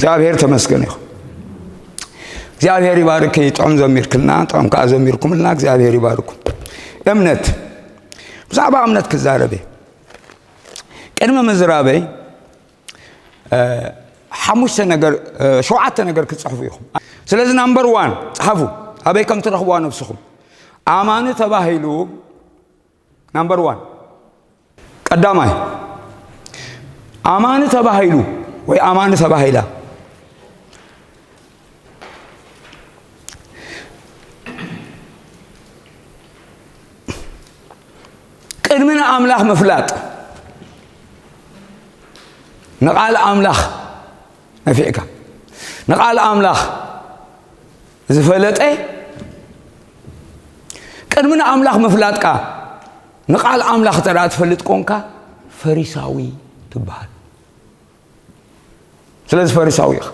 እግዚኣብሔር ተመስገን ይኹን። እግዚኣብሔር ይባርክ። ጥዑም ዘሚርክልና፣ ጥዑም ከዓ ዘሚርኩምልና፣ እግዚኣብሔር ይባርኩም። እምነት፣ ብዛዕባ እምነት ክዛረበ ቅድሚ ምዝራበይ ሓሙሽተ ነገር፣ ሸውዓተ ነገር ክትፅሕፉ ኢኹም። ስለዚ ናምበር ዋን ፅሓፉ፣ ኣበይ ከም ትረኽብዋ ነብስኹም። ኣማኒ ተባሂሉ፣ ናምበር ዋን፣ ቀዳማይ፣ ኣማኒ ተባሂሉ ወይ ኣማኒ ተባሂላ ቅድሚ ንኣምላኽ ምፍላጥ፣ ንቓል ኣምላኽ ነፊዕካ፣ ንቓል ኣምላኽ ዝፈለጠ፣ ቅድሚ ንኣምላኽ ምፍላጥካ ንቓል ኣምላኽ እንተ ደኣ ትፈልጥ ኮንካ፣ ፈሪሳዊ ትበሃል። ስለዚ ፈሪሳዊ ኢኻ።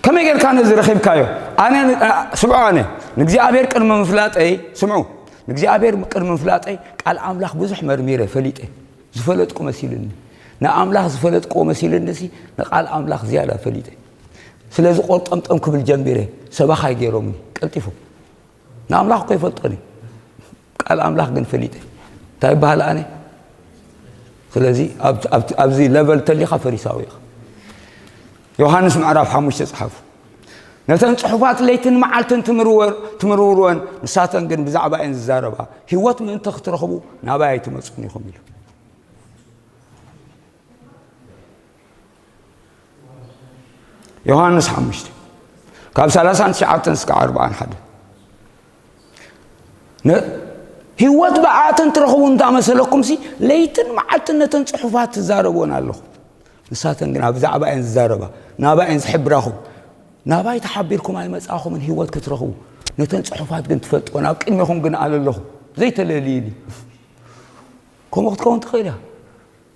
ከመይ ጌርካ ነዚ ረኺብካዮ? ኣነ ን-፣ ኣ-፣ ስምዑ፣ ኣነ ንእግዚኣብሔር ቅድሚ ምፍላጠይ፣ ስምዑ፣ ንእግዚኣብሔር ቅድሚ ምፍላጠይ ቃል ኣምላኽ ብዙሕ መርሚረ ፈሊጠ። ዝፈለጥኩ መሲልኒ። ንኣምላኽ ዝፈለጥክዎ መሲልኒ ሲ ንቃል ኣምላኽ ዝያዳ ፈሊጠ። ስለዚ ቆርጠምጠም ክብል ጀሚረ። ሰባኻይ ገይሮምኒ ቀልጢፎም። ንኣምላኽ እኮ ይፈልጦኒ። ቃል ኣምላኽ ግን ፈሊጠ። እንታይ ይበሃል ኣነ? ስለዚ ኣብ-፣ ኣብ-፣ ኣብዚ ለቨል ተሊኻ ፈሪሳዊ ኢኻ። ዮሃንስ ምዕራፍ ሓሙሽተ ጸሓፉ። ነተን ጽሑፋት ለይትን መዓልትን ትምርወር-፣ ትምርውርወን፣ ንሳተን ግን ብዛዕባ እየን ዝዛረባ። ህይወት ምእንቲ ክትረኽቡ ናባይ ኣይትመጹን ኢኹም ኢሉ። ዮሃንስ ሓሙሽተ፣ ካብ ሰላሳን ትሽዓተን እስካብ ኣርባዓን ሓደ። ነ-፣ ህይወት ብኣተን ትረኽቡ እንዳ መሰለኩም ሲ፣ ለይትን መዓልትን ነተን ጽሑፋት ትዛረብወን ኣለኹም። ንሳተን ግና ብዛዕባ እየን ዝዛረባ፣ ናባይ እየን ዝሕብራኹም። ናባይ ተሓቢርኩም ኣይመጻኹምን ህይወት ክትረኽቡ። ነተን ጽሑፋት ግን ትፈልጥወን፣ ኣብ ቅድሜኹም ግን ኣለኹ። ዘይተለልይኒ። ከምኡ ክትከውን ትኽእል እያ።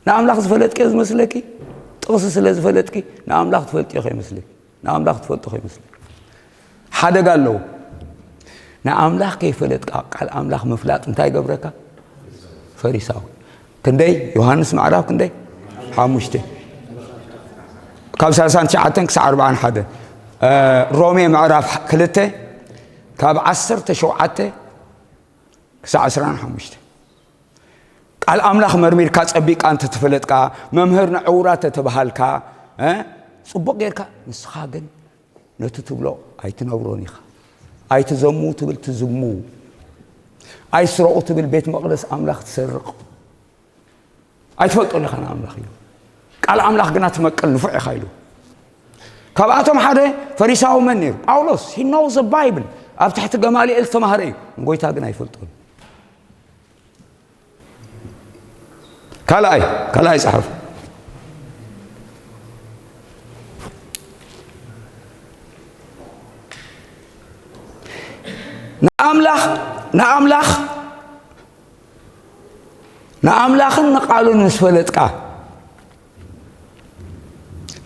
ንኣምላኽ ዝፈለጥክዮ ዝመስለኪ፣ ጥቕሲ ስለ ዝፈለጥኪ፣ ንኣምላኽ ትፈልጥዮ ከይመስለኪ። ንኣምላኽ ትፈልጦ ከይመስለኪ። ሓደጋ ኣለዎ። ንኣምላኽ ከይፈለጥካ፣ ቃል ኣምላኽ ምፍላጥ እንታይ ይገብረካ? ፈሪሳዊ። ክንደይ? ዮሃንስ ምዕራፍ ክንደይ? ሓሙሽተ። ካብ ሰላሳን ትሽዓተን ክሳዕ ኣርባዓን ሓደ። እ፣ ሮሜ ምዕራፍ ክልተ፣ ካብ ዓሰርተ ሸውዓተ ክሳዕ ዕስራን ሓሙሽተ። ቃል ኣምላኽ መርሚርካ ጸቢቕካ እንተተፈለጥካ፣ መምህር ንዕዉራት ተተባሃልካ፣ እ፣ ጽቡቕ ጌርካ፣ ንስኻ ግን ነቲ ትብሎ ኣይትነብሮን ኢኻ። ኣይትዘሙ ትብል ትዝሙ። ኣይስረቑ ትብል ቤት መቕደስ ኣምላኽ ትሰርቕ። ኣይትፈልጦን ኢኻ ንኣምላኽ ኢሉ። ቃል ኣምላኽ ግና ትመቅል ንፉዕ ኢኻ ኢሉ። ካብኣቶም ሓደ ፈሪሳዊ መን ነይሩ? ጳውሎስ። He knows the Bible። ኣብ ትሕቲ ገማልኤል ዝተማህረ እዩ። ንጎይታ ግን ኣይፈልጦን። ካልኣይ፣ ካልኣይ ጸሓፉ። ንኣምላኽ፣ ንኣምላኽ፣ ንኣምላኽን ንቓሉን ምስ ፈለጥካ፣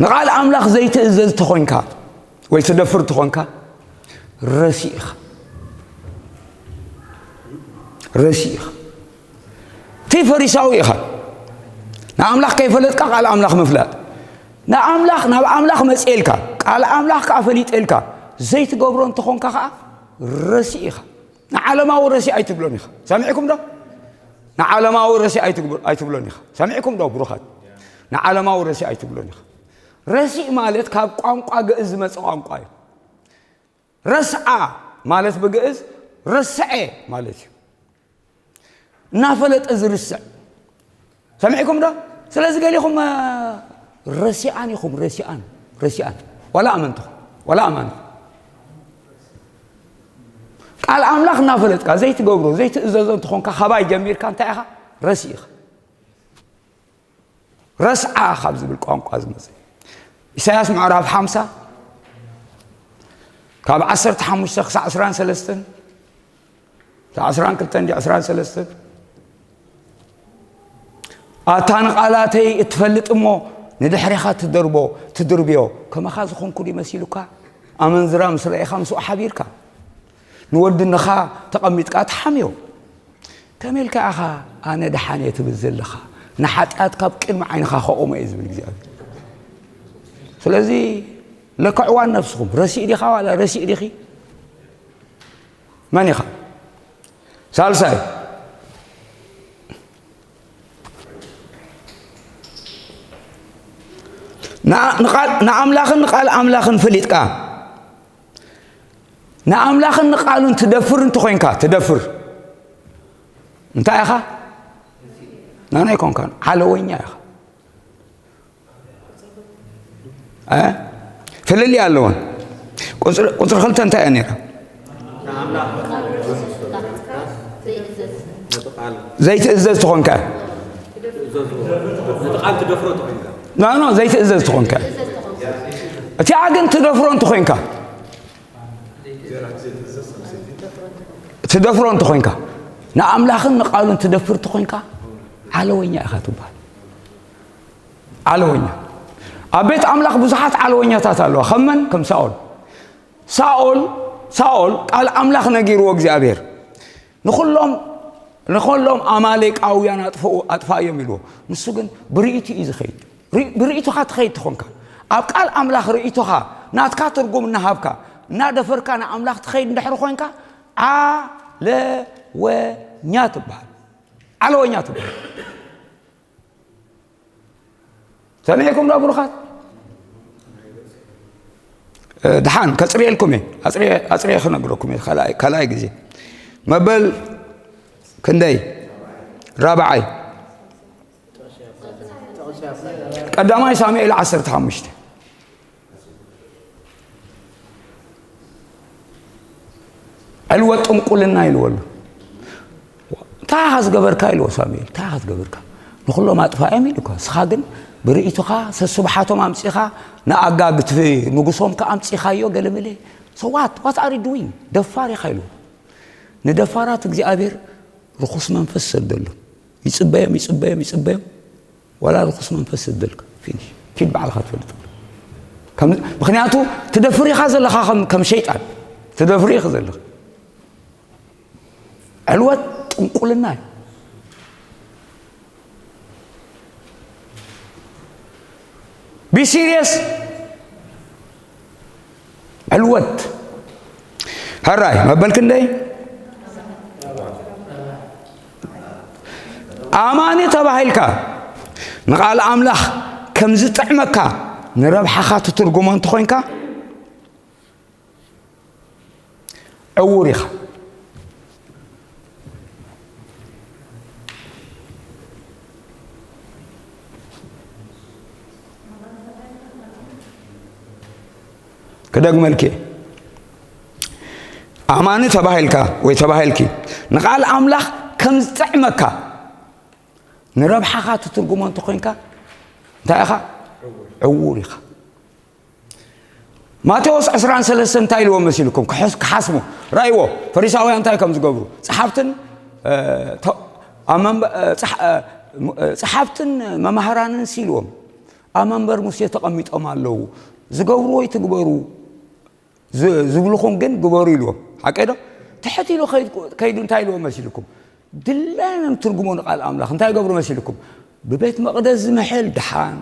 ንቓል ኣምላኽ ዘይትእዘዝ ተኾንካ ወይ ትደፍር ተኾንካ፣ ረሲ ኢኻ። ረሲ ኢኻ። እቲ ፈሪሳዊ ኢኻ። ንኣምላኽ ከይፈለጥካ ቃል ኣምላኽ ምፍላጥ። ንኣምላኽ፣ ናብ ኣምላኽ መጽኤልካ፣ ቃል ኣምላኽ ከኣ ፈሊጠልካ ዘይትገብሮ እንተኾንካ ከኣ ረሲ ኢኻ። ንዓለማዊ ረሲ ኣይትብሎን ኢኻ። ሰሚዕኩም ዶ? ንዓለማዊ ረሲ ኣይትግብ-፣ ኣይትብሎን ኢኻ። ሰሚዕኩም ዶ ብሩኻት? ንዓለማዊ ረሲ ኣይትብሎን ኢኻ። ረሲእ ማለት ካብ ቋንቋ ግእዝ ዝመጸ ቋንቋ እዩ። ረስዓ ማለት ብግእዝ ረስዐ ማለት እዩ። እናፈለጠ ዝርስዕ። ሰሚዕኩም ዶ? ስለዚ ገሊኹም፣ እ፣ ረሲኣን ኢኹም፣ ረሲኣን፣ ረሲኣን። ዋላ ኣመንትኹም፣ ዋላ ኣማንኹም። ቃል ኣምላኽ እናፈለጥካ ዘይትገብሮ፣ ዘይትእዘዞ እንተኾንካ፣ ካባይ ጀሚርካ እንታይ ኢኻ? ረሲእ ኢኻ። ረስዓ ካብ ዝብል ቋንቋ ዝመጸ። ኢሳያስ ምዕራፍ ሓምሳ ካብ ዓሰርተ ሓሙሽተ ክሳዕ ዕስራን ሰለስተን፣ ክሳዕ ዕስራን ክልተን ድዩ ዕስራን ሰለስተን? ኣታ ንቓላተይ እትፈልጥ እሞ ንድሕሬኻ ትደርቦ፣ ትድርብዮ፣ ከማኻ ዝኾንኩ ድዩ መሲሉካ? ኣመንዝራ ምስ ረኤኻ ምስኡ ሓቢርካ፣ ንወድንኻ ተቐሚጥካ ትሓምዮ። ከመይ ኢልካ ኢኻ ኣነ ደሓን እየ ትብል ዘለኻ? ንሓጢኣት ካብ ቅድሚ ዓይንኻ ከቑሞ እየ ዝብል እግዚኣብሔር። ስለዚ ለክዕዋን ነፍስኹም። ረሲእ ዲኻ ዋላ ረሲእ ዲኺ? መን ኢኻ? ሳልሳይ፣ ንኣ-፣ ንቓል-፣ ንኣምላኽን ንቓል ኣምላኽን ፈሊጥካ፣ ንኣምላኽን ንቓሉን ትደፍር እንተኾይንካ፣ ትደፍር፣ እንታይ ኢኻ? ናና ኣይኮንካን፣ ዓለወኛ ኢኻ። እ? ፍልልይ ኣለወን። ቁጽሪ፣ ቁጽሪ ክልተ እንታይ እያ ነይራ? ዘይትእዘዝ ትኾንካ። ኖ፣ ኖ፣ ዘይትእዘዝ ትኾንካ። እቲኣ ግን ትደፍሮ እንተኾይንካ፣ ትደፍሮ እንተኾይንካ፣ ንኣምላኽን ንቓሉን ትደፍር እንተኾይንካ፣ ዓለወኛ ኢኻ ትበሃል። ዓለወኛ። ኣብ ቤት ኣምላኽ ብዙሓት ዓለወኛታት ኣለዋ። ከም መን? ከም ሳኦል። ሳኦል፣ ሳኦል ቃል ኣምላኽ ነጊርዎ እግዚኣብሔር። ንኹሎም፣ ንኹሎም ኣማሌቃውያን ኣጥፍኡ፣ ኣጥፋእዮም ኢልዎ። ንሱ ግን ብርእይቱ እዩ ዝኸይድ። ርኢ-፣ ብርእይቶኻ ትኸይድ ትኾንካ። ኣብ ቃል ኣምላኽ ርእይቶኻ ናትካ ትርጉም እናሃብካ፣ እናደፈርካ ንኣምላኽ ትኸይድ እንድሕር ኮይንካ፣ ዓለወኛ ትበሃል። ዓለወኛ ትበሃል። ሰሚዕኩም ዶ ብሩኻት? እ፣ ደሓን ከጽርየልኩም እየ። ኣጽርየ፣ ኣጽርየ ክነግረኩም እየ። ካልኣይ፣ ካልኣይ ግዜ። መበል ክንደይ? ራብዓይ። ቀዳማይ ሳሙኤል ዓሰርተ ሓሙሽተ። ዕልወት ጥንቁልና ኢልዎ ኣሎ። እንታይ ኢኻ ዝገበርካ ኢልዎ ሳሙኤል፣ እንታይ ኢኻ ዝገበርካ? ንኹሎም ኣጥፋእዮም ኢሉ እኳ። ንስኻ ግን ብርእይቶኻ ሰስብሓቶም ኣምጺኻ ንኣጋግትፊ ንጉሶም ከኣ ኣምጺኻዮ ገለ መለ። So what? What are you doing? ደፋር ኢኻ ኢልዎ። ንደፋራት እግዚኣብሔር ርኹስ መንፈስ ሰደሉ። ይጽበዮም፣ ይጽበዮም፣ ይጽበዮም። ዋላ ርኹስ መንፈስ ሰደልካ። ፊኒሽ። ኪድ ባዕልኻ ትፈልጥ። ከም፣ ምኽንያቱ ትደፍር ኢኻ ዘለኻ ከም፣ ከም ሸይጣን። ትደፍር ኢኻ ዘለኻ። ዕልወት ጥንቁልና እዩ። Be serious። ዕልወት። ሕራይ፣ መበል ክንደይ? ኣማኒ ተባሂልካ ንቓል ኣምላኽ ከም ዝጥዕመካ ንረብሓኻ ትትርጉሞ እንተኾይንካ፣ ዕዉር ኢኻ። ክደግመልኪ፣ ኣማኒ ተባሂልካ ወይ ተባሂልኪ ንቓል ኣምላኽ ከም ዝጥዕመካ ንረብሓኻ ትትርጉሞ እንተኾይንካ፣ እንታይ ኢኻ? ዕዉር ኢኻ። ማቴዎስ ዕስራን ሰለስተን እንታይ ኢልዎም መሲልኩም? ክሐስ-፣ ክሓስሙ። ራእይዎ፣ ፈሪሳውያን እንታይ ከም ዝገብሩ። ጸሓፍትን፣ እ፣ ተ-፣ ኣብ መንበ-፣ እ፣ ጸሕ-፣ እ፣ ም-፣ እ፣ ጸሓፍትን መማህራንን ሲ ኢልዎም፣ ኣብ መንበር ሙሴ ተቐሚጦም ኣለዉ። ዝገብርዎ ይትግበሩ፣ ዝ-፣ ዝብልኹም ግን ግበሩ ኢልዎም። ሓቀይ ዶ? ትሕት ኢሉ ከይድ-፣ ከይዱ እንታይ ኢልዎም መሲልኩም? ድላዮም እዮም ትርጉሞ ንቃል ኣምላኽ። እንታይ ገብሩ መሲልኩም? ብቤት መቕደስ ዝምሕል ድሓን፣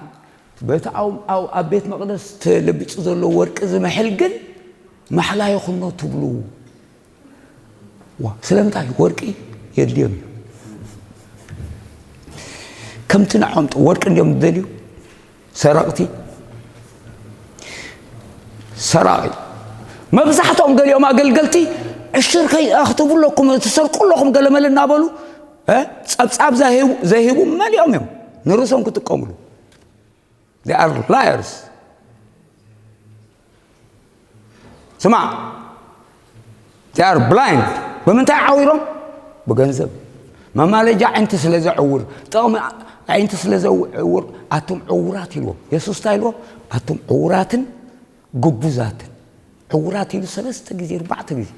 በቲ ኣብ፣ ኣብ፣ ኣብ ቤት መቕደስ ተለቢጡ ዘሎ ወርቂ ዝምሕል ግን ማሕላ ይኹኖ ትብሉ። ዋ፣ ስለምንታይ? ወርቂ የድልዮም እዩ። ከምቲ ንዖም ወርቂ እንዲዮም ዝደልዩ። ሰረቕቲ፣ ሰራቒ። መብዛሕትኦም ገሊኦም ኣገልገልቲ ዕሽር ከይ-፣ ክትብሉ ኣለኩም፣ ትሰርቁ ኣለኹም ገለመለ እናበሉ፣ እ፣ ጸብጻብ ዘይህቡ፣ ዘይህቡ መሊኦም እዮም ንርእሶም ክጥቀሙሉ። They are liars። ስማዕ፣ they are blind። ብምንታይ ዓዊሮም? ብገንዘብ። መማለጃ ዓይንቲ ስለ ዘዕውር፣ ጥቕሚ ዓይንቲ ስለ ዘዕውር፣ ኣቱም ዕውራት ኢልዎም። የሱስ እንታይ ኢልዎም? ኣቱም ዕውራትን ግቡዛትን። ዕውራት ኢሉ ሰለስተ ግዜ፣ ኣርባዕተ ግዜ።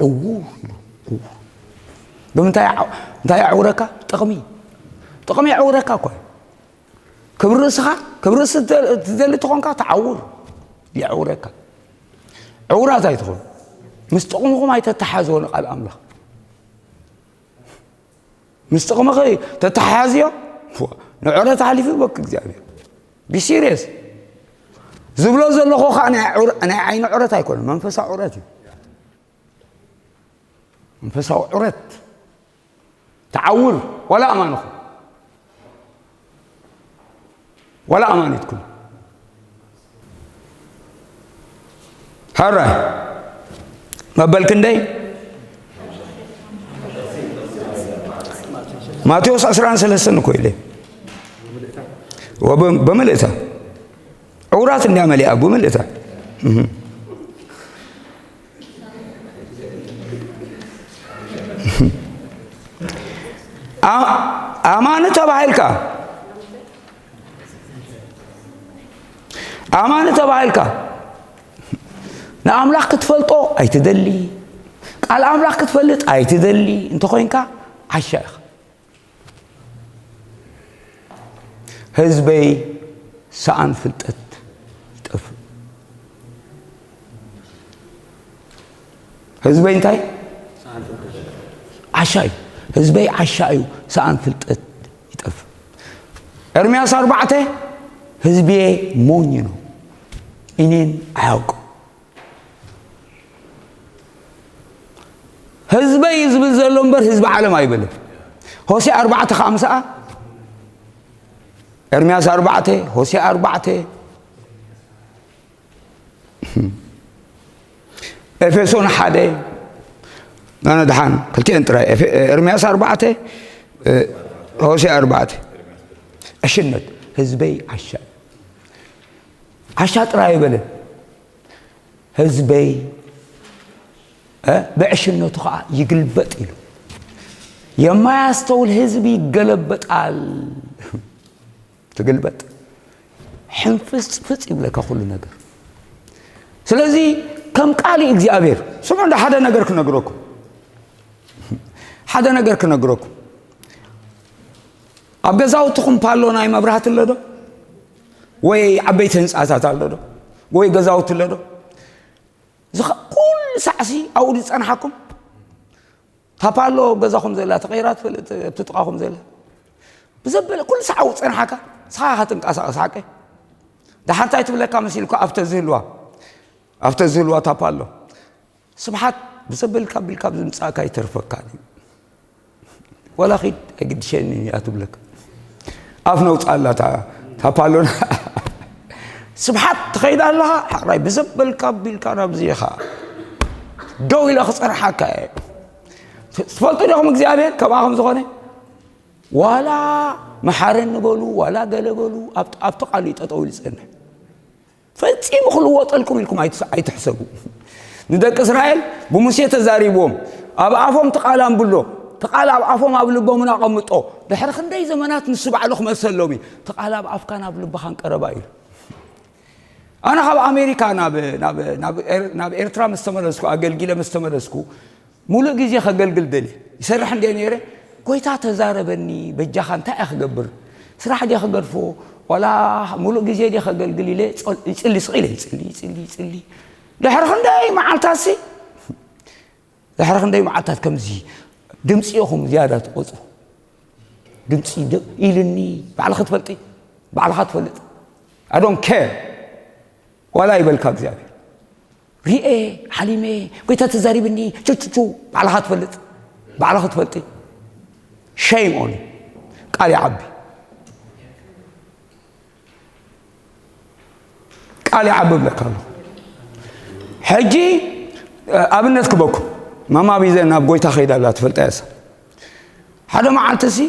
ዕውር ኢሉ፣ ዕውር። ብምንታይ ዓ-፣ እንታይ የዕውረካ? ጥቕሚ። ጥቕሚ የዕውረካ እኮ እዩ። ክብሪ ርእስኻ፣ ክብሪ ርእሲ ትደ-፣ ትደሊ ተኾንካ፣ ተዓውር። የዕውረካ። ዕውራት ኣይትኾኑ። ምስ ጥቕምኹም ኣይተተሓዝዎ ንቃል ኣምላኽ። ምስ ጥቕምኺ ተተሓሓዝዮ፣ ንዕረት ሓሊፉ ይበክ እግዚኣብሔር። Be serious። ዝብሎ ዘለኹ ኸዓ ናይ ዑረ-፣ ናይ ዓይኒ ዑረት ኣይኮነን፣ መንፈሳዊ ዑረት እዩ። መንፈሳዊ ዑረት። ተዓውር፣ ዋላ ኣማንኹም፣ ዋላ ኣማኒትኩም። ሕራይ፣ መበል ክንደይ? ማቴዎስ ዕስራን ሰለስተን እኮ ኢለ። ወበ-፣ በምልእታ። ዕውራት እንዲያ መሊኣ፣ ብምልእታ። እህ። ኣ-፣ ኣማኒ ተባሂልካ፣ ኣማኒ ተባሂልካ፣ ንኣምላኽ ክትፈልጦ ኣይትደሊ፣ ቃል ኣምላኽ ክትፈልጥ ኣይትደሊ እንተኾይንካ፣ ዓሻ ኢኻ። ህዝበይ ሰኣን ፍልጠት ይጠፍእ። ህዝበይ እንታይ? ዓሻ እዩ። ህዝበይ ዓሻ እዩ፣ ሰኣን ፍልጠት ይጠፍእ። ኤርምያስ ኣርባዕተ፣ ህዝቤ ሞኝ ነው፣ እኔን አያውቅም። ህዝበይ እዩ ዝብል ዘሎ እምበር ህዝቢ ዓለም ኣይበልን። ሆሴዕ ኣርባዕተ ከኣ ምስኣ፣ ኤርምያስ ኣርባዕተ፣ ሆሴዕ ኣርባዕተ፣ ኤፌሶን ሓደ፣ ኣነ ደሓን ክልቲኤን ጥራይ፣ ኤፌ-፣ ኤርምያስ ኣርባዕተ፣ እ፣ ሆሴዕ ኣርባዕተ። ዕሽነት፣ ህዝበይ ዓሻ፣ ዓሻ ጥራይ ኣይበለን። ህዝበይ፣ እ፣ ብዕሽነቱ ኸዓ ይግልበጥ ኢሉ። የማያስተውል ህዝቢ ይገለበጣል። ትግልበጥ። ሕንፍጽፍጽ ይብለካ ኩሉ ነገር። ስለዚ ከም ቃል እግዚኣብሔር፣ ስምዑ እንዶ ሓደ ነገር ክነግረኩም። ሓደ ነገር ክነግረኩም። ኣብ ገዛውትኹም ፓሎ ናይ መብራህቲ ኣሎ ዶ? ወይ ዓበይቲ ህንጻታት ኣሎ ዶ? ወይ ገዛውቲ ኣሎ ዶ? ዝኸ-፣ ኩሉ ሳዕሲ ኣብኡ ዝጸንሓኩም? ታፓሎ ገዛኹም ዘላ ተቐይራ ትፈልጥ፣ ኣብቲ ጥቓኹም ዘላ። ብዘበለ ኩሉ ሳዕ ኣብኡ ጸንሓካ፣ ንስኻ ኢኻ ትንቀሳቐስ፣ ሓቀይ? ደሓር እንታይ ትብለካ መሲልካ፣ ኣብተ ዝህልዋ፣ ኣብተ ዝህልዋ ታፓሎ። ስብሓት፣ ብዘበልካ ቢልካ ኣብ ዝምጻእካ ይተርፈካ እዩ። ዋላ ኺድ፣ ኣይግድሸኒ እያ ትብለካ። ኣፍ ነውጻላ እታ፣ እታ ፓሎና። ስብሓት ትኸይድ ኣለኻ፣ ሕራይ ብዘበልካ ኣቢልካ ናብዚ ኢኻ። ደው ኢለ ክጸንሓካ እየ። ትፈልጡ ዲኹም እግዚኣብሔር ከምኣ ከም ዝኾነ? ዋላ መሓረኒ በሉ፣ ዋላ ገለ በሉ፣ ኣብቲ፣ ኣብቲ ቃሉ እዩ ጠጠው ኢሉ ዝጸንሕ። ፈጺሙ ክልወጠልኩም ኢልኩም ኣይትስ-፣ ኣይትሕሰቡ። ንደቂ እስራኤል ብሙሴ ተዛሪብዎም፣ ኣብ ኣፎም እቲ ቃል ኣንብሎ፣ እቲ ቃል ኣብ ኣፎም ኣብ ልቦምን ኣቐምጦ። ድሕሪ ክንደይ ዘመናት ንሱ ባዕሉ ክመልሰሎም እዩ። እቲ ቃል ኣብ ኣፍካን ኣብ ልብኻን ቀረባ እዩ። ኣነ ካብ ኣሜሪካ ናብ፣ ናብ፣ ናብ ኤር-፣ ናብ ኤርትራ ምስ ተመለስኩ፣ ኣገልጊለ ምስ ተመለስኩ፣ ሙሉእ ግዜ ከገልግል ደልየ። ይሰርሕ እንድየ ነይረ። ጎይታ ተዛረበኒ፣ በጃኻ እንታይ እየ ክገብር? ስራሕ ድየ ክገድፎ? ዋላ ሙሉእ ግዜ ድየ ከገልግል ኢለ ጸል-፣ ይጽሊ ስቕ ኢለ፣ ይጽሊ፣ ይጽሊ፣ ይጽሊ። ድሕሪ ክንደይ መዓልታትሲ፣ ድሕሪ ክንደይ መዓልታት ከምዚ ድምጺ ኢኹም ዝያዳ ትቖጽሩ። ድምጺ ደ-፣ ኢልኒ፣ ባዕልኻ ትፈልጢ፣ ባዕልኻ ትፈልጥ። I don't care። ዋላ ይበልካ እግዚኣብሔር። ሪኤ፣ ሓሊመ፣ ጎይታ ተዛሪብኒ፣ ቹቹቹ፣ ባዕልኻ ትፈልጥ፣ ባዕልኻ ትፈልጢ። Shame on you። ቃል ይዓቢ። ቃል ይዓቢ ብለካ ኣሎ። ሕጂ፣ እ፣ ኣብነት ክበኩም። ማማ ቢዘን ናብ ጎይታ ከይዳ ኣላ፣ ትፈልጣ እያ እሳ። ሓደ መዓልቲ ሲ፣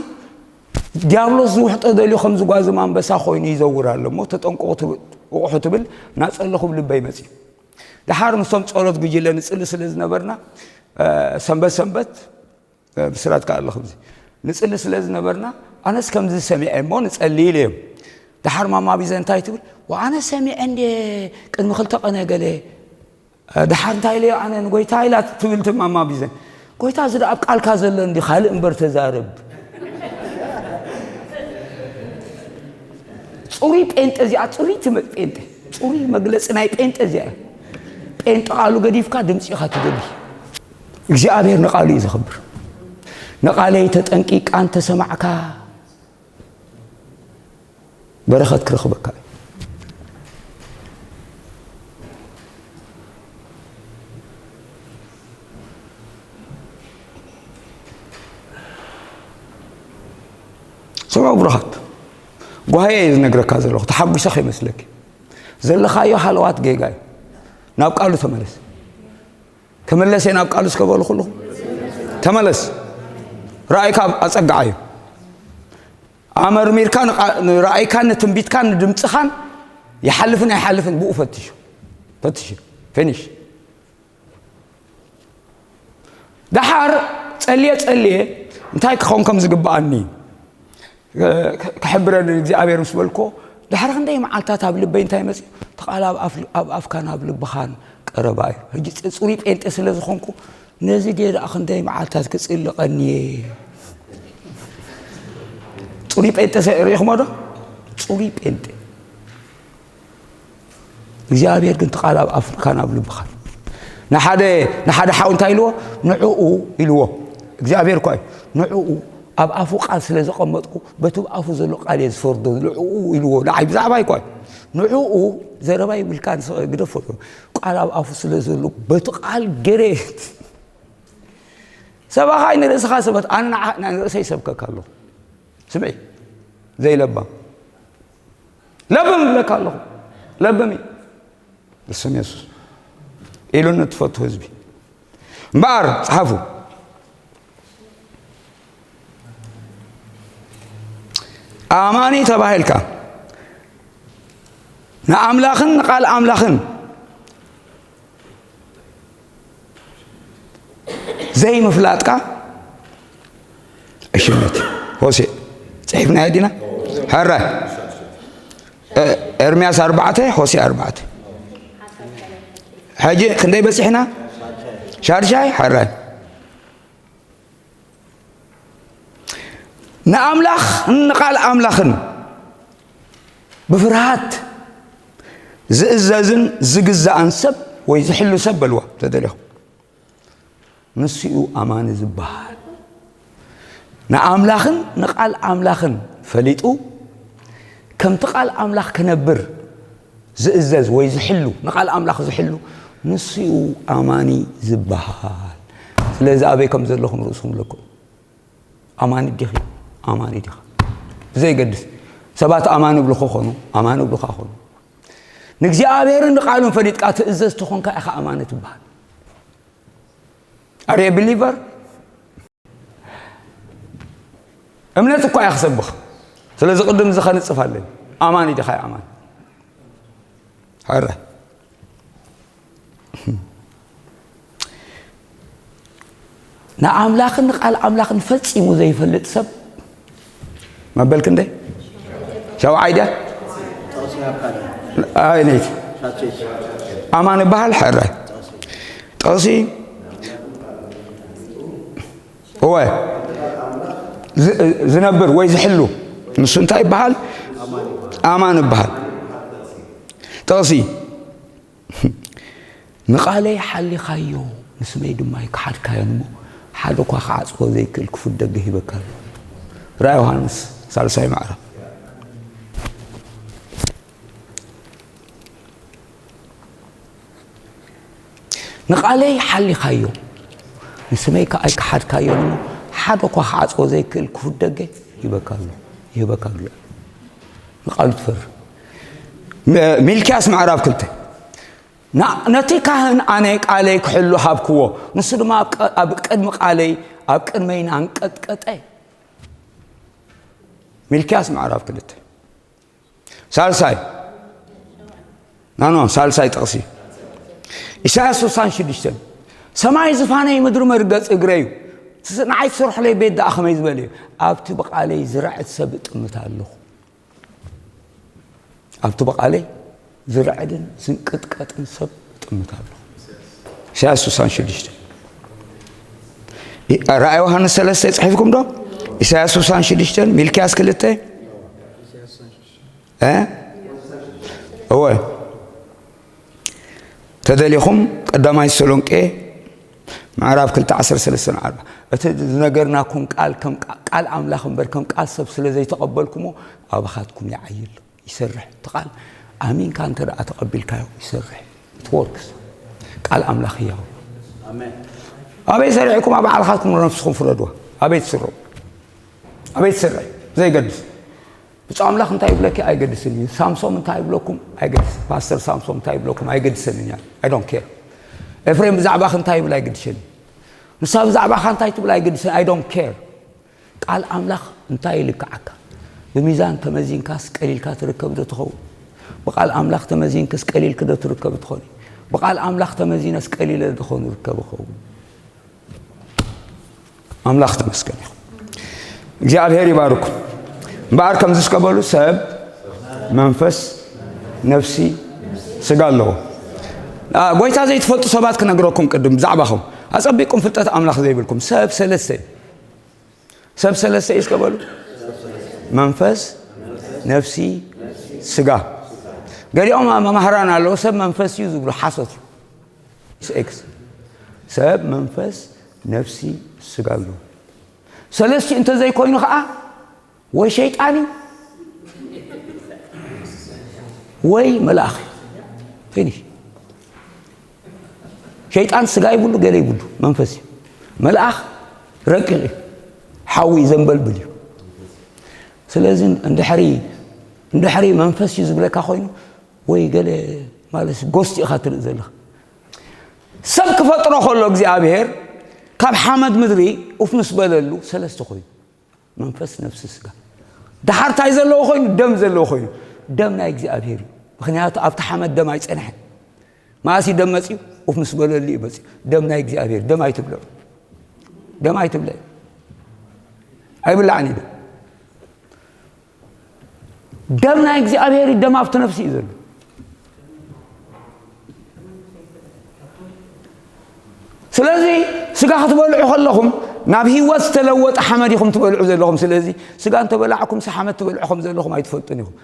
ዲያብሎስ ዝውሕጦ ደልዩ ከም ዝጓዝም ኣንበሳ ኮይኑ ይዘውር ኣሎ እሞ፣ ተጠንቀቑ ትብል፣ ውቑሑ ትብል፣ ናጸለኹ ኣብ ልበይ መጺኡ። ደሓር ምስቶም ጸሎት ጉጅለ ንጽሊ ስለ ዝነበርና፣ እ፣ ሰንበት ሰንበት፣ እ፣ ብስራት ከኣ ኣሎ ከምዚ። ንጽሊ ስለ ዝነበርና፣ ኣነስ ከምዚ ሰሚዐ እሞ ንጸሊ ኢለዮም። ደሓር ማማ ቢዘ እንታይ ትብል? "ወኣነ ሰሚዐ እንድየ ቅድሚ ክልተ ቀነ ገለ፣ እ፣ ደሓር እንታይ ኢለዮ ኣነ ንጎይታ?" ኢላ ትብል እቲ ማማ ቢዘ። "ጎይታ፣ እዚ ደኣ ኣብ ቃልካ ዘሎ እንዲ፣ ካልእ እምበር ተዛረብ።" ጽሩይ ጴንጠ እዚኣ፣ ጽሩይ ትምህርቲ ጴንጠ፣ ጽሩይ መግለጺ ናይ ጴንጠ እዚኣ። ጴንጠ ቃሉ ገዲፍካ ድምጺ ኢኻ ትደሊ። እግዚኣብሔር ንቃሉ እዩ ዘኽብር። ንቃለይ ተጠንቂቃ እንተሰማዕካ በረኸት ክረኽበካ እዩ። ብሩኻት፣ ጓህየ እየ ዝነግረካ ዘለኹ፣ ተሓጒሰ ከይመስለኪ። ዘለኻዮ ሃለዋት ጌጋ እዩ። ናብ ቃሉ ተመለስ። ተመለሰ ናብ ቃሉ እስከ በሉ ኩሉ። ተመለስ። ራእይካ ኣጸግዓዮ። ኣመርሚርካ ንቓ-፣ ንራእይካን ንትንቢትካን ንድምፅኻን ይሓልፍን ኣይሓልፍን ብኡ ፈትሹ። ፈትሹ። ፊኒሽ። ደሓር ጸልየ ጸልየ እንታይ ክኸውን ከም ዝግብኣኒ ክ-፣ ክሕብረኒ እግዚኣብሔር ምስ በልኮ፣ ድሕሪ ክንደይ መዓልታት ኣብ ልበይ እንታይ መጽኡ? እቲ ቃል ኣብ ኣፍ-፣ ኣብ ኣፍካን ኣብ ልብኻን ቀረባ እዩ። ሕጂ ጽ-፣ ጽሩይ ጴንጤ ስለ ዝኾንኩ፣ ነዚ ድየ ደኣ ክንደይ መዓልታት ክጽሊ ቀንየ? ጽሩይ ጴንጤ ሰ-፣ ርኢኹሞ ዶ? ጽሩይ ጴንጤ። እግዚኣብሔር ግን እቲ ቃል ኣብ ኣፍካን ኣብ ልብኻን። ንሓደ፣ ንሓደ ሓው እንታይ ኢልዎ? ንዕኡ ኢልዎ። እግዚኣብሔር እኳ እዩ። ንዕኡ ኣብ ኣፉ ቃል ስለ ዘቐመጥኩ፣ በቲ ኣብ ኣፉ ዘሎ ቃል እየ ዝፈርዶ። ንዕኡ ኢልዎ። ንዓይ ብዛዕባይ እኳ እዩ። ንዕኡ ዘረባ ይብልካ፣ ንስ-፣ ግደፎ። ቃል ኣብ ኣፉ ስለ ዘሎ፣ በቲ ቃል ገሬት። ሰባኻይ ንርእስኻ ሰበት፣ ኣነ ንዓ-፣ ንርእሰይ ይሰብከካ ኣለኹ። ስምዒ፣ ዘይለባም። ለብም እብለካ ኣለኹ። ለብም እዩ። ብስም የሱስ። ኢሉኒ ትፈቱ ህዝቢ። እምበኣር፣ ጸሓፉ። ኣማኒ ተባሂልካ፣ ንኣምላኽን ንቃል ኣምላኽን ዘይምፍላጥካ ዕሽነት። ሆሴ ጽሒፍናዮ ዲና? ሕራይ። እ፣ ኤርምያስ ኣርባዕተ፣ ሆሴ ኣርባዕተ። ሕጂ ክንደይ በጺሕና? ሻድሻይ? ሕራይ። ንኣምላኽ፣ ንቓል ኣምላኽን ብፍርሃት ዝእዘዝን ዝግዛእን ሰብ ወይ ዝሕሉ ሰብ በልዋ ተደሊኹም። ንሱ እዩ ኣማኒ ዝበሃል። ንኣምላኽን ንቓል ኣምላኽን ፈሊጡ፣ ከምቲ ቃል ኣምላኽ ክነብር ዝእዘዝ ወይ ዝሕሉ፣ ንቓል ኣምላኽ ዝሕሉ፣ ንሱ እዩ ኣማኒ ዝበሃል። ስለዚ ኣበይ ከም ዘለኹም ርእስኹም ኣለኩም። ኣማኒ ዲኺ? ኣማኒ ዲኻ? ብዘይገድስ፣ ሰባት ኣማኒ ብልኹ ኾኑ፣ ኣማኒ ብልኻ ኾኑ። ንእግዚኣብሔርን ንቃሉን ፈሊጥካ ትእዘዝ ተኾንካ ኢኻ ኣማኒ ትበሃል። Are you a believer? እምነት እኳ እያ ክሰብኽ። ስለዚ ቅድም እዚ ከንጽፍ ኣለኒ። ኣማኒ ዲኻ? ኣማኒ። ሕረ። ንኣምላኽን ንቃል ኣምላኽን ፈጺሙ ዘይፈልጥ ሰብ መበልክ እንደ ሸውዓይ ድያ? ኣይ ነይቲ ኣማን ይበሃል። ሕረ። ጥቕሲ እወ። ዝ-፣ ዝነብር ወይ ዝሕሉ ንሱ እንታይ ይበሃል? ኣማን ይበሃል። ጥቕሲ ንቓለይ ሓሊኻዮ፣ ንስመይ ድማ ኣይከሓድካዮን እሞ፣ ሓደ እኳ ክዓጽዎ ዘይክእል ክፉት ደገ ሂበካ ኣሎ። ራእይ ዮሃንስ ሳልሳይ ምዕራፍ። ንቓለይ ሓሊኻዮ፣ ንስመይ ከኣ ኣይከሓድካዮን እሞ፣ ሓደ እኳ ክዓጽዎ ዘይክእል ክፉት ደገ ሂበካ ኣሎ፣ ይህበካ ኣሎ። ንቓሉ ትፈርህ። ሚ-፣ ሚልክያስ ምዕራፍ ክልተ። ና-፣ ነቲ ካህን ኣነ ቃለይ ክሕሉ ሃብክዎ፣ ንሱ ድማ ኣብ ቀ-፣ ኣብ ቅድሚ ቃለይ፣ ኣብ ቅድመይ ናንቀጥቀጠ። ሚልክያስ ምዕራፍ ክልተ። ሳልሳይ። ናኖ፣ ሳልሳይ ጥቕሲ። ኢሳያስ ስሳን ሽዱሽተን። ሰማይ ዝፋነይ፣ ምድሪ መርገጽ እግረይ እዩ። ትስ-፣ ንዓይ ትሰርሑለይ ቤት ደኣ ከመይ ዝበለ እዩ? ኣብቲ ብቓለይ ዝርዕድ ሰብ እጥምት ኣለኹ። ኣብቲ ብቓለይ ዝርዕድን ዝንቅጥቀጥን ሰብ እጥምት ኣለኹ። ኢሳያስ ስሳን ሽዱሽተ። ኢ-፣ ራእይ ዮሃንስ ሰለስተ ጽሒፍኩም ዶ? ኢሳያስ ስሳን ሽዱሽተ፣ ሚልክያስ ክልተ። እ? እወ። ተደሊኹም ቀዳማይ ተሰሎንቄ ምዕራፍ ክልተ ዓሰርተ ሰለስተ ንዓርባ። እቲ ዝነገርናኩም ቃል ከም ቃ-፣ ቃል ኣምላኽ እምበር ከም ቃል ሰብ ስለ ዘይተቐበልኩሞ ኣባኻትኩም ይዓይል፣ ይሰርሕ። እቲ ቃል ኣሚንካ እንተ ደኣ ተቐቢልካዮ ይሰርሕ። It works። ቃል ኣምላኽ ህያው። ኣሜን። ኣበይ ሰሪሕኩም ኣብ ባዕልኻትኩም ነፍስኹም ፍረድዋ። ኣበይ ትስርሑ? ኣበይ ትስርሕ? ዘይገድስ። ብፁዕ ኣምላኽ እንታይ ይብለኪ ኣይገድስን እዩ። ሳምሶም እንታይ ይብለኩም ኣይገድስን። ፓስተር ሳምሶም እንታይ ይብለኩም ኣይገድስን እዩ። I don't care። ኤፍሬም ብዛዕባኺ እንታይ ይብል ኣይገድስን እዩ። ንሳ ብዛዕባኻ እንታይ ትብል ኣይገድስን። I don't care። ቃል ኣምላኽ እንታይ ይልክዓካ? ብሚዛን ተመዚንካስ ቀሊልካ ትርከብ ዶ ትኸውን? ብቃል ኣምላኽ ተመዚንክስ ቀሊልክ ዶ ትርከብ ትኾኒ? ብቃል ኣምላኽ ተመዚነስ ቀሊለ ዝኾኑ ርከብ ኸውን? ኣምላኽ ተመስገን ይኹን። እግዚኣብሔር ይባርኩም። እምበኣር ከምዚ እስከ በሉ፣ ሰብ፣ መንፈስ፣ ነፍሲ፣ ስጋ ኣለዎ። ኣ፣ ጎይታ ዘይትፈልጡ ሰባት ክነግረኩም ቅድም ብዛዕባኹም። ኣጸቢቅኩም ፍልጠት ኣምላኽ ዘይብልኩም። ሰብ ሰለስተ እዩ። ሰብ ሰለስተ እዩ እስከ በሉ። መንፈስ፣ ነፍሲ፣ ስጋ። ገሊኦም መማህራን ኣለዉ፣ ሰብ መንፈስ እዩ ዝብሉ፣ ሓሶት እዩ። It's X። ሰብ፣ መንፈስ፣ ነፍሲ፣ ስጋ ኣለዎ። ሰለስቲኡ እንተዘይኮይኑ ኸዓ ወይ ሸይጣን እዩ፣ ወይ መልኣኽ እዩ። ፊኒሽ። ሸይጣን ስጋ ይብሉ፣ ገለ ይብሉ፣ መንፈስ እዩ። መልኣኽ ረቂቕ እዩ፣ ሓዊ ዘንበልብል እዩ። ስለዚ እንድሕሪ፣ እንድሕሪ መንፈስ እዩ ዝብለካ ኮይኑ፣ ወይ ገለ ማለት ጎስቲ ኢኻ ትርኢ ዘለኻ። ሰብ ክፈጥሮ ከሎ እግዚኣብሔር ካብ ሓመድ ምድሪ ኡፍ ምስ በለሉ ሰለስተ ኮይኑ፣ መንፈስ፣ ነፍሲ፣ ስጋ። ደሓር እንታይ ዘለዎ ኮይኑ? ደም ዘለዎ ኮይኑ። ደም ናይ እግዚኣብሔር እዩ። ምኽንያቱ ኣብቲ ሓመድ ደም ኣይጸንሐን። መኣስ እዩ ደም መጺኡ? ኡፍ ምስ በለሉ እዩ መጺኡ። ደም ናይ እግዚኣብሔር፣ ደም ኣይትብልዑ። ደም ኣይትብልዑ። ኣይብላዕን እዩ ደም። ደም ናይ እግዚኣብሔር እዩ፣ ደም ኣብቲ ነፍሲ እዩ ዘሎ። ስለዚ ስጋ ክትበልዑ ከለኹም ናብ ህይወት ዝተለወጠ ሓመድ ኢኹም ትበልዑ ዘለኹም። ስለዚ ስጋ እንተበላዕኩምሲ ሓመድ ትበልዑ ከም ዘለኹም ኣይትፈልጡን ኢኹም።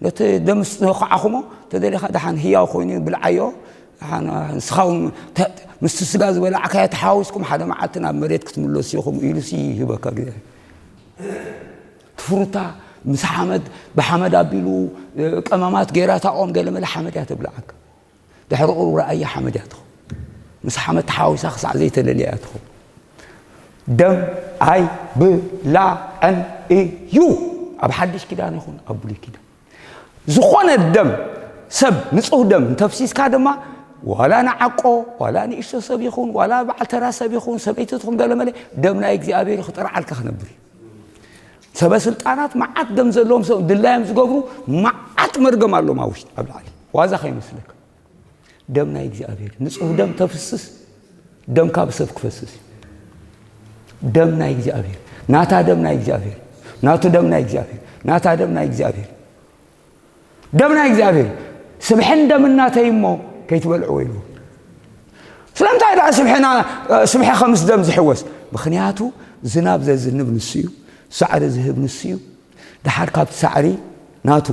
ነቲ ደም ዝነኽዓኹሞ ተደሊኻ ደሓን ህያው ኮይኑ ብልዓዮ። ደሓን ንስኻ እውን ተ-፣ ምስቲ ስጋ ዝበላዕካዮ ተሓዋዊስኩም ሓደ መዓልቲ ናብ መሬት ክትምለሱ ኢኹም ኢሉሲ ይህበካ እግዚኣብሔር። ትፍሩታ ምስ ሓመድ፣ ብሓመድ ኣቢሉ፣ እ፣ ቀመማት ገይራ እታ ኦም ገለመለ ሓመድ እያ ተብልዓካ። ድሕሪ ቁሩብ ረኣያ ሓመድ እያ ትኸውን። ምስ ሓመድ ተሓዋዊሳ ክሳዕ ዘይተለልያ እያ ትኸውን። ደም ኣይብላዕን እዩ። ኣብ ሓድሽ ኪዳን ይኹን ኣብ ብሉይ ኪዳን። ዝኾነ ደም ሰብ፣ ንጹህ ደም እንተፍሲስካ ድማ፣ ዋላ ንዓቆ፣ ዋላ ንእሽቶ ሰብ ይኹን፣ ዋላ በዓል ተራ ሰብ ይኹን፣ ሰበይቲ ትኹን ገለመለ፣ ደም ናይ እግዚኣብሔር እዩ፣ ክጠርዓልካ ክነብር እዩ። ሰበ ስልጣናት መዓት ደም ዘለዎም ሰብ ድላዮም ዝገብሩ መዓት መርገም ኣለዎም ኣብ ውሽጢ፣ ኣብ ላዕሊ። ዋዛ ከይመስለካ። ደም ናይ እግዚኣብሔር፣ ንጹህ ደም ተፍስስ፣ ደም ካብ ሰብ ክፈስስ እዩ። ደም ናይ እግዚኣብሔር፣ ናታ ደም ናይ እግዚኣብሔር፣ ናቱ ደም ናይ እግዚኣብሔር፣ ናታ ደም ናይ እግዚኣብሔር። ደም ናይ እግዚኣብሔር። ስብሕን ደምን ናተይ እሞ ከይትበልዕዎ ኢልዎ። ስለምንታይ ደኣ ስብሕና፣ ስብሒ ከምስ ደም ዝሕወስ? ምኽንያቱ ዝናብ ዘዝንብ ንሱ እዩ፣ ሳዕሪ ዝህብ ንሱ እዩ። ደሓር ካብቲ ሳዕሪ ናቱ፣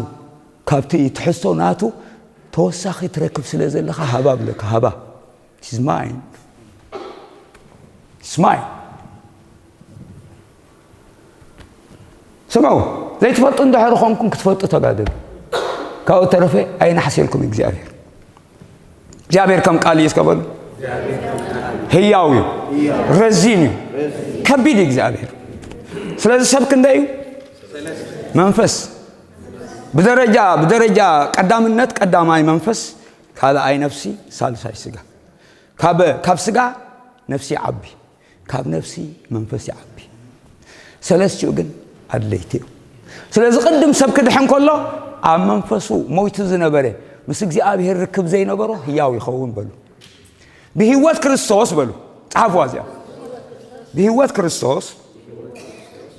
ካብቲ ትሕዝቶ ናቱ ተወሳኺ ትረክብ ስለ ዘለኻ ሃባ ብለካ፣ ሃባ። It's mine. It's mine. ስምዑ፣ ዘይትፈልጡ እንድሕሪ ኾንኩም ክትፈልጡ ተጋደሉ። ካብኡ ተረፈ ኣይናሕሰልኩም እግዚኣብሔር። እግዚኣብሔር ከም ቃል እዩ እስከ በሉ። ህያው እዩ። ረዚን እዩ። ከቢድ እዩ እግዚኣብሔር። ስለዚ ሰብ ክንደይ እዩ? መንፈስ። ብደረጃ፣ ብደረጃ ቀዳምነት ቀዳማይ መንፈስ፣ ካልኣይ ነፍሲ፣ ሳልሳይ ስጋ። ካብ፣ ካብ ስጋ ነፍሲ ይዓቢ፣ ካብ ነፍሲ መንፈስ ይዓቢ። ሰለስቲኡ ግን ኣድለይቲ እዮም። ስለዚ ቅድም ሰብ ክድሕን ከሎ ኣብ መንፈሱ ሞይቱ ዝነበረ ምስ እግዚኣብሔር ርክብ ዘይነበሮ ህያው ይኸውን በሉ። ብህይወት ክርስቶስ በሉ። ጸሓፍዋ እዚኣ። ብህይወት ክርስቶስ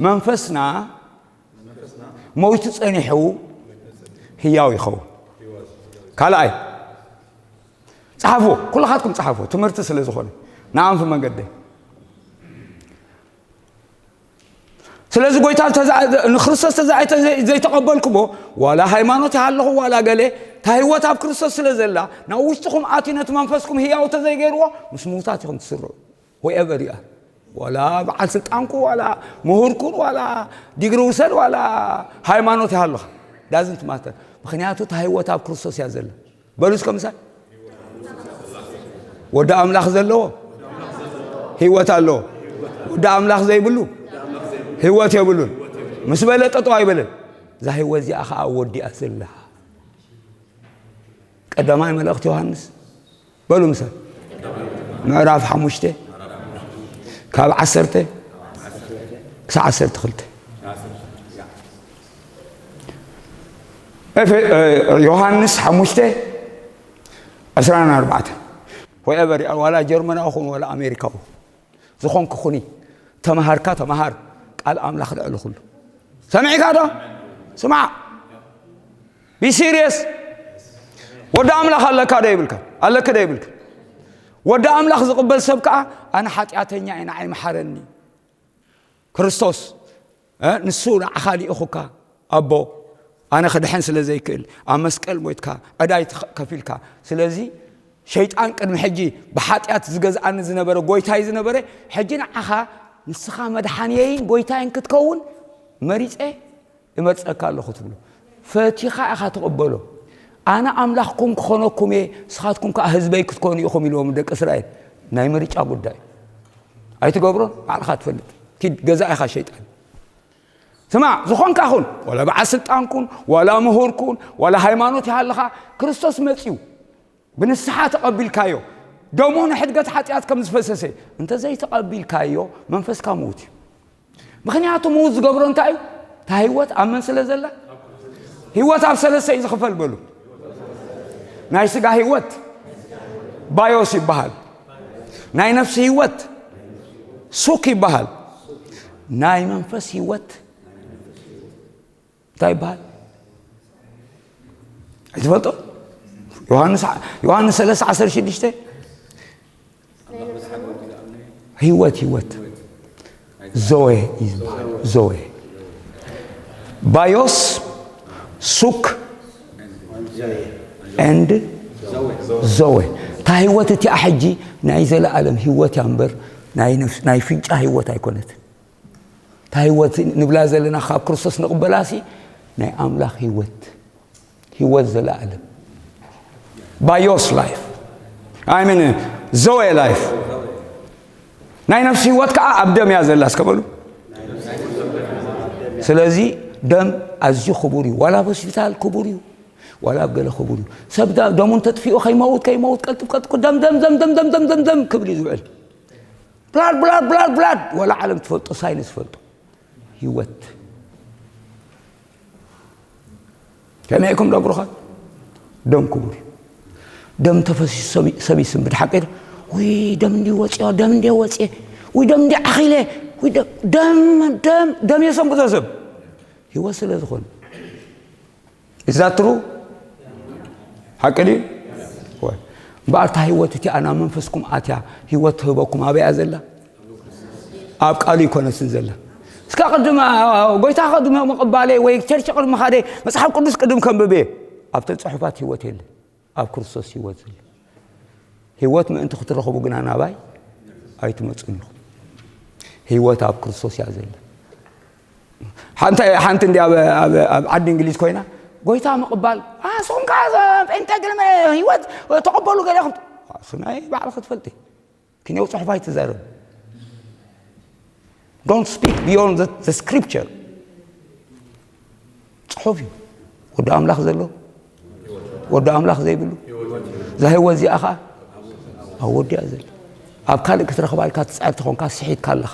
መንፈስና ሞይቱ ጸኒሑ ህያው ይኸውን። ካልኣይ ጸሓፍዎ፣ ኩልኻትኩም ጸሓፍዎ፣ ትምህርቲ ስለ ዝኾነ ንኣንፊ መንገደይ። ስለዚ ጎይታ ተዛ-፣ ንክርስቶስ ተዛ-፣ ተዘይ-፣ ዘይተቐበልኩሞ፣ ዋላ ሃይማኖት ይሃለኹ፣ ዋላ ገለ፣ እታ ህይወት ኣብ ክርስቶስ ስለ ዘላ፣ ናብ ውሽጥኹም ኣትዩ ነቲ መንፈስኩም ህያው ተዘይገይርዎ፣ ምስ ምዉታት ኢኹም ትስርዑ። Whoever you are። ዋላ በዓል ስልጣንኩ፣ ዋላ ምሁርኩን፣ ዋላ ዲግሪ ውሰድ፣ ዋላ ሃይማኖት ይሃለኻ። Doesn't matter። ምኽንያቱ እታ ህይወት ኣብ ክርስቶስ እያ ዘላ። በሉ እስከ ምሳይ። ወዲ ኣምላኽ ዘለዎ ህይወት ኣለዎ። ወዲ ኣምላኽ ዘይብሉ ህይወት የብሉን። ምስ በለ ጠጠው ኣይበለን። እዛ ህይወት እዚኣ ኸዓ ወዲኣ ዘላ። ቀዳማይ መልእኽቲ ዮሃንስ በሉ ምሰ ምዕራፍ ሓሙሽተ ካብ ዓሰርተ ክሳብ ዓሰርተ ክልተ። ኤፌ- እ፣ ዮሃንስ ሓሙሽተ ዕስራን ኣርባዕተን። ወኤቨር ዋላ ጀርመናዊ ኹን ዋላ ኣሜሪካዊ ዝኾንክ ኹኒ፣ ተመሃርካ ተመሃር፣ ቃል ኣምላኽ ልዕሊ ኩሉ። ሰሚዕካ ዶ? ስማዕ። ቢ ሲሪየስ። ወዲ ኣምላኽ ኣለካ ዶ ይብልካ? ኣለክ ዶ ይብልካ? ወዲ ኣምላኽ ዝቕበል ሰብ ከኣ ኣነ ሓጢኣተኛ እየ፣ ንዓይ መሓረኒ። ክርስቶስ እ፣ ንሱ ንዓኻ ልኢኹካ፣ ኣቦ ኣነ ክድሕን ስለ ዘይክእል ኣብ መስቀል ሞይትካ ዕዳይ ትኸ- ከፊልካ። ስለዚ ሸይጣን ቅድሚ ሕጂ ብሓጢኣት ዝገዝኣኒ ዝነበረ ጎይታይ ዝነበረ፣ ሕጂ ንዓኻ ንስኻ መድሓንየይን ጎይታይን ክትከውን መሪጸ እመርጸካ ኣለኹ ትብሎ። ፈቲኻ ኢኻ ትቕበሎ። ኣነ ኣምላኽኩም ክኾነኩም እየ፣ ንስኻትኩም ከኣ ህዝበይ ክትኮኑ ኢኹም ኢልዎም ደቂ እስራኤል። ናይ ምርጫ ጉዳይ። ኣይትገብሮን፣ ባዕልኻ ትፈልጥ። ኪድ ገዛ ኢኻ ሸይጣን። ስማዕ፣ ዝኾንካ ኹን፣ ዋላ በዓል ስልጣን ኩን፣ ዋላ ምሁር ኩን፣ ዋላ ሃይማኖት ይሃልኻ፣ ክርስቶስ መጺኡ ብንስሓ ተቐቢልካዮ፣ ደሙ ንሕድገት ሓጢኣት ከም ዝፈሰሰ እንተ ዘይተቐቢልካዮ፣ መንፈስካ ምዉት እዩ። ምኽንያቱ ምዉት ዝገብሮ እንታይ እዩ? እታ ህይወት ኣብ መን ስለ ዘላ? ህይወት ኣብ ሰለስተ እዩ ዝኽፈል በሉ። ናይ ስጋ ህይወት ባዮስ ይበሃል። ናይ ነፍሲ ህይወት ሱክ ይበሃል። ናይ መንፈስ ህይወት እንታይ ይበሃል? ኣይትፈልጦ? ዮሃንስ ዮሃንስ ሰለስተ ዓሰርተ ሽዱሽተ። ህይወት ህይወት ዞዌ ይበሃል። ዞዌ ባዮስ ሱክ ኤንድ ዞዌ። እታ ህይወት እቲኣ ሕጂ ናይ ዘለኣለም ህይወት እያ እምበር ናይ ነፍስ- ናይ ፍንጫ ህይወት ኣይኮነትን። እታ ህይወት ንብላ ዘለና ካብ ክርስቶስ ንቕበላሲ ናይ ኣምላኽ ህይወት፣ ህይወት ዘለኣለም፣ ባዮስ ላይፍ፣ ኣይ ሚን ዞዌ ላይፍ። ናይ ነፍሲ ህይወት ከዓ ኣብ ደም እያ ዘላ። እስከ በሉ። ስለዚ ደም ኣዝዩ ክቡር እዩ። ዋላ ኣብ ሆስፒታል ክቡር እዩ፣ ዋላ ኣብ ገለ ክቡር እዩ። ሰብ ዳ- ደሙ እንተጥፊኡ ከይመውት ከይመውት ቀልጥፍ ቀልጥፍ ደም ደም ደም ደም ደም ደም ደም ደም ክብል እዩ ዝውዕል። ብላድ ብላድ ብላድ ብላድ። ዋላ ዓለም ትፈልጦ፣ ሳይንስ ትፈልጦ። ህይወት ከመይኩም ደብሩኻ ደም ክቡር እዩ። ደም ተፈሲሱ ሰብ- ሰብ ይስንብድ ሓቂ ዶ? ውይ ደም እንዲ ወፅዮ፣ ደም እንዲ ወፅየ፣ ውይ ደም እንዲ ዓኺለ፣ ውይ ደም ደም ደም ደም የሰንብዶ ሰብ ህይወት ስለ ዝኾነ። ኢዛትሩ ሓቂ ድዩ? ወይ እምበኣር እታ ህይወት እቲኣ ናብ መንፈስኩም ኣትያ ህይወት ትህበኩም ኣበይ እያ ዘላ? ኣብ ቃሉ ይኮነትን ዘላ። እስካ ቅድም ኣ- ጎይታ ቅድሚ ምቕባለይ ወይ ቸርች ቅድሚ ኻደ መጽሓፍ ቅዱስ ቅድም ከንብብ እየ። ኣብተን ጽሑፋት ህይወት የለ፣ ኣብ ክርስቶስ ህይወት ዘለ። ህይወት ምእንቲ ክትረኽቡ ግና ናባይ ኣይትመጹን ኢኹም። ህይወት ኣብ ክርስቶስ እያ ዘለ። ሓንቲ ሓንቲ እንዲ ኣብ ኣብ ኣብ ዓዲ እንግሊዝ ኮይና ጎይታ ምቕባል ኣስኹም ከዓ ጴንጤ ግልመ ህይወት ተቐበሉ ገለ ኢኹም። እሱ ናይ ባዕልኻ ትፈልጢ። ክንየው ጽሑፍ ኣይትዛረብ። Don't speak beyond the, the scripture. ጽሑፍ እዩ። ወዲ ኣምላኽ ዘሎ፣ ወዲ ኣምላኽ ዘይብሉ። እዛ ህይወት እዚኣ ኸዓ ኣብ ወዲ እያ ዘላ። ኣብ ካልእ ክትረኽባ ኢልካ ትጽዕር ተኾንካ ስሒትካ ኣለኻ።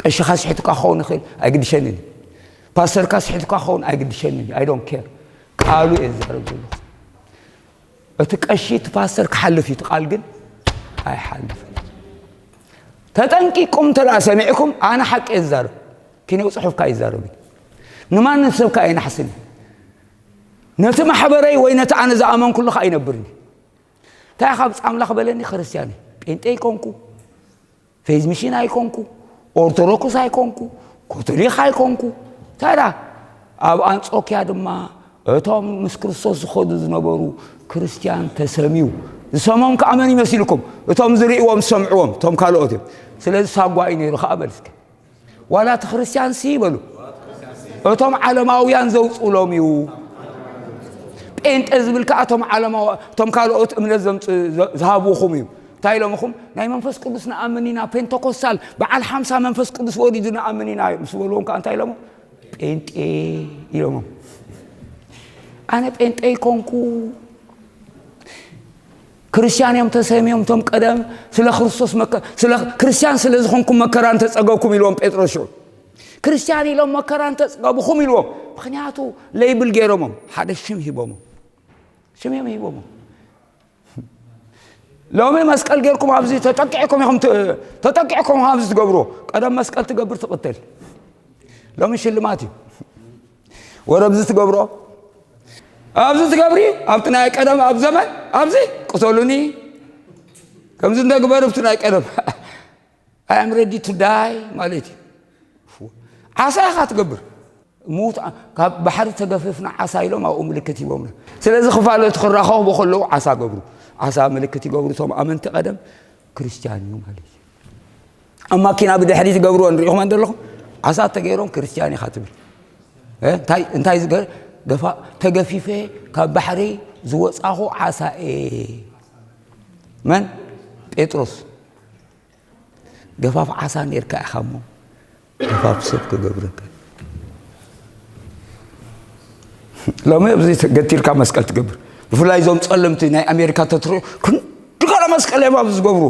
ቀሽኻ ስሒቱካ ክኸውን ይኽእል፣ ኣይግድሸንን እዩ። ፓስተርካ ስሒቱካ ክኸውን ኣይግድሸንን እዩ። I don't care። ቃሉ እየ ዝዛረብ ዘለኹ። እቲ ቀሺ እቲ ፓስተር ክሓልፍ እዩ፣ እቲ ቃል ግን ኣይሓልፍን። ተጠንቂቁም እንተ ደኣ ሰሚዕኩም ኣነ ሓቂ እየ ዝዛረብ፣ ክንየው ጽሑፍካ ኣይዛረብን። ንማንም ሰብካ ኣይናሕስን። ነቲ ማሕበረይ ወይ ነቲ ኣነ ዝኣመንኩሉ ከኣ ኣይነብርን። እንታይ ካብ ጻምላኽ በለኒ ክርስትያን እየ። ጴንጤ ኣይኮንኩ፣ ፌዝ ሚሽን ኣይኮንኩ፣ ኦርቶዶክስ ኣይኮንኩ፣ ኮቶሊክ ኣይኮንኩ። ታዲያ ኣብ ኣንጾኪያ ድማ እቶም ምስ ክርስቶስ ዝኸዱ ዝነበሩ ክርስትያን ተሰምዩ። ዝሰሞም ከኣ መን ይመሲልኩም? እቶም ዝርእይዎም ዝሰምዕዎም፣ እቶም ካልኦት እዮም። ስለዚ ሳጓ እዩ ነይሩ ከኣ በል እስከ። ዋላ እቲ ክርስትያን ሲ ይበሉ። እቶም ዓለማውያን ዘውጽእሎም እዩ። ጴንጤ ዝብል ከኣ እቶም ዓለማው- እቶም ካልኦት እምነት ዘምጽ- ዘ- ዝሃብኹም እዩ። እንታይ ኢሎምኹም? ናይ መንፈስ ቅዱስ ንኣምን ኢና፣ ፔንተኮስታል በዓል ሓምሳ መንፈስ ቅዱስ ወሪዱ ንኣምን ኢና ምስ በልዎም ከኣ እንታይ ኢሎሞ? ጴንጤ ኢሎሞም። ኣነ ጴንጠ ይኮንኩ። ክርስቲያን እዮም ተሰምዮም፣ እቶም ቀደም ስለ ክርስቶስ መከ-፣ ስለ ክርስቲያን ስለ ዝኾንኩም መከራ እንተጸገብኩም ኢልዎም ጴጥሮስ ሽዑ። ክርስቲያን ኢሎም መከራ እንተጸገብኹም ኢልዎም። ምኽንያቱ ሌብል ገይሮሞም፣ ሓደ ሽም ሂቦሞም። ሽም እዮም ሂቦሞም። ሎሚ መስቀል ጌርኩም ኣብዚ ተጠቂዕኩም ኢኹም ት-፣ ተጠቂዕኩም ኣብዚ ትገብርዎ። ቀደም መስቀል ትገብር ትቕተል። ሎሚ ሽልማት እዩ። ወረ ኣብዚ ትገብሮ፣ ኣብዚ ትገብሪ፣ ኣብቲ ናይ ቀደም ኣብ ዘመን፣ ኣብዚ ቅተሉኒ። ከምዚ እንደግበር ኣብቲ ናይ ቀደም። I am ready to die ማለት እዩ። ዓሳ ኢኻ ትገብር። ሙት ዓ-፣ ካብ ባሕሪ ተገፈፍና ዓሳ ኢሎም ኣብኡ ምልክት ሂቦምና። ስለዚ ክፋለቱ ክራኸቡ ከለዉ ዓሳ ገብሩ። ዓሳ ምልክት ይገብሩ እቶም ኣመንቲ ቀደም ክርስቲያን እዩ ማለት እዩ። ኣብ ማኪና ብድሕሪት ይገብርዎ ንሪኢኹም እንደለኹም ዓሳ ተገይሮም ክርስቲያን ኢኻ ትብል። እ፣ እንታይ፣ እንታይ ዝገ-፣ ገፋ-፣ ተገፊፈ ካብ ባሕሪ ዝወጻኹ ዓሳ እየ። መን? ጴጥሮስ። ገፋፍ ዓሳ ኔርካ ኢኻ እሞ ገፋፍ ሰብ ክገብረካ። ሎሚ ኣብዚ ገቲርካ መስቀል ትገብር። ብፍላይ እዞም ጸለምቲ ናይ ኣሜሪካ ተትሪኡ ክንዲ ገለ መስቀል እዮም ኣብዚ ዝገብሩ።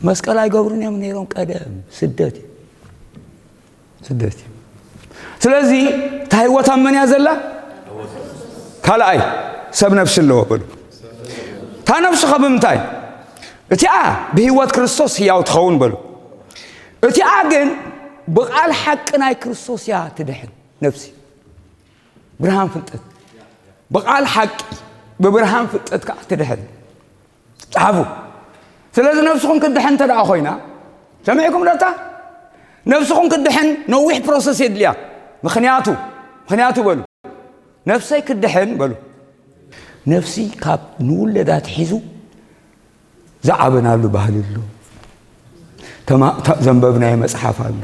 መስቀል ኣይገብሩን እዮም ነይሮም ቀደም። ስደት እዩ። ስደት እዩ። ስለዚ እታ ህይወት ኣብ መን እያ ዘላ? ካልኣይ ሰብ ነፍሲ ኣለዎ በሉ። እታ ነፍሲ ከ ብምንታይ? እቲኣ ብህይወት ክርስቶስ ህያው ትኸውን በሉ። እቲኣ ግን ብቓል ሓቂ ናይ ክርስቶስ እያ ትድሕን ነፍሲ። ብርሃን ፍልጠት። ብቓል ሓቂ፣ ብብርሃን ፍልጠት ከዓ ትድሕን። ጸሓፉ። ስለዚ ነፍስኹም ክድሕን እንተ ደኣ ኮይና፣ ሰሚዕኩም ዶ እታ? ነፍስኹም ክድሕን ነዊሕ ፕሮሰስ የድልያ። ምኽንያቱ፣ ምኽንያቱ በሉ። ነፍሰይ ክድሕን በሉ። ነፍሲ ካብ ንውለዳ ኣትሒዙ ዝዓበናሉ ባህሊ ኣሎ። ተማ-፣ ተ-፣ ዘንበብናዮ መጽሓፍ ኣሎ።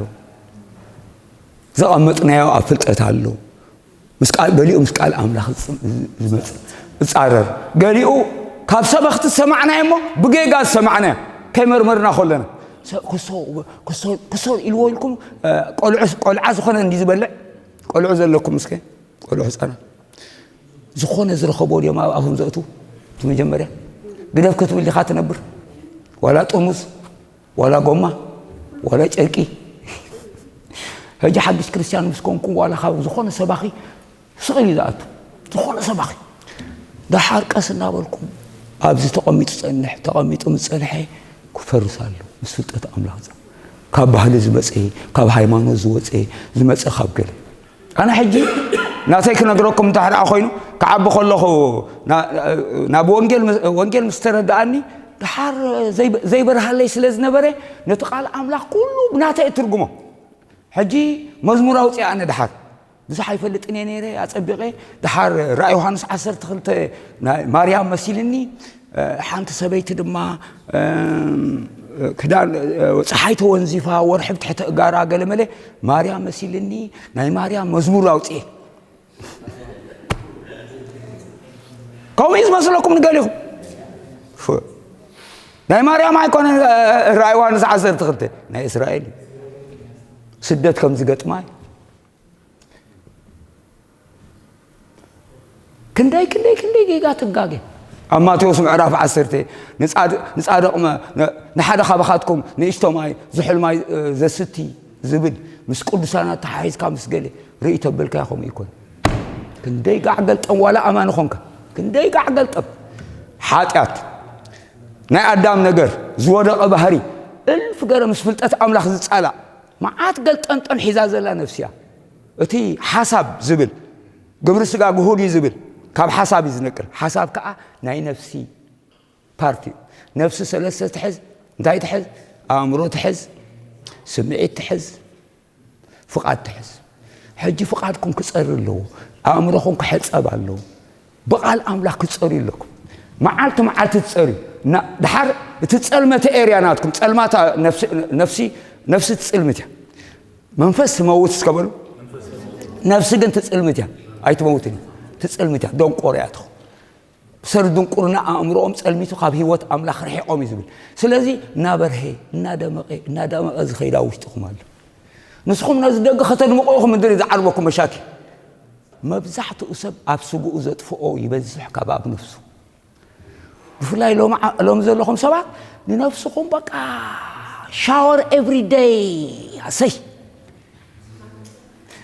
ዘቐመጥናዮ ኣብ ፍልጠት ኣሎ። ምስ ቃል፣ ገሊኡ ምስ ቃል ኣምላኽ ዝጽ-፣ ዝመጽእ፣ ዝጻረር። ገሊኡ ካብ ሰበኽቲ ዝሰማዕናዮ እሞ ብጌጋ ዝሰማዕናዮ ከይመርመርና ከለና። ሰ-፣ ክሶ፣ ክሶ፣ ክሶ ኢልዎ ኢልኩም፣ እ፣ ቆልዑ፣ ቆልዓ ዝኾነ እንዲ ዝበልዕ፣ ቆልዑ ዘለኩም እስከ፣ ቆልዑ ህጻናት። ዝኾነ ዝረኸቦ ድዮም ኣብ ኣፎም ዘእትዉ? እቲ መጀመርያ ግደፍ ክትብል ዲኻ ትነብር? ዋላ ጥርሙዝ፣ ዋላ ጎማ፣ ዋላ ጨርቂ። ሕጂ ሓድሽ ክርስቲያን ምስ ኮንኩ ዋላ ካብ ዝኾነ ሰባኺ ስቕ ኢሉ ዝኣቱ። ዝኾነ ሰባኺ። ደሓር ቀስ እናበልኩም ኣብዚ ተቐሚጡ ጸንሕ፣ ተቐሚጡ ምስ ጸንሐ ክፈርስ ኣሎ። ምስ ፍልጠት ኣምላኽ ጸ-፣ ካብ ባህሊ ዝመጸ፣ ካብ ሃይማኖት ዝወጸ፣ ዝመጸ ካብ ገለ። ኣነ ሕጂ ናተይ ክነግረኩም እንተ ደኣ ኮይኑ፣ ክዓቢ ከለኹ ና-፣ ናብ ወንጌል ምስ፣ ወንጌል ምስ ተረድኣኒ፣ ደሓር ዘይበ-፣ ዘይበርሃለይ ስለ ዝነበረ፣ ነቲ ቃል ኣምላኽ ኩሉ ብናተይ እትርጉሞ። ሕጂ መዝሙር ኣውጺኣ ኣነ ደሓር። ብዙሕ ኣይፈልጥን እየ ነይረ፣ ኣጸቢቐ። ደሓር ራእይ ዮሃንስ ዓሰርተ ክልተ ናይ ማርያም መሲልኒ፣ እ፣ ሓንቲ ሰበይቲ ድማ፣ እ፣ ክዳን፣ እ፣ ጸሓይ ተወንዚፋ፣ ወርሒ ብትሕቲ እጋራ ገለመለ፣ ማርያም መሲልኒ፣ ናይ ማርያም መዝሙር ኣውጽኤ። ከምኡ እዩ ዝመስለኩም ንገሊኹም። ፍ-፣ ናይ ማርያም ኣይኮነን፣ እ፣ ራእይ ዮሃንስ ዓሰርተ ክልተ ናይ እስራኤል እዩ። ስደት ከም ዝገጥማ እዩ። ክንደይ፣ ክንደይ፣ ክንደይ ጌጋ ትጋገ። ኣብ ማቴዎስ ምዕራፍ ዓሰርተ፣ ንጻድ-፣ ንጻድቕ መ-፣ ነ-፣ ንሓደ ካባኻትኩም ንእሽቶ ማይ፣ ዝሑል ማይ፣ እ፣ ዘስቲ ዝብል ምስ ቅዱሳን ኣተሓሒዝካ ምስ ገለ ርእይ ተበልካዮ ከምኡ ይኮን። ክንደይ ጋዕ ገልጠም ዋላ ኣማኒ ኾንካ። ክንደይ ጋዕ ገልጠም። ሓጢኣት። ናይ ኣዳም ነገር፣ ዝወደቐ ባህሪ። እልፍ ገረ ምስ ፍልጠት ኣምላኽ ዝጻላእ። መዓት ገልጠምጠም ሒዛ ዘላ ነፍሲ እያ። እቲ ሓሳብ ዝብል፣ ግብሪ ስጋ ግሁድ እዩ ዝብል፣ ካብ ሓሳብ እዩ ዝነቅል። ሓሳብ ከዓ ናይ ነፍሲ ፓርቲ እዩ። ነፍሲ ሰለስተ ትሕዝ፣ እንታይ ትሕዝ? ኣእምሮ ትሕዝ፣ ስምዒት ትሕዝ፣ ፍቓድ ትሕዝ። ሕጂ ፍቓድኩም ክጸሪ ኣለዎ፣ ኣእምሮኹም ክሕጸብ ኣለዎ። ብቓል ኣምላኽ ክትጸርዩ ኣለኩም። መዓልቲ መዓልቲ ትጸርዩ። ና-፣ ድሓር እቲ ጸልመተ ኤርያ ናትኩም፣ ጸልማታ ነፍሲ፣ ነፍሲ፣ ነፍሲ ትጽልምት እያ። መንፈስ ትመውት እስከ በሉ። ነፍሲ ግን ትጽልምት እያ። ኣይትመውትን እያ። ትጽልምት እያ። ደንቆሮ እያ ትኹ-፣ ብሰሪ ድንቁርና ኣእምሮኦም ጸልሚቱ ካብ ህይወት ኣምላኽ ርሒቖም እዩ ዝብል። ስለዚ እናበርሀ፣ እናደመቐ፣ እናደመቐ ዝኸይድ ኣብ ውሽጥኹም ኣሎ። ንስኹም ነዚ ደገ ከተድምቑ ኢኹም፣ ምድሪ ዝዓርበኩም መሻኪ። መብዛሕትኡ ሰብ ኣብ ስግኡ ዘጥፍኦ ይበዝሕ ካብ ኣብ ነፍሱ። ብፍላይ ሎም ዘለኹም ሰባት፣ ንነፍስኹም በቃ ሻወር ኤቭሪ ደይ። ኣሰይ፣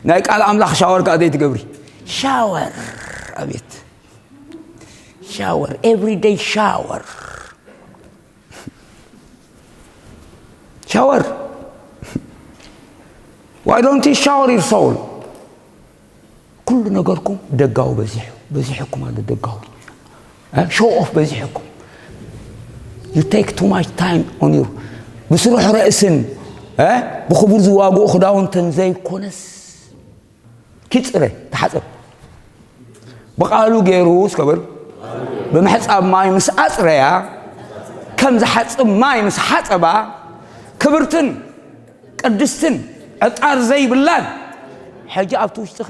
ናይ ቃል ኣምላኽ ሻወር ከኣ ዘይትገብሪ። ሻወር፣ ኣቤት፣ ሻወር፣ ኤቭሪ ደይ ሻወር። ሻወር። Why don't you shower your soul? ኩሉ ነገርኩም ደጋዊ በዚሑ፣ በዚሕኩም ኣሎ ደጋዊ። እ? ሾው ኦፍ በዚሕኩም። You take too much time on your ብስሩሕ ርእስን፣ እ? ብኽቡር ዝዋግኡ ክዳውንትን ዘይኮነስ፣ ኪድ ጽረ፣ ተሓጸብ። ብቓሉ ገይሩ እስከ በሉ። ብምሕጻብ ማይ ምስ ኣጽረያ፣ ከም ዝሓጽብ ማይ ምስ ሓጸባ፣ ክብርትን ቅድስትን ዕጣር ዘይብላን፣ ሕጂ ኣብቲ ውሽጥኺ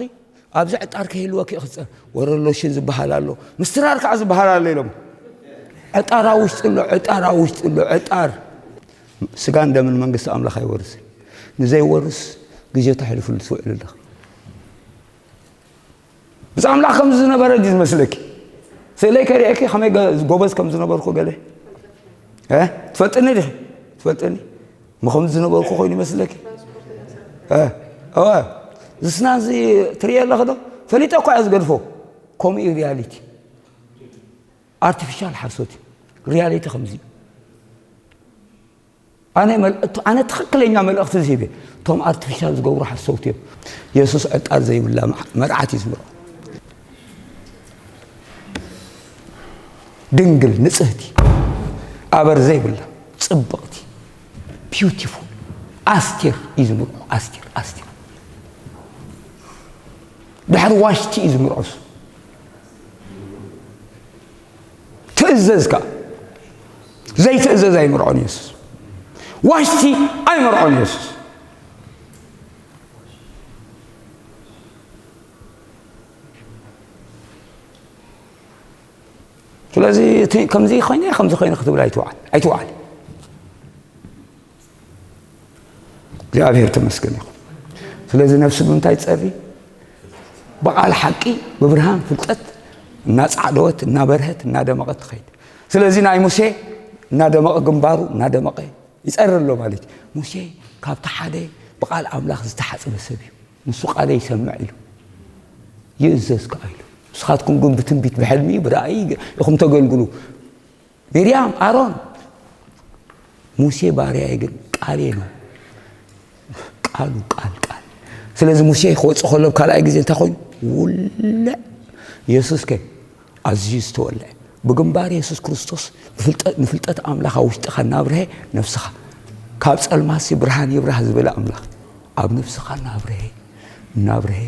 ኣብዚ ዕጣር ከይህልወኪ ክጸ-፣ ወረ ሎሽን ዝበሃል ኣሎ፣ ምስትራር ከኣ ዝበሃል ኣሎ ኢሎም። ዕጣር ኣብ ውሽጢ ኣሎ፣ ዕጣር ኣብ ውሽጢ ኣሎ፣ ዕጣር። ስጋን ደምን መንግስቲ ኣምላኽ ኣይወርስን። ንዘይወርስ ግዜ ተሕልፍሉ ትውዕል ኣለኺ። ብዛዕባ ኣምላኽ ከምዚ ዝነበረ ድዩ ዝመስለኪ? ስእለይ ከርእየኪ ከመይ ገ-፣ ጎበዝ ከም ዝነበርኩ ገለ? እ? ትፈልጥኒ ዲኺ? ትፈልጥኒ? እሞ ከምዚ ዝነበርኩ ኮይኑ ይመስለኪ? እ? እወ። ዝስና እዚ ትርእየ ኣለኺ ዶ? ፈሊጠ እኳ እየ ዝገድፎ። ከምኡ እዩ ሪያሊቲ። ኣርቲፊሻል ሓሶት እዩ። ሪያሊቲ ከምዚ እዩ። ኣነ መል-፣ እቱ-፣ ኣነ ትኽክለኛ መልእኽቲ ዝህብ እየ። እቶም ኣርቲፊሻል ዝገብሩ ሓሰውቲ እዮም። የሱስ ዕጣር ዘይብላ መ-፣ መርዓት እዩ ዝምርዖ። ድንግል ንጽህቲ፣ ኣበር ዘይብላ፣ ጽብቕቲ፣ ቢዩቲፉል፣ ኣስቴር እዩ ዝምርዖ። ኣስቴር፣ ኣስቴር። ድሕሪ ዋሽቲ እዩ ዝምርዖ እሱ። ትእዘዝ ከኣ። ዘይትእዘዝ ኣይምርዖን የሱስ። ዋሽቲ ኣይምርዖን የሱስ። ስለዚ እቲ ከምዚ ኮይነ፣ ከምዚ ኮይነ ክትብል ኣይትውዓል፣ ኣይትውዓል። እግዚኣብሔር ተመስገን ይኹን። ስለዚ ነፍሲ ብምንታይ ትጸሪ? ብቓል ሓቂ፣ ብብርሃን ፍልጠት እናጻዕደወት፣ እናበርሀት፣ እናደመቐት ትኸይድ። ስለዚ ናይ ሙሴ እናደመቐ ግንባሩ፣ እናደመቐ ይጸሪ ኣሎ ማለት እዩ። ሙሴ ካብቲ ሓደ ብቓል ኣምላኽ ዝተሓጽበ ሰብ እዩ። ንሱ ቃለይ ይሰምዕ ኢሉ፣ ይእዘዝ ከኣ ኢሉ። ንስኻትኩም ግን ብትንቢት፣ ብሕልሚ፣ ብራእይ ኢኹም ተገልግሉ። ሚርያም፣ ኣሮን፣ ሙሴ ባርያዬ ግን ቃሌ ነው። ቃሉ፣ ቃል፣ ቃል። ስለዚ ሙሴ ክወጽእ ከሎ ኣብ ካልኣይ ግዜ እንታይ ኮይኑ? ውልዕ። የሱስ ከ ኣዝዩ ዝተወልዐ። ብግንባር የሱስ ክርስቶስ ብፍልጠት፣ ንፍልጠት ኣምላኽ ኣብ ውሽጥኻ እናብርሀ ነፍስኻ። ካብ ጸልማትሲ ብርሃን ይብራህ ዝበለ ኣምላኽ ኣብ ነፍስኻ እናብርሀ፣ እናብርሀ፣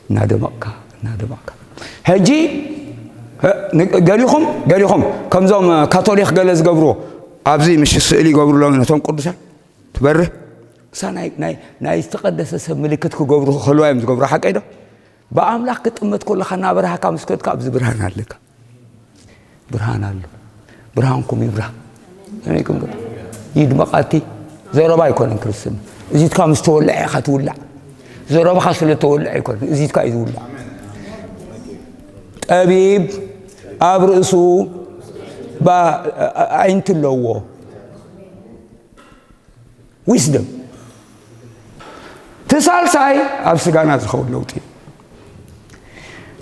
እናደመቕካ፣ እናደመቕካ። ሕጂ፣ እ፣ ን-፣ ገሊኹም፣ ገሊኹም ከምዞም ካቶሊክ ገለ ዝገብርዎ፣ ኣብዚ ምሽ ስእሊ ይገብሩ ኣለዉ ነቶም ቅዱሳን፣ ትበርህ። እሳ ናይ፣ ናይ፣ ናይ ዝተቐደሰ ሰብ ምልክት ክገብሩ ከለዋ እዮም ዝገብሩ፣ ሓቀይ ዶ? ብኣምላኽ ክትጥመት ከለኻ እናበራህካ ምስ ከድካ ኣብዚ ብርሃን ኣለካ። ብርሃን ኣሎ። ብርሃንኩም ይብራህ። ከመይ ይግበር? ይድመቓቲ። ዘረባ ኣይኮነን ክርስትና። እዚትካ ምስ ተወልዐ ኢኻ ትውላዕ። ዘረባኻ ስለ ተወልዐ ኣይኮነን። እዚትካ እዩ ዝውላዕ። ጠቢብ ኣብ ርእሱ ባ-፣ ኣዒንቲ ኣለዎ። ዊስደም። እቲ ሳልሳይ ኣብ ስጋና ዝኸውን ለውጢ እዩ።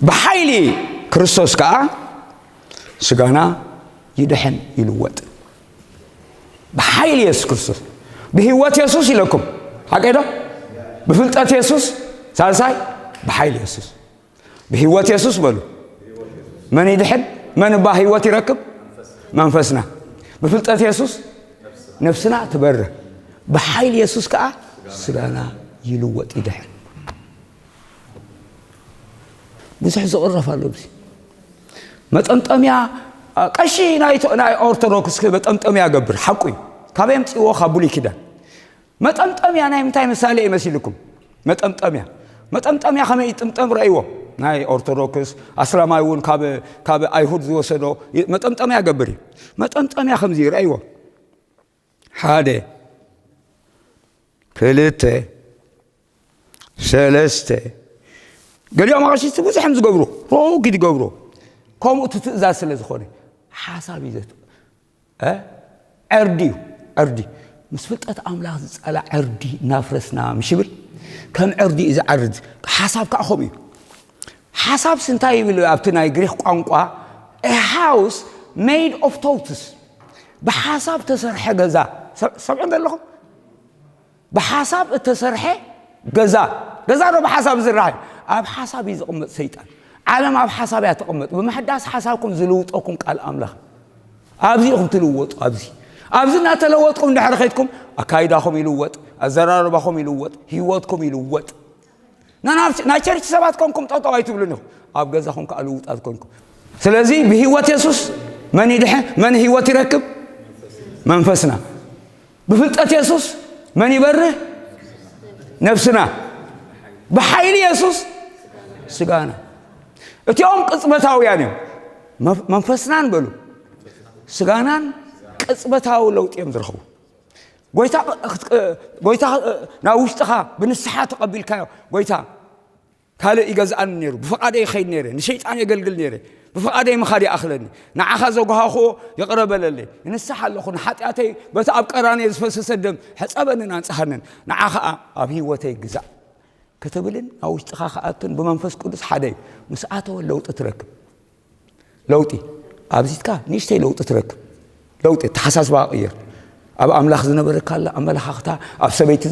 ብሓይሊ ክርስቶስ ከኣ ስጋና ይድሕን፣ ይልወጥ። ብሓይሊ የሱስ ክርስቶስ፣ ብህይወት የሱስ ኢለኩም። ሓቀይ ዶ? ብፍልጠት የሱስ፣ ሳልሳይ፣ ብሓይሊ የሱስ። ብህይወት የሱስ በሉ። መን ይድሕን? መን እባ ህይወት ይረክብ? መንፈስና። ብፍልጠት የሱስ ነፍስና ትበርህ። ብሓይሊ የሱስ ከኣ ስጋና ይልወጥ፣ ይድሕን። ብዙሕ ዝቕረፍ ኣሎ ኣብዚ። መጠምጠምያ፣ አ፣ ቀሺ ናይ ቶ-፣ ናይ ኦርቶዶክስ መጠምጠምያ ገብር፣ ሓቁ እዩ። ካበይ ኣምጽእዎ? ካብ ብሉይ ኪዳን። መጠምጠምያ ናይ ምንታይ ምሳሌ እዩ መሲልኩም? መጠምጠምያ። መጠምጠምያ ከመይ ይጥምጠም ረእይዎ። ናይ ኦርቶዶክስ፣ ኣስላማይ እውን ካብ፣ ካብ ኣይሁድ ዝወሰዶ ይ-፣ መጠምጠምያ ገብር እዩ። መጠምጠምያ ከምዚ ረእይዎ። ሓደ፣ ክልተ፣ ሰለስተ። ገሊኦም ኣቐሽቲ ብዙሕ እዮም ዝገብሩ፣ ረጊድ ይገብሩ። ከምኡ እቲ ትእዛዝ ስለ ዝኾነ ሓሳብ እዩ ዘት- እ? ዕርዲ እዩ። ዕርዲ ምስ ፍልጠት ኣምላኽ ዝጸላ ዕርዲ እናፍረስና ምሽ ይብል። ከም ዕርዲ እዩ ዝዓርድ። ሓሳብ ከዓ ከምኡ እዩ። ሓሳብስ እንታይ ይብል ኣብቲ ናይ ግሪክ ቋንቋ? A house made of thoughts። ብሓሳብ ተሰርሐ ገዛ። ሰብ- ሰምዑ ዘለኹም? ብሓሳብ እተሰርሐ ገዛ። ገዛ ዶ ብሓሳብ ዝራሕ? ኣብ ሓሳብ እዩ ዝቕመጥ ሰይጣን። ዓለም ኣብ ሓሳብ እያ ትቕመጥ። ብምሕዳስ ሓሳብኩም ዝልውጠኩም ቃል ኣምላኽ። ኣብዚ ኢኹም ትልወጡ። ኣብዚ ኣብዚ እናተለወጥኩም ድሕሪ ኸይድኩም ኣካይዳኹም ይልወጥ፣ ኣዘራርባኹም ይልወጥ፣ ህይወትኩም ይልወጥ። ናናብ ናይ ቸርች ሰባት ኮንኩም ጠጠው ኣይትብሉን ኢኹም። ኣብ ገዛኹም ከዓ ልውጣት ኮንኩም። ስለዚ ብህይወት የሱስ መን ይድሐ? መን ህይወት ይረክብ? መንፈስና። ብፍልጠት የሱስ መን ይበርህ? ነፍስና። ብሓይሊ የሱስ ስጋና። እቲኦም ቅጽበታውያን እዮም። መፍ- መንፈስናን በሉ ስጋናን ቅጽበታዊ ለውጢ እዮም ዝረኽቡ። ጎይታ ጎይታ ናብ ውሽጥኻ ብንስሓ ተቐቢልካዮ፣ ጎይታ ካልእ ይገዝኣኒ ነይሩ፣ ብፍቓደይ ይኸይድ ነይረ፣ ንሸይጣን የገልግል ነይረ፣ ብፍቓደይ ምኻድ ይኣኽለኒ፣ ንዓኻ ዘጓሃኹዎ ይቕረ በለለይ፣ ንስሓ ኣለኹ፣ ንሓጢኣተይ በቲ ኣብ ቀራንዮ ዝፈሰሰ ደም ሕጸበንን ኣንጽሃንን፣ ንዓ ኸኣ ኣብ ህይወተይ ግዛእ ክትብልን ናብ ውሽጥኻ ክኣቱን ብመንፈስ ቅዱስ ሓደ እዩ። ምስ ኣተወ ለውጢ ትረክብ። ለውጢ ኣብዚትካ ንእሽተይ ለውጢ ትረክብ። ለውጢ ኣተሓሳስባ ቅየር። ኣብ ኣምላኽ ዝነበረካ ኣመለኻኽታ፣ ኣብ ሰበይቲ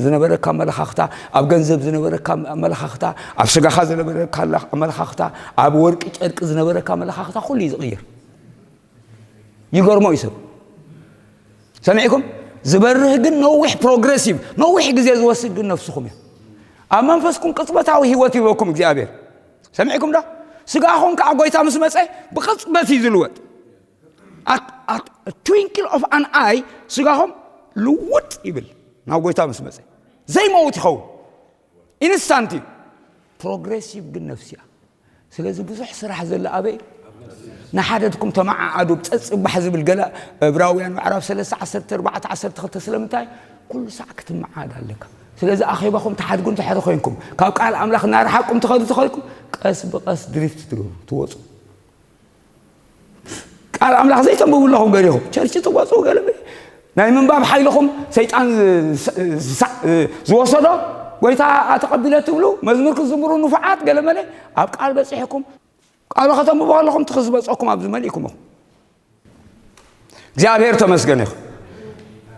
ዝነበረካ ኣመለኻኽታ፣ ኣብ ገንዘብ ዝነበረካ ኣመለኻኽታ፣ ኣብ ስጋኻ ዝነበረካ ኣመለኻኽታ፣ ኣብ ወርቂ ጨርቂ ዝነበረካ ኣመለኻኽታ ኩሉ እዩ ዝቕየር። ይገርሞ እዩ ሰብ። ሰሚዕኩም? ዝበርህ ግን ነዊሕ ፕሮግረሲቭ ነዊሕ ግዜ ዝወስድ ግን ነፍስኹም እያ። ኣብ መንፈስኩም ቅጽበታዊ ህይወት ይበኩም እግዚኣብሔር። ሰሚዕኩም ዶ? ስጋኹም ከዓ ጎይታ ምስ መጸ ብቕጽበት እዩ ዝልወጥ። ትዊንክል ኦፍ ኣን ኣይ ስጋኹም ልውጥ ይብል። ናብ ጎይታ ምስ መጸ ዘይመውት ይኸውን። ኢንስታንት እዩ። ፕሮግሬሲቭ ግን ነፍሲ እያ። ስለዚ ብዙሕ ስራሕ ዘሎ ኣበይ? ንሓደድኩም ተመዓዓዱ። ብፀፅባሕ ዝብል ገለ እብራውያን ምዕራፍ ሰለስተ ዓሰርተ ኣርባዕተ ዓሰርተ ክልተ ስለምንታይ? ኩሉ ሳዕ ክትመዓድ ኣለካ። ስለዚ ኣኼባኹም ትሓድጉ እንተሕሪ ኮይንኩም፣ ካብ ቃል ኣምላኽ እናረሓቅኩም ትኸዱ ተኸይኩም፣ ቀስ ብቐስ ድሪፍት ትገብሩ ትወፁ። ቃል ኣምላኽ ዘይተንብቡ ኣለኹም ገሊኹም ቸርች ትወፁ ገለ ናይ ምንባብ ሓይልኹም ሰይጣን ዝወሰዶ። ጎይታ ኣተቐቢለ ትብሉ መዝሙር ክትዝምሩ ንፉዓት ገለ መለ ኣብ ቃል በፂሕኩም ቃሉ ከተንብቡ ከለኹም ትኽዝበፀኩም ኣብዚ መሊእኩም ኢኹም። እግዚኣብሔር ተመስገን ይኹን።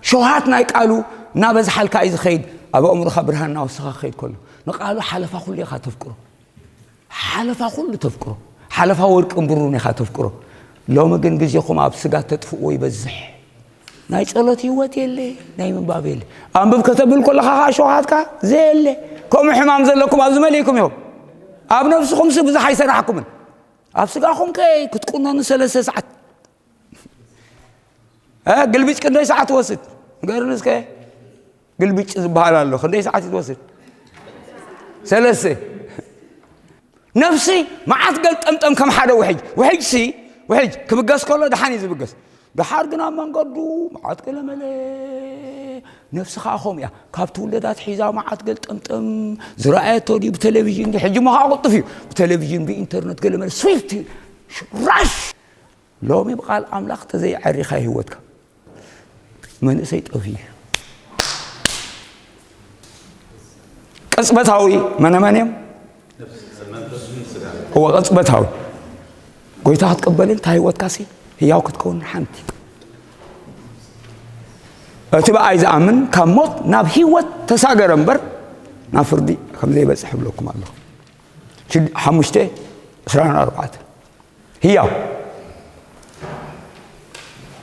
ሸውሃት ናይ ቃሉ እናበዝሓልካ እዩ ዝኸይድ። ኣብ ኣእምሮኻ ብርሃን እናወሰኻ ክኸይድ ከሎ ንቃሉ ሓለፋ ኩሉ ኢኻ ተፍቅሮ። ሓለፋ ኩሉ ተፍቅሮ። ሓለፋ ወርቅን ብሩን ኢኻ ተፍቅሮ። ሎሚ ግን ግዜኹም ኣብ ስጋ ተጥፍእዎ ይበዝሕ። ናይ ጸሎት ህይወት የለ፣ ናይ ምንባብ የለ። ኣንብብ ከተብል ከለኻ ኸዓ ሸውሃትካ ዘየለ። ከምኡ ሕማም ዘለኩም ኣብዚ መሊእኩም እዮም። ኣብ ነብስኹም ሲ ብዙሕ ኣይሰራሕኩምን። ኣብ ስጋኹም ከ ክትቁነኑ ሰለስተ ሰዓት ግልብጭ ክንደይ ሰዓት ትወስድ ንገርኒ እስከ። ግልብጭ ዝበሃል ኣሎ። ክንደይ ሰዓት ትወስድ? ሰለስተ። ነፍሲ መዓት ገልጠምጠም ከም ሓደ ውሕጅ ውሕጅ ሲ ውሕጅ ክብገስ ከሎ ደሓን እዩ ዝብገስ። ደሓር ግን ኣብ መንገዱ መዓት ገለመለ። ነፍሲ ከዓ ከምኡ እያ። ካብ ትውለዳት ሒዛ መዓት ገልጠምጠም ዝረኣየቶ ድዩ ብቴሌቪዥን ድዩ? ሕጂ ሞ ከዓ ቅልጡፍ እዩ። ብቴሌቪዥን ብኢንተርነት ገለመለ ስዊፍት ራሽ። ሎሚ ብቓል ኣምላኽ ተዘይዓሪኻ ህይወትካ መንእሰይ ጠፊ። ቅጽበታዊ መነመን እዮም? እወ ቅጽበታዊ። ጎይታ ክትቀበልን እታ ህይወትካ ሲ ህያው ክትከውን ሓንቲ። እቲ ብኣይ ዝኣምን ካብ ሞት ናብ ህይወት ተሳገረ እምበር ናብ ፍርዲ ከም ዘይበጽሕ እብለኩም ኣለኹ። ሽድ- ሓሙሽተ ዕስራን ኣርባዕተን። ህያው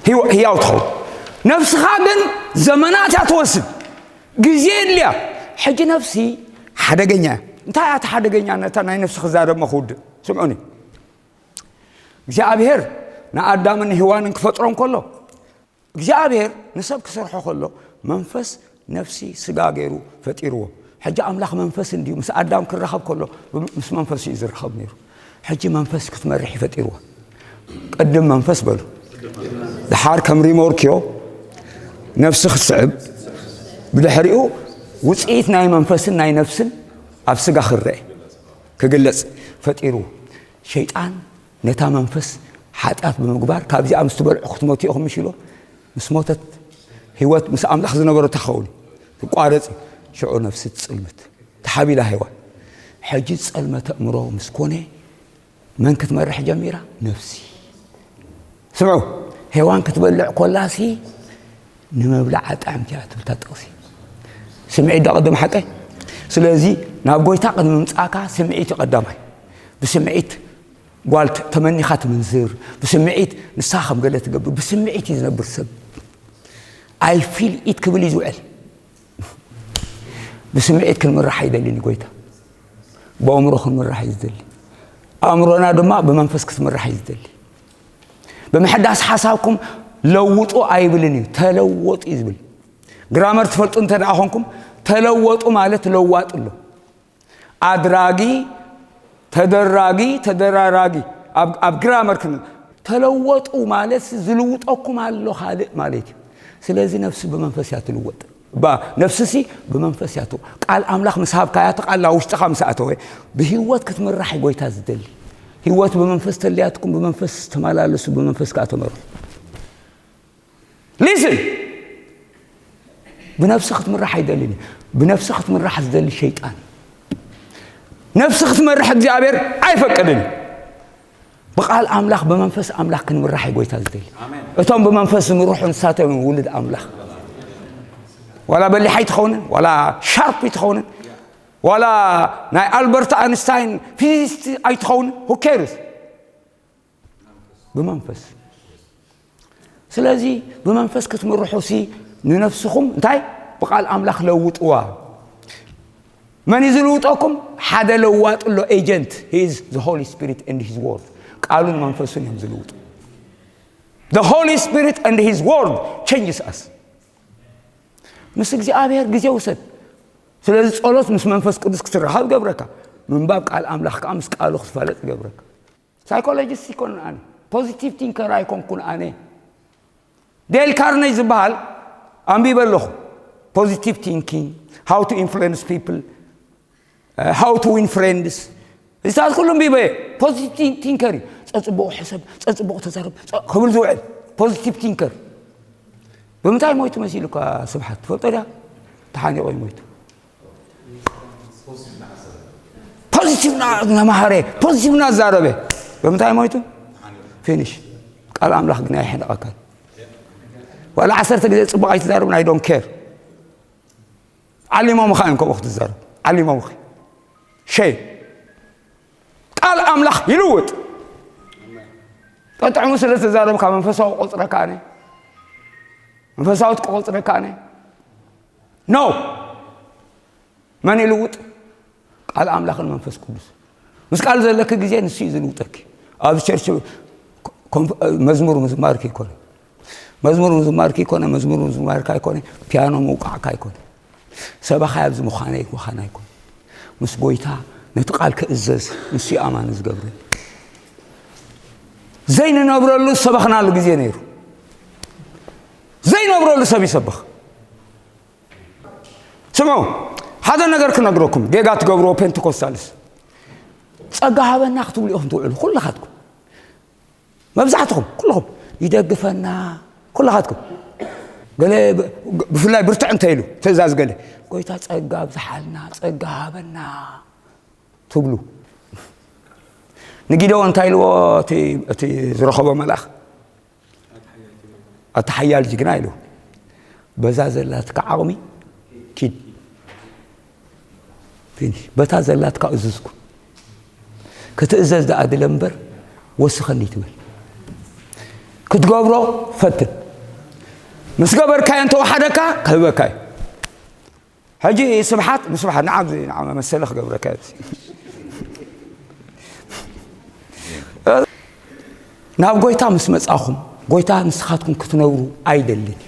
ህይወ- ህያው ትኸውን። ነፍስኻ ግን ዘመናት እያ ትወስድ። ግዜ የድልያ። ሕጂ ነፍሲ ሓደገኛ እያ። እንታይ እያ እቲ ሓደገኛ? ነታ ናይ ነፍሲ ክዛረብ ሞ ክውድእ። ስምዑኒ። እግዚኣብሔር ንኣዳምን ንህዋንን ክፈጥሮም ከሎ እግዚኣብሔር ንሰብ ክሰርሖ ከሎ መንፈስ ነፍሲ ስጋ ገይሩ ፈጢርዎ። ሕጂ ኣምላኽ መንፈስ እንድዩ ምስ ኣዳም ክራኸብ ከሎ ምስ መንፈስ እዩ ዝራኸብ ነይሩ። ሕጂ መንፈስ ክትመርሕ ይፈጢርዎ። ቅድም መንፈስ በሉ። ድሓር ከም ሪሞርክዮ ነፍሲ ክትስዕብ ብድሕሪኡ ውፅኢት ናይ መንፈስን ናይ ነፍስን ኣብ ስጋ ክረአ፣ ክግለጽ ፈጢሩ። ሸይጣን ነታ መንፈስ ሓጢኣት ብምግባር፣ ካብዚኣ ምስ ትበልዑ ክትሞቱ ኢኹም፣ ምሽ ኢሎ። ምስ ሞተት፣ ህይወት ምስ ኣምላኽ ዝነበሮ እንታይ ክኸውን? ትቋረጽ። ሽዑ ነፍሲ ትጽልምት፣ ተሓቢላ ሄዋን። ሕጂ ጸልመተ ኣእምሮ ምስ ኮነ፣ መን ክትመርሕ ጀሚራ? ነፍሲ። ስምዑ፣ ሄዋን ክትበልዕ ኮላሲ፣ "ንመብልዓ ጥዕምቲ እያ" ትብል እታ ጥቕሲ። ስምዒት ዶ ቀደም ሓቀ? ስለዚ ናብ ጎይታ ቅድሚ ምምጻእካ ስምዒት እዩ ቀዳማይ። ብስምዒት ጓል ተ-፣ ተመኒኻ ትምንዝር፣ ብስምዒት ንስኻ ከም ገለ ትገብር፣ ብስምዒት እዩ ዝነብር ሰብ። "I feel it" ክብል እዩ ዝውዕል። ብስምዒት ክንምራሕ ኣይደልን እዩ ጎይታ። ብኣእምሮ ክንምራሕ እዩ ዝደሊ። ኣእምሮና ድማ ብመንፈስ ክትምራሕ እዩ ዝደሊ። "ብምሕዳስ ሓሳብኩም ለውጡ" ኣይብልን እዩ፣ "ተለወጡ" እዩ ዝብል። ግራመር ትፈልጡ እንተ ደኣ ኾንኩም፣ ተለወጡ ማለት ለዋጥ ኣሎ። ኣድራጊ፣ ተደራጊ፣ ተደራራጊ። ኣብ፣ ኣብ ግራመር ክን-፣ ተለወጡ ማለት ዝልውጠኩም ኣሎ ካልእ ማለት እዩ። ስለዚ ነፍሲ ብመንፈስ እያ ትልወጥ። ባ-፣ ነፍስሲ ብመንፈስ እያ ትው-፣ ቃል ኣምላኽ ምስ ሃብካያ፣ እቲ ቃል ናብ ውሽጥኻ ምስ ኣተወ፣ ብህይወት ክትምራሕ እዩ ጎይታ ዝደሊ። ህይወት ብመንፈስ ተልያትኩም፣ ብመንፈስ ተመላለሱ፣ ብመንፈስ ከኣ ተመርሑ። ሊስን፣ ብነፍሲ ክትምራሕ ኣይደልን እዩ። ብነፍሲ ክትምራሕ ዝደሊ ሸይጣን። ነፍሲ ክትመርሕ እግዚኣብሔር ኣይፈቅድን። ብቃል ኣምላኽ፣ ብመንፈስ ኣምላኽ ክንምራሕ እዩ ጎይታ ዝደሊ። ኣሜን። እቶም ብመንፈስ ዝምርሑ ንሳቶም እዮም ውሉድ ኣምላኽ። ዋላ በሊሕ ኣይትኸውንን፣ ዋላ ሻርፕ ኣይትኸውንን፣ ዋላ ናይ ኣልበርት ኣንስታይን ፊዚስት ኣይትኸውንን፣ who cares? ብመንፈስ። ስለዚ ብመንፈስ ክትምርሑ ሲ ንነፍስኹም እንታይ? ብቃል ኣምላኽ ለውጥዋ። መን እዩ ዝልውጠኩም? ሓደ ለዋጥ ኣሎ፣ ኤጀንት። He is the Holy Spirit and his word። ቃሉን መንፈሱን እዮም ዝልውጡ። The Holy Spirit and his word changes us። ምስ እግዚኣብሔር ግዜ ውሰድ። ስለዚ ጸሎት ምስ መንፈስ ቅዱስ ክትራኸብ ይገብረካ። ምንባብ ቃል ኣምላኽ ከኣ ምስ ቃሉ ክትፋለጥ ይገብረካ። ሳይኮሎጂስት ኣይኮንን ኣነ። ፖዚቲቭ ቲንከር ኣይኮንኩን ኣነ። ዴል ካርኔጅ ዝበሃል ኣንቢበ ኣለኹ። Positive thinking, how to influence people, uh, how to win friends. እዚታት ኩሉ ኣንቢበ። ፖዚቲቭ ቲንከር እዩ። ጸጽቡቕ ሕሰብ፣ ጸጽቡቕ ተዛረብ፣ ጸ-፣ ክብል ዝውዕል ፖዚቲቭ ቲንከር። ብምንታይ ሞይቱ መሲሉካ ስብሓት? ትፈልጦ ድያ? ተሓኒቑ እዩ ሞይቱ። ፖዚቲቭ ና-፣ እናመሃረ፣ ፖዚቲቭ እናዛረበ። ብምንታይ ሞይቱ? ፊኒሽ። ቃል ኣምላኽ ግን ኣይሕነቐካን። ዋላ ዓሰርተ ግዜ ጽቡቕ ኣይትዛረብን፣ I don't care። ዓሊሞምኻ እዮም ከምኡ ክትዛረብ። ዓሊሞምኺ። ሸይ። ቃል ኣምላኽ ይልውጥ። ጠጥዕሙ ስለ ተዛረብካ መንፈሳዊ ቆጽረካ ኣነ። መንፈሳዊት ቆጽረካ ኣነ። ኖ። መን ይልውጥ? ቃል ኣምላኽን መንፈስ ቅዱስ። ምስ ቃል ዘለኪ ግዜ ንሱ እዩ ዝልውጠኪ። ኣብ ቸርች ኮንፍ-፣ መዝሙር ምዝማርኪ ኣይኮነ። መዝሙር ምዝማርኪ ኣይኮነ፣ መዝሙር ምዝማርካ ኣይኮነ፣ ፒያኖ ምውቃዕካ ኣይኮነ። ሰባኻይ ኣብዚ ምዃነይ ምዃን ኣይኮነ። ምስ ጎይታ ነቲ ቃል ክእዘዝ ንሱ እዩ ኣማኒ ዝገብረኒ። ዘይንነብረሉ ዝሰበኽናሉ ግዜ ነይሩ። ዘይነብረሉ ሰብ ይሰብኽ። ስምዑ፣ ሓደ ነገር ክነግረኩም፣ ጌጋ ትገብርዎ ፔንቴኮስታልስ። ጸጋ ሃበና ክትብሉ ኢኹም ትውዕሉ፣ ኩልኻትኩም። መብዛሕትኹም፣ ኩልኹም። ይደግፈና፣ ኩልኻትኩም። ገለ ብ-፣ ብፍላይ ብርትዕ እንተ ኢሉ፣ ትእዛዝ ገለ፣ "ጎይታ ጸጋ ኣብዝሓልና፣ ጸጋ ሃበና" ትብሉ። ንጊደዎን እንታይ ኢልዎ እቲ፣ እቲ ዝረኸቦ መልኣኽ? "ኣታ ሓያል ጅግና" ኢሉ፣ "በዛ ዘላትካ ዓቕሚ ኪድ። ፊኒሽ። በታ ዘላትካ እዝዝኩ። ክትእዘዝ ደኣ ድለ እምበር ወስኸኒ ትበል። ክትገብሮ ፈትን። ምስ ገበርካዮ እንተወሓደካ ክህበካ እዩ።" ሕጂ ስብሓት፣ ንስብሓት፣ ንዓ ኣብዚ፣ ንዓ መሰለ ክገብረካ እዩ። ናብ ጎይታ ምስ መጻኹም፣ ጎይታ ንስኻትኩም ክትነብሩ ኣይደልን እዩ።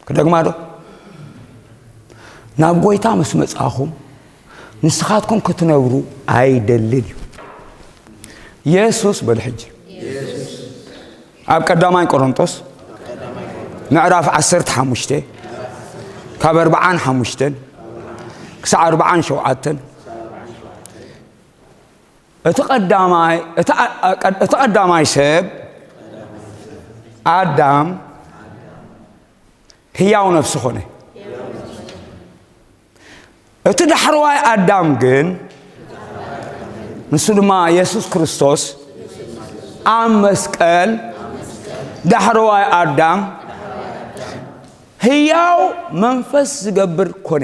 ክደግማ ዶ? ናብ ጎይታ ምስ መጻኹም፣ ንስኻትኩም ክትነብሩ ኣይደልን እዩ። የሱስ በሉ ሕጂ። ኣብ ቀዳማይ ቆሮንጦስ ምዕራፍ ዓሰርተ ሓሙሽተ ካብ ኣርብዓን ሓሙሽተን፣ ክሳዕ ኣርብዓን ሸውዓተን። እቲ ቀዳማይ፣ እቲ ኣ-፣ ኣ-፣ ቀድ-፣ እቲ ቀዳማይ ሰብ ኣዳም ህያው ነፍሲ ኾነ። እቲ ዳሕረዋይ ኣዳም ግን፣ ንሱ ድማ የሱስ ክርስቶስ፣ ኣብ መስቀል ዳሕረዋይ ኣዳም ህያው መንፈስ ዝገብር ኮነ።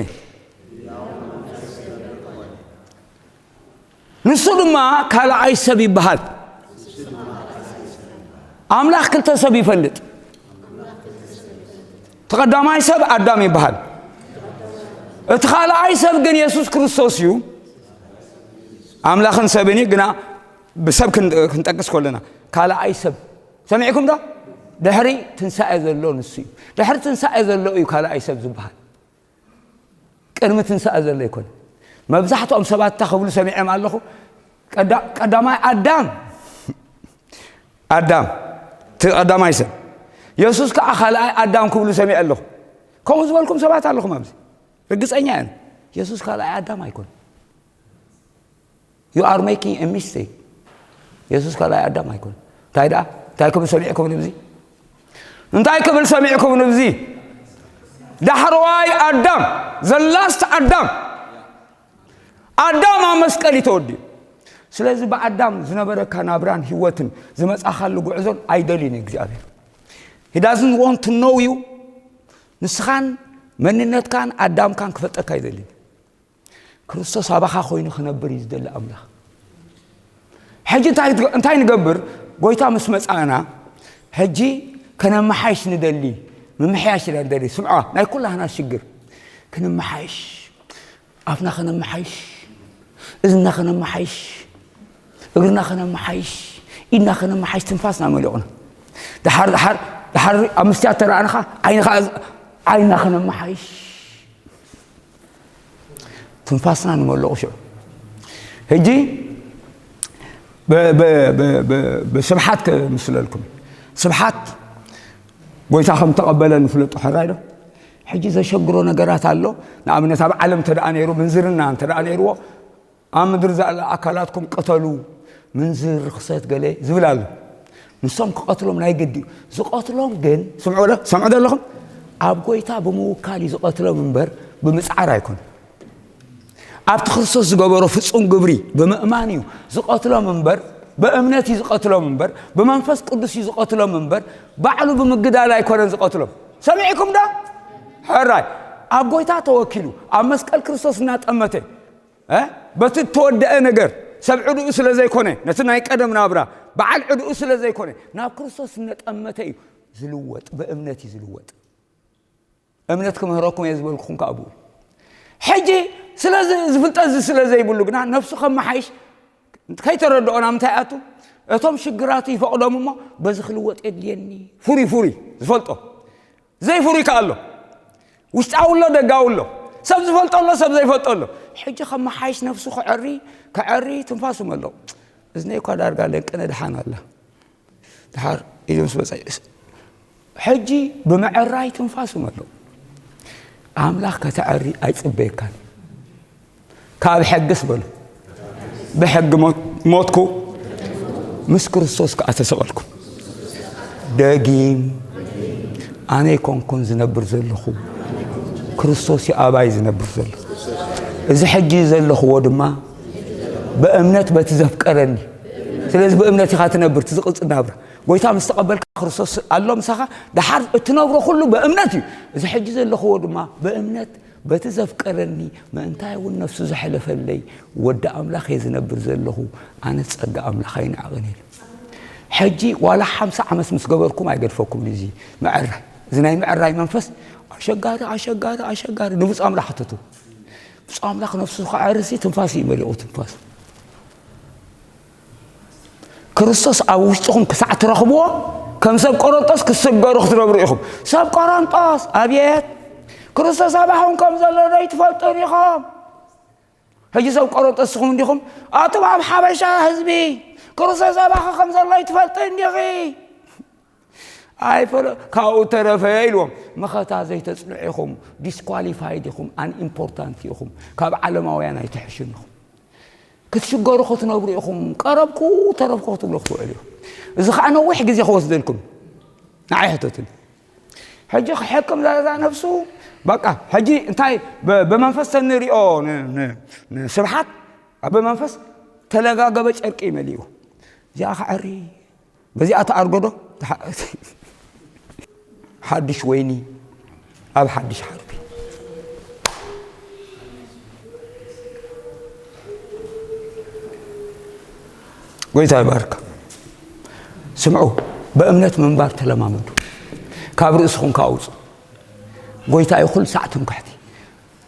ንሱ ድማ ካልኣይ ሰብ ይበሃል። ኣምላኽ ክልተ ሰብ ይፈልጥ። እቲ ቀዳማይ ሰብ ኣዳም ይበሃል። እቲ ካልኣይ ሰብ ግን የሱስ ክርስቶስ እዩ። ኣምላኽን ሰብን እዩ፣ ግና ብሰብ ክን-፣ ክንጠቅስ ከለና ካልኣይ ሰብ ሰሚዕኩም ዶ? ድሕሪ ትንሳኤ ዘሎ ንሱ እዩ። ድሕሪ ትንሳኤ ዘሎ እዩ ካልኣይ ሰብ ዝበሃል። ቅድሚ ትንሳኤ ዘሎ ኣይኮነ። መብዛሕትኦም ሰባት እንታይ ክብሉ ሰሚዐም ኣለኹ? ቀዳ-፣ ቀዳማይ ኣዳም፣ ኣዳም፣ እቲ ቀዳማይ ሰብ። የሱስ ከዓ ካልኣይ ኣዳም ክብሉ ሰሚዐ ኣለኹ። ከምኡ ዝበልኩም ሰባት ኣለኹም ኣብዚ። ርግጸኛ እየ። የሱስ ካልኣይ ኣዳም ኣይኮነ። You are making a mistake. የሱስ ካልኣይ ኣዳም ኣይኮነ። እንታይ ደኣ? እንታይ ክብል ሰሚዕኩም ንብዚ? እንታይ ክብል ሰሚዕኩም ንብዚ? ዳሕረዋይ ኣዳም፣ the last ኣዳም። ኣዳም ኣብ መስቀል እዩ ተወዲኡ። ስለዚ ብኣዳም ዝነበረካ ናብራን ህይወትን ዝመጻኻሉ ጉዕዞን ኣይደልዩን እዩ እግዚኣብሔር። He doesn't want to know you. ንስኻን መንነትካን ኣዳምካን ክፈልጠካ ኣይደልን። ክርስቶስ ኣባኻ ኮይኑ ክነብር እዩ ዝደሊ ኣምላኽ። ሕጂ እንታይ፣ እንታይ ንገብር? ጎይታ ምስ መጻእና፣ ሕጂ ከነመሓይሽ ንደሊ፣ ምምሕያሽ ኢና ንደሊ። ስምዖ፣ ናይ ኩላህና ሽግር። ክንመሓይሽ፣ ኣፍና ከነመሓይሽ፣ እዝና ከነመሓይሽ፣ እግርና ከነመሓይሽ፣ ኢድና ከነመሓይሽ፣ ትንፋስና መሊቑና። ደሓር፣ ደሓር፣ ደሓር ኣብ መስትያት ተረኣንኻ፣ ዓይንኻ፣ ዓይንና ከነመሓይሽ፣ ትንፋስና ንመልቑ ሽዑ። ሕጂ ብ-፣ ብ-፣ ብ-፣ ብ-፣ ብስብሓት ክምስለልኩም። ስብሓት ጎይታ ከም ተቐበለ ንፍለጦ፣ ሕራይ ዶ? ሕጂ ዘሸግሮ ነገራት ኣሎ። ንኣብነት ኣብ ዓለም እንተ ደኣ ነይሩ፣ ምንዝርና እንተ ደኣ ነይርዎ፣ ኣብ ምድሪ ዘለ ኣካላትኩም ቅተሉ፣ ምንዝር፣ ርኽሰት፣ ገለ ዝብል ኣሎ። ንሶም ክቐትሎም ናይ ግዲ እዩ። ዝቐትሎም ግን፣ ስምዑ ዶ? ሰምዑ ዶ ኣለኹም? ኣብ ጎይታ ብምውካል እዩ ዝቐትሎም እምበር ብምጽዓር ኣይኮነን። ኣብቲ ክርስቶስ ዝገበሮ ፍጹም ግብሪ ብምእማን እዩ ዝቐትሎም እምበር፣ ብእምነት እዩ ዝቐትሎም እምበር፣ ብመንፈስ ቅዱስ እዩ ዝቐትሎም እምበር፣ ባዕሉ ብምግዳል ኣይኮነን ዝቐትሎም። ሰሚዕኩም ዶ? ሕራይ። ኣብ ጎይታ ተወኪሉ፣ ኣብ መስቀል ክርስቶስ እናጠመተ፣ እ? በቲ እተወደአ ነገር፣ ሰብ ዕድኡ ስለ ዘይኮነ፣ ነቲ ናይ ቀደም ናብራ፣ በዓል ዕድኡ ስለ ዘይኮነ፣ ናብ ክርስቶስ እናጠመተ እዩ ዝልወጥ፣ ብእምነት እዩ ዝልወጥ። እምነት ክምህረኩም እየ ዝበልኩኹም ከኣ ብኡ። ሕጂ ስለዚ፣ እዚ ፍልጠት እዚ ስለ ዘይብሉ ግና፣ ነፍሱ ከመሓይሽ ከይተረድኦ ናብ ምንታይ ኣቱ? እቶም ሽግራቱ ይፈቕዶም እሞ፣ በዚ ክልወጥ የድልየኒ። ፍሩይ ፍሩይ ዝፈልጦ። ዘይፍሩይ ከኣ ኣሎ። ውሽጣዊ ኣሎ፣ ደጋዊ ኣሎ። ሰብ ዝፈልጦ ኣሎ፣ ሰብ ዘይፈልጦ ኣሎ። ሕጂ ከመሓይሽ ነፍሱ ከዐሪ፣ ከዐሪ ትንፋሱ መለቑ። እዝነይ እኳ ዳርጋ ለንቅነ ደሓን ኣላ። ደሓር ኢሉ ምስ መጸ፣ ሕጂ ብምዕራይ ትንፋሱ መለቑ። ኣምላኽ ከተዐሪ ኣይጽበየካን። ካብ ሕግስ በሉ። ብሕጊ ሞት-፣ ሞትኩ፣ ምስ ክርስቶስ ከኣ ተሰቐልኩ። ደጊም ኣነ ኣይኮንኩን ዝነብር ዘለኹ፣ ክርስቶስ እዩ ኣባይ ዝነብር ዘሎ። እዚ ሕጂ ዘለኽዎ ድማ ብእምነት በቲ ዘፍቀረኒ። ስለዚ ብእምነት ኢኻ ትነብር፣ እቲ ዝቕጽል ናብራ። ጎይታ ምስ ተቐበልካ፣ ክርስቶስ ኣሎ ምሳኻ፣ ደሓር እትነብሮ ኩሉ ብእምነት እዩ። እዚ ሕጂ ዘለኽዎ ድማ ብእምነት በቲ ዘፍቀረኒ፣ ምእንታይ እውን ነፍሱ ዘሕለፈለይ ወዲ ኣምላኽ እየ ዝነብር ዘለኹ፣ ኣነ ጸጋ ኣምላኽ ኣይንዓቕን ኢሉ። ሕጂ ዋላ ሓምሳ ዓመት ምስ ገበርኩም ኣይገድፈኩምን እዚ ምዕራይ። እዚ ናይ ምዕራይ መንፈስ ኣሸጋሪ፣ ኣሸጋሪ፣ ኣሸጋሪ። ንብፁዕ ኣምላኽ ሕተቱ። ብፁዕ ኣምላኽ ነፍሱ ከዐርሲ ትንፋስ እዩ መሊቑ ትንፋስ። ክርስቶስ ኣብ ውሽጥኹም ክሳዕ ትረኽብዎ፣ ከም ሰብ ቆሮንጦስ ክትስገሩ ክትነብሩ ኢኹም። ሰብ ቆሮንጦስ፣ ኣብየት! ክርስቶስ ኣባኹም ከም ዘሎ ዶ ኣይትፈልጡን ኢኹም? ሕጂ ሰብ ቆሮንጦስ ኢኹም እንዲኹም? ኣቱም ኣብ ሓበሻ ህዝቢ፣ ክርስቶስ ኣባኺ ከም ዘሎ ኣይትፈልጥን ዲኺ? ኣይፈለ ካብኡ ተረፈ ኢልዎም። መኸታ ዘይተጽንዑ ኢኹም፣ ዲስኳሊፋይድ ኢኹም፣ ኣን ኢምፖርታንት ኢኹም፣ ካብ ዓለማውያን ኣይትሕሹን ኢኹም። ክትሽገሩ ክትነብሩ ኢኹም፣ ቀረብኩ ተረፍኩ ክትብሉ ክትውዕሉ ኢኹም። እዚ ኸዓ ነዊሕ ግዜ ክወስደልኩም። ንዓይ ሕተቱኒ። ሕጂ ክሕክም ዛዛ ነብሱ በቃ ሕጂ እንታይ ብ- ብመንፈስ ተንሪኦ ን- ን- ንስብሓት ኣብ መንፈስ ተለጋገበ ጨርቂ መሊኡ እዚኣ ክዐሪ በዚኣ ተኣርገዶ ተሓ- ሓድሽ ወይኒ ኣብ ሓድሽ ሓርቢ። ጎይታ ይባርካ። ስምዑ፣ በእምነት ምንባር ተለማመዱ። ካብ ርእስኹም ካውፁ። ጎይታ ይኹል ሳዕ ትምክሕቲ።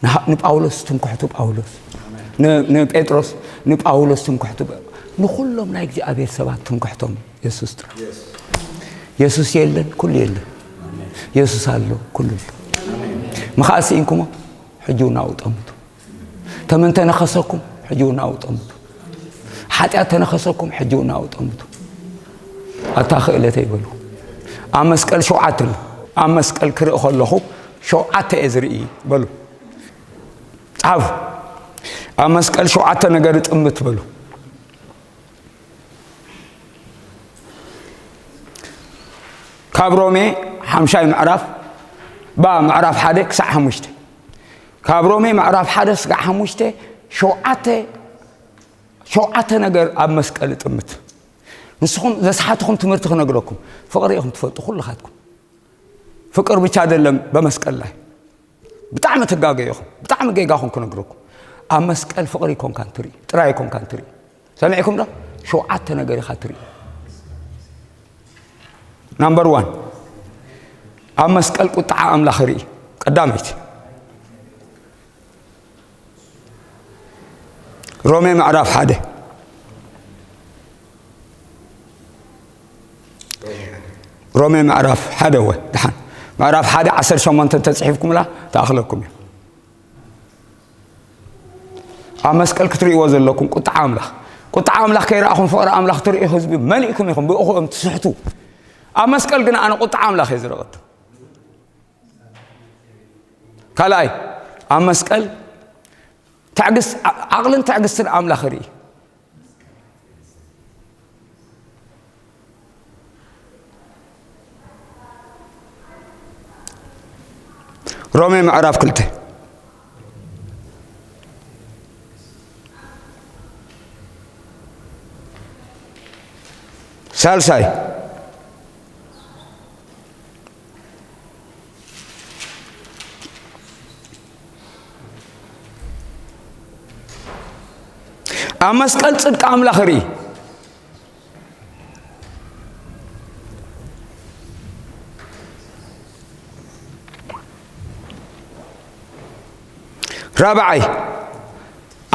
ንሃ- ንጳውሎስ ትምክሕቱ ጳውሎስ፣ ን- ንጴጥሮስ ንጳውሎስ ትምክሕቱ ጴ- ንኹሎም ናይ እግዚኣብሔር ሰባት ትምክሕቶም የሱስ ጥራይ። የሱስ የለን፣ ኩሉ የለን። የሱስ ኣሎ፣ ኩሉ ኣሎ። ምኻእ ስኢንኩሞ፣ ሕጂ እውን ኣብኡ ጠምቱ። ተመን ተነኸሰኩም፣ ሕጂ እውን ኣብኡ ጠምቱ። ሓጢኣት ተነኸሰኩም፣ ሕጂ እውን ኣብኡ ጠምቱ። ኣታ ክእለተይ በሉ። ኣብ መስቀል ሸውዓተ ኣሎ። ኣብ መስቀል ክርኢ ከለኹ ሸውዓተ እየ ዝርኢ በሉ። ጻሓፉ። ኣብ መስቀል ሸውዓተ ነገር ጥምት በሉ። ካብ ሮሜ ሓምሻይ ምዕራፍ ባ ምዕራፍ ሓደ ክሳዕ ሓሙሽተ። ካብ ሮሜ ምዕራፍ ሓደ ክሳዕ ሓሙሽተ ሸውዓተ ሸውዓተ ነገር ኣብ መስቀል ጥምት። ንስኹም ዘስሓትኹም ትምህርቲ ክነግረኩም። ፍቕሪ ኢኹም ትፈልጡ ኩልኻትኩም። ፍቅር ብቻ አይደለም በመስቀል ላይ ብጣዕሚ ትጋገ ኢኹም። ብጣዕሚ ጌጋ ኹም ክነግረኩም። ኣብ መስቀል ፍቅሪ ይኮንካን ትርኢ፣ ጥራይ ይኮንካን ትርኢ። ሰሚዕኩም ዶ? ሸውዓተ ነገር ኢኻ ትርኢ። ናምበር ዋን፣ ኣብ መስቀል ቁጥዓ ኣምላኽ ርኢ። ቀዳመይቲ ሮሜ ምዕራፍ ሓደ። ሮሜ ምዕራፍ ሓደ ወ ድሓን ምዕራፍ ሓደ ዓሰርተ ሸሞንተ እንተጽሒፍኩምላ ተኣኽለኩም እዩ። ኣብ መስቀል ክትርእይዎ ዘለኩም ቁጥዓ ኣምላኽ፣ ቁጥዓ ኣምላኽ ከይረኣኹም ፍቕሪ ኣምላኽ ትርእዩ ህዝቢ መሊእኩም ኢኹም። ብእኹ እዮም ትስሕቱ። ኣብ መስቀል ግን ኣነ ቁጥዓ ኣምላኽ እየ ዝረቐቱ። ካልኣይ ኣብ መስቀል ትዕግስት፣ ዓቕልን ትዕግስትን ኣምላኽ ርኢ። ሮሜ ምዕራፍ ክልተ። ሳልሳይ ኣብ መስቀል ጽድቂ ኣምላኽ ርኢ። ራብዓይ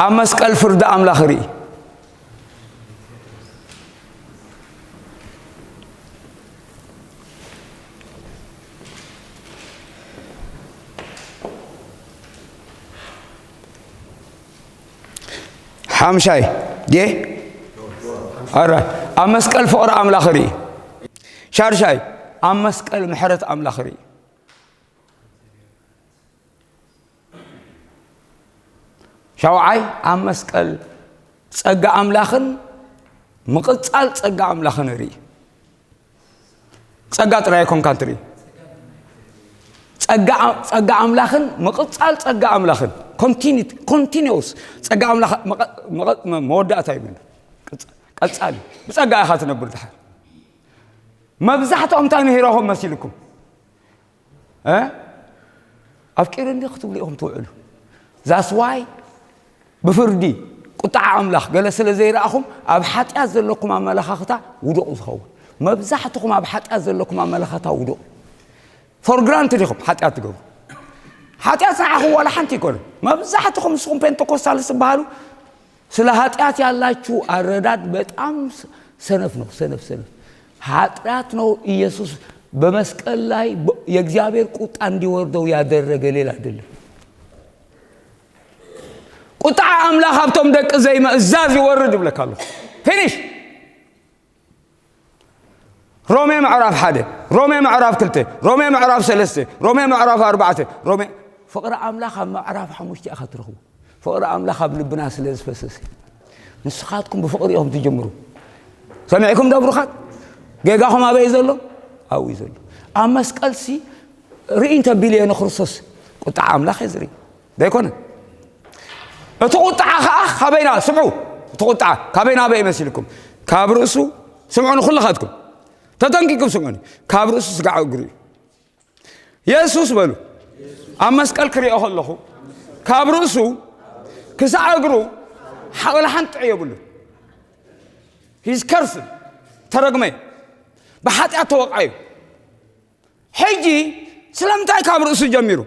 ኣብ መስቀል ፍርዲ ኣምላኽ ርኢ። ሓምሻይ ዴ ኣረ ኣብ መስቀል ፍቕሪ ኣምላኽ ርኢ። ሻድሻይ ኣብ መስቀል ምሕረት ኣምላኽ ርኢ። ሻውዓይ ኣብ መስቀል ጸጋ ኣምላኽን ምቕጻል ጸጋ ኣምላኽን ርኢ። ጸጋ ጥራይ ኣይኮንካን ትርኢ። ጸጋ ጸጋ ኣምላኽን ምቕጻል ጸጋ ኣምላኽን ኮንቲኒት ኮንቲኒውስ ጸጋ ኣምላኽ መቐ- መቐ- መወዳእታ ይብሉ። ቀጻሊ ብጸጋ ኢኻ ትነብር። ድሓር መብዛሕትኦም እንታይ ንሂሮኹም መሲልኩም? ኣፍቂርኒ ክትብሉ ኢኹም ትውዕሉ። ዛስ ዋይ ብፍርዲ ቁጣዓ ኣምላኽ ገለ ስለ ዘይረኣኹም ኣብ ሓጢኣት ዘለኩም ኣመለኻኽታ ውዱቕ ዝኸውን። መብዛሕትኹም ኣብ ሓጢኣት ዘለኩም ኣመለኻኽታ ውዱቕ። ፎር ግራንትድ ኢኹም ሓጢኣት ትገብሩ። ሓጢኣት ንዓኹም ዋላ ሓንቲ ይኮነ። መብዛሕትኹም ንስኹም ፔንተኮስታልስ ትበሃሉ ስለ ኃጢአት ያላችሁ አረዳድ በጣም ሰነፍ ነው። ሰነፍ ሰነፍ ኃጢአት ነው። ኢየሱስ በመስቀል ላይ የእግዚአብሔር ቁጣ እንዲወርደው ያደረገ ሌላ አይደለም። ቁጣ ኣምላኽ ኣብቶም ደቂ ዘይምእዛዝ ይወርድ ይብለካ ኣለኹ። ፊኒሽ። ሮሜ ምዕራፍ ሓደ ሮሜ ምዕራፍ ክልተ፣ ሮሜ ምዕራፍ ሰለስተ፣ ሮሜ ምዕራፍ ኣርባዕተ፣ ሮሜ ፍቕሪ ኣምላኽ ኣብ ምዕራፍ ሓሙሽተ ኢኻ ትረኽቡ። ፍቕሪ ኣምላኽ ኣብ ልብና ስለ ዝፈሰሰ፣ ንስኻትኩም ብፍቕሪ ኢኹም ትጅምሩ። ሰሚዕኩም ዶ ብሩኻት? ጌጋኹም ኣበይ ዘሎ? ኣብኡ እዩ ዘሎ። ኣብ መስቀልሲ ርኢ እንተቢሉ እየ ንክርስቶስ ቁጣ ኣምላኽ እየ ዝርኢ። ዶ ኣይኮነን? እቲ ቁጣዓ ኸዓ ካበይና? ስምዑ፣ እቲ ቁጣዓ ካበይና በይ መሲልኩም? ካብ ርእሱ። ስምዑ ንኹልኻትኩም፣ ተጠንቂቁም ስምዑኒ። ካብ ርእሱ ስጋዕ እግሩ እዩ። የሱስ በሉ፣ ኣብ መስቀል ክሪኦ ከለኹ ካብ ርእሱ ክሳዕ እግሩ ሓቕለ ሓንቲ ጥዑይ የብሉ። He's cursed፣ ተረግመ፣ ብሓጢኣት ተወቃዩ። ሕጂ ስለምንታይ ካብ ርእሱ ጀሚሩ?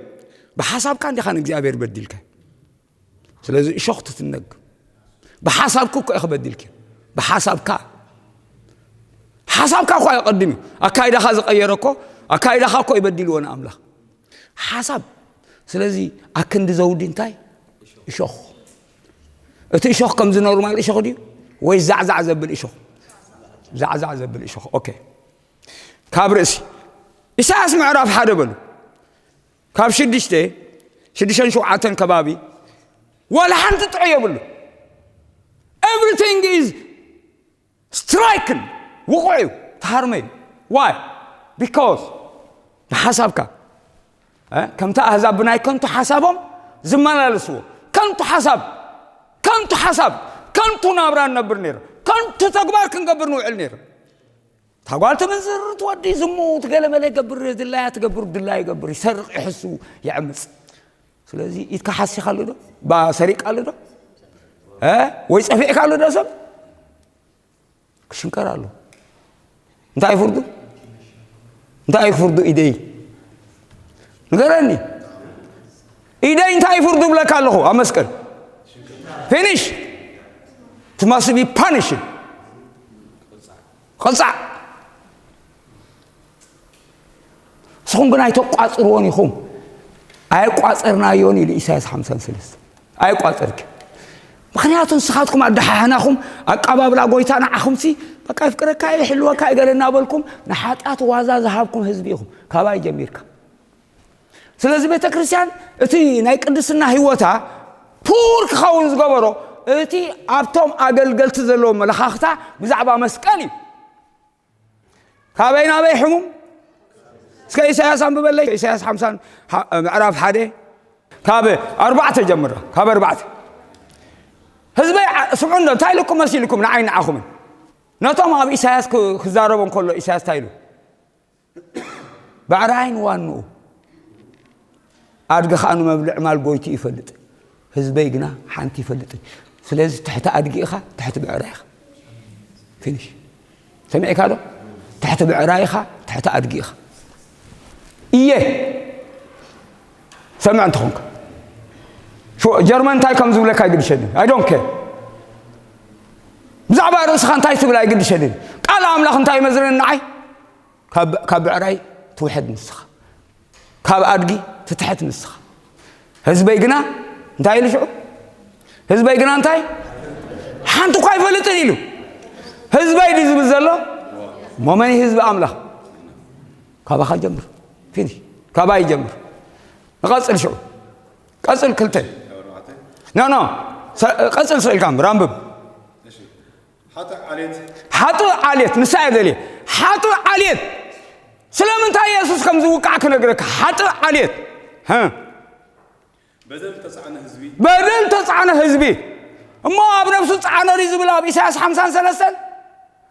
ብሓሳብካ እንዲኻ ንእግዚኣብሔር በዲልካ። ስለዚ እሾኽ ትትነግ። ብሓሳብኩ እኮ ኢኺ በዲልኪ። ብሓሳብካ። ሓሳብካ እኮ ኣየቐድም እዩ። ኣካይዳኻ ዝቐየረ እኮ፣ ኣካይዳኻ እኮ ይበዲልዎ ንኣምላኽ። ሓሳብ። ስለዚ ኣክንዲ ዘውዲ እንታይ? እሾኽ። እቲ እሾኽ ከምዚ ኖርማል እሾኽ ድዩ? ወይ ዛዕዛዕ ዘብል እሾኽ? ዛዕዛዕ ዘብል እሾኽ። ኦኬ። ካብ ርእሲ። ኢሳያስ ምዕራፍ ሓደ በሉ። ካብ ሽዱሽተ፣ ሽዱሽተን ሸውዓተን ከባቢ፣ ዋላ ሓንቲ ጥዑይ የብሉ። Everything is stricken፣ ውቑዕ እዩ፣ ተሃርመ እዩ። Why? Because ብሓሳብካ፣ እ፣ ከምቲ ኣህዛብ ብናይ ከንቱ ሓሳቦም ዝመላለስዎ። ከንቱ ሓሳብ፣ ከንቱ ሓሳብ፣ ከንቱ ናብራ ንነብር ነይሩ። ከንቱ ተግባር ክንገብር ንውዕል ነይሩ። እታ ጓል ትምንዝር፣ ትወዲ፣ ዝሙት፣ ገለ መለ ይገብር፣ ድላያ ትገብር፣ ድላዩ ይገብር፣ ይሰርቕ፣ ይሕሱ፣ ይዕምጽ። ስለዚ ኢድካ ሓሲኻሉ ዶ? ባ ሰሪቃሉ ዶ? እ? ወይ ጸፊዕካሉ ዶ ሰብ? ክሽንከር ኣሎ። እንታይ ፍርዱ? እንታይ ፍርዱ ኢደይ? ንገረኒ። ኢደይ እንታይ ፍርዱ ብለካ ኣለኹ ኣብ መስቀል። Finish. It must be punished. ቐጻዕ። ንስኹም ግን ኣይተቋጽርዎን ኢኹም። ኣየቋጸርናዮን ኢሉ ኢሳያስ ሓምሳን ሰለስተ። ኣየቋጸርክ። ምኽንያቱ ንስኻትኩም ኣደሓሕናኹም፣ ኣቀባብላ ጎይታ ንዓኹምሲ፣ በቃ የፍቅረካ እየ፣ ይሕልወካ እየ ገለ እናበልኩም፣ ንሓጢኣት ዋዛ ዝሃብኩም ህዝቢ ኢኹም። ካባይ ጀሚርካ። ስለዚ ቤተ ክርስቲያን እቲ ናይ ቅድስና ህይወታ ፑር ክኸውን ዝገበሮ፣ እቲ ኣብቶም ኣገልገልቲ ዘለዎ መለኻኽታ ብዛዕባ መስቀል እዩ። ካበይ ናበይ ሕሙም? እስከ ኢሳያስ ኣንብበለይ። ኢሳያስ ሓምሳን ሓ-፣ ምዕራፍ ሓደ ካብ ኣርባዕተ ጀምራ፣ ካብ ኣርባዕተ። ህዝበይ ዓ-፣ ስምዑ እንዶ፣ እንታይ ኢልኩም መሲልኩም ንዓይ ንዓኹምን? ነቶም ኣብ ኢሳያስ ክ-፣ ክዛረቦም ከሎ ኢሳያስ እንታይ ኢሉ? ብዕራይን ዋንኡ፣ ኣድጊ ኸኣ ንመብልዕ ማል ጎይቱ ይፈልጥ፣ ህዝበይ ግና ሓንቲ ይፈልጥን። ስለዚ ትሕቲ ኣድጊ ኢኻ፣ ትሕቲ ብዕራይ ኢኻ። ፊኒሽ። ሰሚዕካ ዶ? ትሕቲ ብዕራይ ኢኻ፣ ትሕቲ ኣድጊ ኢኻ። እየ። ሰምዕ እንተኾንካ። ሾ-፣ ጀርመን እንታይ ከም ዝብለካ ኣይግድሸንን። I don't care። ብዛዕባ ርእስኻ እንታይ ትብል ኣይግድሸንን። ቃል ኣምላኽ እንታይ ይመዝነኒ ንዓይ? ካብ፣ ካብ ብዕራይ ትውሕድ ንስኻ። ካብ ኣድጊ ትትሕት ንስኻ። ህዝበይ ግና እንታይ ኢሉ ሽዑ? ህዝበይ ግና እንታይ? ሓንቲ እኳ ኣይፈልጥን ኢሉ። ህዝበይ ድዩ ዝብል ዘሎ? ሞመኒ ህዝቢ ኣምላኽ። ካባኻ ጀምር። ፊኒሽ። ካባይ ጀምር። ንቐጽል ሽዑ። ቀጽል ክልተ። ኖ፣ ኖ። ሰ-፣ ቀጽል ስእልካ እምበር ኣንብብ። ሓጥእ ዓሌት። ሓጥእ ዓሌት፣ ንሳ እየ ደልየ። ሓጥእ ዓሌት። ስለምንታይ የሱስ ከም ዝውቃዕ ክነግረካ። ሓጥእ ዓሌት። ሀ። በደል ተጻዕነ ህዝቢ። በደል ተጻዕነ ህዝቢ። እሞ ኣብ ነፍሱ ጻዕነ ድዩ ዝብል ኣብ ኢሳያስ ሓምሳን ሰለስተን?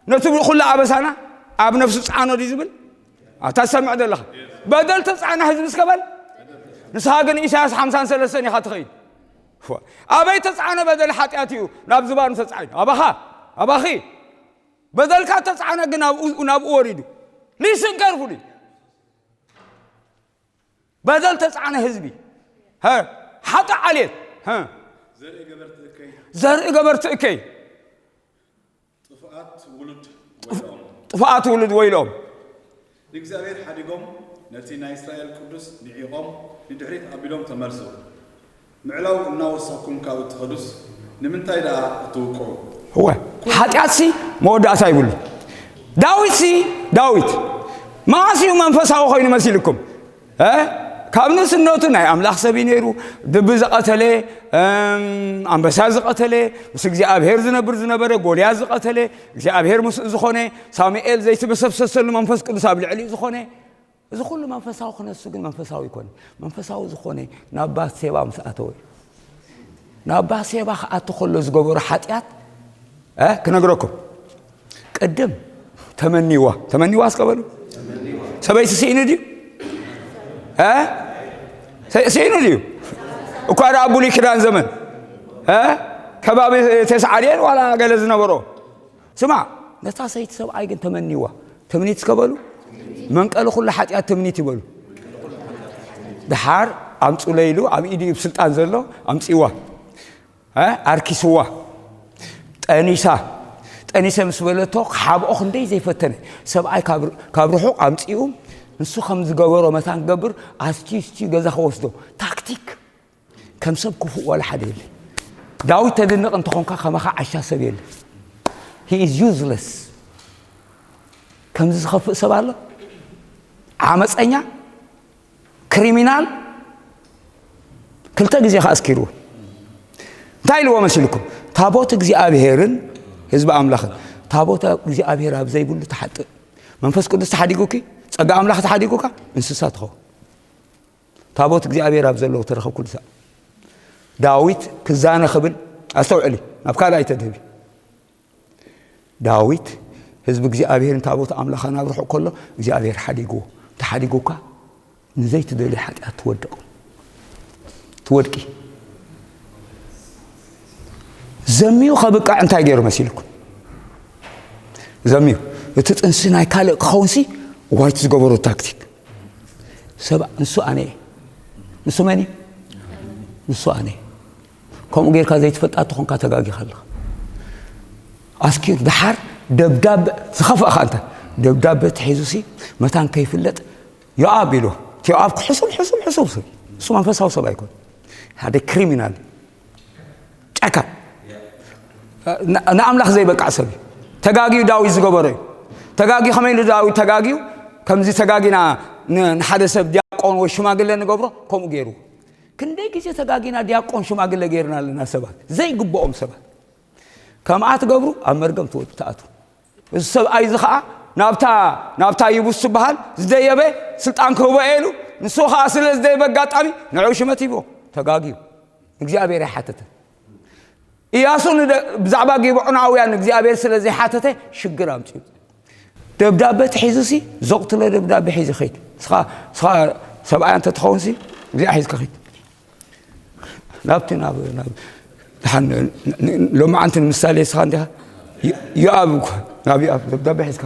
ነቲ ኩሉ ኣበሳና ኣብ ነፍሱ ጻዕነ ድዩ ዝብል? ኣታ ትሰምዕ ዘለኻ። በደል ተጻዕነ ህዝቢ እስከ በል። ንስኻ ግን ኢሳያስ ሓምሳን ሰለስተን ኢኻ ትኸይድ። ፎ-፣ ኣበይ ተጻዕነ በደል ሓጢኣት እዩ ናብ ዝባኑ ተጻዒኑ? ኣባኻ፣ ኣባኺ። በደልካ ተጻዕነ ግን ናብኡ፣ ናብኡ ወሪዱ። Listen carefully። በደል ተጻዕነ ህዝቢ። ሀ፣ ሓጥእ ዓሌት። ሀ። ዘርኢ ገበርቲ እከይ። ዘርኢ ገበርቲ እከይ። ጥፍኣት ውሉድ ወይልኦም። ጥፍኣት ውሉድ ወይልኦም። ንእግዚኣብሔር ሓዲጎም ነቲ ናይ እስራኤል ቅዱስ ንዒቖም ንድሕሪት ኣቢሎም ተመልሱ። ምዕላው እናወሰኽኩም ካብ እትኸዱስ ንምንታይ ደኣ እትውቅዑ? እወ፣ ሓጢኣትሲ መወዳእታ ይብሉ። ዳዊትሲ፣ ዳዊት፣ መዓስ እዩ መንፈሳዊ ኮይኑ መሲልኩም? እ? ካብ ንእስነቱ ናይ ኣምላኽ ሰብ እዩ ነይሩ። ድቢ ዝቐተለ፣ እም፣ ኣንበሳ ዝቐተለ፣ ምስ እግዚኣብሔር ዝነብር ዝነበረ፣ ጎልያድ ዝቐተለ፣ እግዚኣብሔር ምስኡ ዝኾነ፣ ሳሙኤል ዘይትመሰብሰሰሉ መንፈስ ቅዱስ ኣብ ልዕሊኡ ዝኾነ፣ እዚ ኩሉ መንፈሳዊ ክነሱ ግን መንፈሳዊ ይኮነ። መንፈሳዊ ዝኾነ ናብ ባትሴባ ምስ ኣተወ እዩ። ናብ ባትሴባ ክኣቱ ከሎ ዝገበሮ ሓጢኣት፣ እ፣ ክነግረኩም። ቅድም ተመኒዋ፣ ተመኒዋ እስከ በሉ። ሰበይቲ ስኢኑ ድዩ? እ? ስ-፣ ስኢኑ ድዩ? እኳ ደኣ ብሉይ ኪዳን ዘመን፣ እ? ከባቢ ተስዓ ድየን ዋላ ገለ ዝነበሮ? ስማዕ፣ ነታ ሰይቲ ሰብኣይ ግን ተመኒዋ። ትምኒት እስከ በሉ። መንቀሊ ኩሉ ሓጢኣት ትምኒት ይበሉ። ደሓር ኣምጹለይ ኢሉ ኣብ ኢዱ እዩ ስልጣን ዘሎ፣ ኣምጺዋ። እ? ኣርኪስዋ። ጠኒሳ። ጠኒሰ ምስ በለቶ፣ ክሓብኦ ክንደይ ዘይፈተነ። ሰብኣይ ካብ ር-፣ ካብ ርሑቕ ኣምጺኡ፣ ንሱ ከም ዝገበሮ መታን ክገብር፣ ኣስትዩ፣ ኣስትዩ ገዛ ክወስዶ። ታክቲክ። ከም ሰብ ክፉእ ዋላ ሓደ የለን። ዳዊት ተድንቕ እንተኾንካ፣ ከማኻ ዓሻ ሰብ የለን። He is useless። ከምዚ ዝኸፍእ ሰብ ኣሎ? ዓመፀኛ? ክሪሚናል ክልተ ግዜ ከኣ ኣስኪርዎ። እንታይ ኢልዎ መሲልኩም? ታቦት እግዚኣብሄርን ህዝቢ ኣምላኽን። ታቦት እግዚኣብሄር ኣብ ዘይብሉ ትሓጥእ። መንፈስ ቅዱስ ተሓዲጉኪ፣ ጸጋ ኣምላኽ ተሓዲጉካ፣ እንስሳ ትኸውን። ታቦት እግዚኣብሄር ኣብ ዘለዎ ተረኸብኩ ድሳእ። ዳዊት ክዛነ ክብል፣ ኣስተውዕሊ፣ ናብ ካልእ ኣይተድህቢ። ዳዊት ህዝቢ እግዚኣብሄርን ታቦት ኣምላኽን ኣብ ርሑቕ ከሎ እግዚኣብሄር ሓዲግዎ። ተሓዲጉካ ንዘይትደልዮ ሓጢኣት ትወድቕ። ትወድቂ። ዘምዩ ከብቅዕ እንታይ ገይሩ መሲልኩም? ዘምዩ። እቲ ጥንሲ ናይ ካልእ ክኸውንሲ ዋይት ዝገበሮ ታክቲክ። ሰብ ንሱ ኣነ እየ። ንሱ መን እዩ? ንሱ ኣነ እየ። ከምኡ ጌርካ ዘይትፈልጣ ተኾንካ ተጋጊኻ ኣለኻ። ኣስኪሩ ደሓር ደብዳበ ዝኸፍኣኻ እንተ ደብዳበ ተሒዙ ሲ መታን ከይፍለጥ ዮኣብ ኢሉ። እቲ ዮኣብ ሕሱም፣ ሕሱም፣ ሕሱም ሰብ። እሱ መንፈሳዊ ሰብ ኣይኮን። ሓደ ክሪሚናል። ጨካን። ን-፣ ንኣምላኽ ዘይበቃዕ ሰብ እዩ። ተጋግዩ ዳዊት ዝገበሮ እዩ። ተጋግዩ ከመይ ኢሉ ዳዊት ተጋግዩ? ከምዚ ተጋጊና ን-፣ ንሓደ ሰብ ዲያቆን ወይ ሽማግለ ንገብሮ፣ ከምኡ ገይሩ። ክንደይ ግዜ ተጋጊና ዲያቆን ሽማግለ ገይርና ኣለና ሰባት። ዘይግብኦም ሰባት። ከምኣ ትገብሩ፣ ኣብ መርገም ትወ-፣ ትኣትዉ። እዚ ሰብኣይ እዚ ኸኣ ናብታ፣ ናብታ ይቡስ ዝበሃል ዝደየበ ስልጣን ክህቦ እየ ኢሉ፣ ንሱ ኸኣ ስለ ዝደየበ ኣጋጣሚ ንዕኡ ሽመት ሂብዎ። ተጋግዩ። እግዚኣብሔር ኣይሓተተን። ኢያሱ ንደ-፣ ብዛዕባ ጊብዖናውያን እግዚኣብሔር ስለ ዘይሓተተ ሽግር ኣምጺኡ። ደብዳበ ተሒዙ ሲ፣ ዘቕትሎ ደብዳበ ሒዙ ኸይድ። ንስኻ፣ ንስኻ ሰብኣይ እንተ ትኸውን ሲ፣ እዚኣ ሒዝካ ኸይድ። ናብቲ፣ ናብ፣ ናብ፣ ደሓን ን-፣ ን-፣ ሎማዓንቲ ንምሳሌ ንስኻ እንዲኻ ዮ-፣ ዮኣብ እኮ፣ ናብ ዮኣብ ደብዳበ ሒዝካ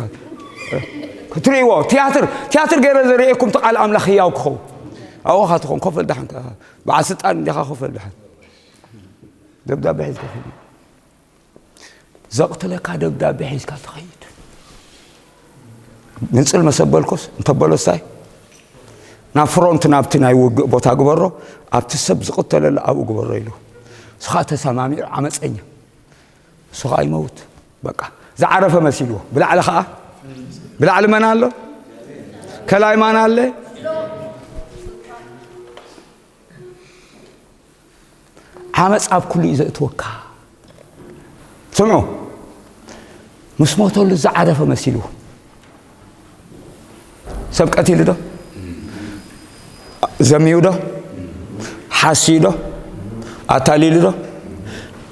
ክትርእይዎ፣ ትያትር፣ ትያትር ገይረ ዘርእየኩም እቲ ቃል ኣምላኽ ህያው ክኸውን። ኣብኡ ኻትኾን ኮፍ በል ደሓን ከ-፣ በዓል ስልጣን እንዲኻ ኮፍ በል ደሓን። ደብዳበ ሒዝካ ኸይድ። ዘቕትለካ ደብዳቤ ሒዝካ ትኸይድ። ንጽል መሰበልኮስ እንተበሎ ሳይ ናብ ፍሮንት ናብቲ ናይ ውግእ ቦታ ግበሮ፣ ኣብቲ ሰብ ዝቕተለሉ ኣብኡ ግበሮ ኢሉ። ንሱ ኸኣ ተሰማሚዑ ዓመጸኛ። ንሱ ኸኣ ይመውት። በቃ ዝዓረፈ መሲልዎ። ብላዕሊ ኸኣ ብላዕሊ መን ኣሎ? ከላይ ማን ኣለ? ዓመፅ ኣብ ኩሉ እዩ ዘእትወካ። ስምዑ፣ ምስ ሞተሉ ዝዓረፈ መሲሉ ሰብ ቀቲሉ ዶ? ዘሚዩ ዶ? ሓስዩ ዶ? ኣታሊሉ ዶ?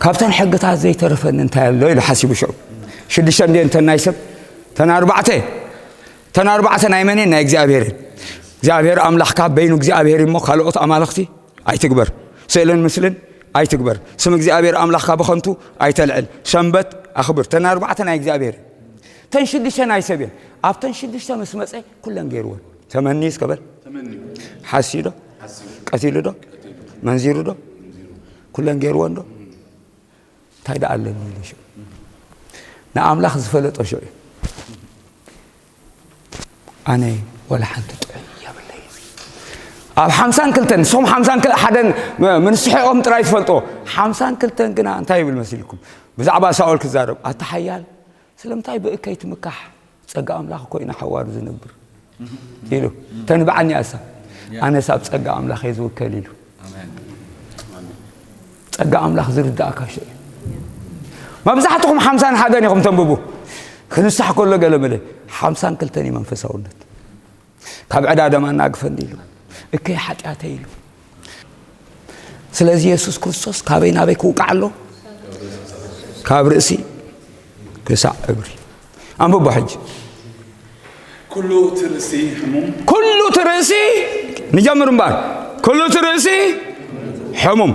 ካብተን ሕግታት ዘይተረፈኒ እንታይ ኣሎ ኢሉ ሓሲቡ ሽዑ። ሽዱሽተ እንድየን እተን ናይ ሰብ? እተን ኣርባዕተ። እተን ኣርባዕተ ናይ መን እየን? ናይ እግዚኣብሔር እየን። እግዚኣብሔር ኣምላኽካ በይኑ እግዚኣብሔር እዩ እሞ ካልኦት ኣማልኽቲ ኣይትግበር። ስእልን ምስልን ኣይትግበር። ስም እግዚኣብሔር ኣምላኽካ ብኸንቱ ኣይተልዕል። ሰንበት ኣኽብር። እተን ኣርባዕተ ናይ እግዚኣብሔር እየን። እተን ሽዱሽተ ናይ ሰብ እየን። ኣብተን ሽዱሽተ ምስ መጸ ኩለን ገይርወን። ተመኒ እስከ በል። ተመኒ። ሓስዩ ዶ? ሓስዩ። ቀቲሉ ዶ? ቀቲሉ። መንዚሩ ዶ? መንዚሩ። ኩለን ገይርወን ዶ? እንታይ ደኣ ኣለኒ ኢሉ ሽዑ። ንኣምላኽ ዝፈለጦ ሽዑ እዩ። ኣነ ወላ ሓንቲ ጥዑይ የብለይን። ኣብ ሓምሳን ክልተን፣ ንስኹም ሓምሳን ክል-፣ ሓደን ም-፣ ምንስሕኦም ጥራይ ትፈልጦ። ሓምሳን ክልተን ግና እንታይ ይብል መሲልኩም? ብዛዕባ ሳኦል ክዛረብ፣ ኣታ ሓያል፣ ስለምንታይ ብእከይ ትምካሕ? ጸጋ ኣምላኽ እኮ እዩ ንሓዋሩ ዝነብር። ኢሉ፣ ተንብዓኒ ኣሳ ኣነስ ኣብ ጸጋ ኣምላኽ እየ ዝውከል ኢሉ። ጸጋ ኣምላኽ ዝርዳእካ ሽዑ እዩ። መብዛሕትኹም ሓምሳን ሓደን ኢኹም ተንብቡ። ክንሳሕ ከሎ ገለ መለ ሓምሳን ክልተን እዩ መንፈሳውነት። ካብ ዕዳ ደም ኣናግፈኒ ኢሉ፣ እከይ ሓጢኣተይ ኢሉ። ስለዚ የሱስ ክርስቶስ ካበይ ናበይ ክውቃዕ ኣሎ? ካብ ርእሲ ክሳዕ እግሪ። ኣንብቦ ሕጂ። ኩሉ እቲ ርእሲ ሕሙም። ኩሉ እቲ ርእሲ፣ ንጀምር እምበር፣ ኩሉ እቲ ርእሲ ሕሙም።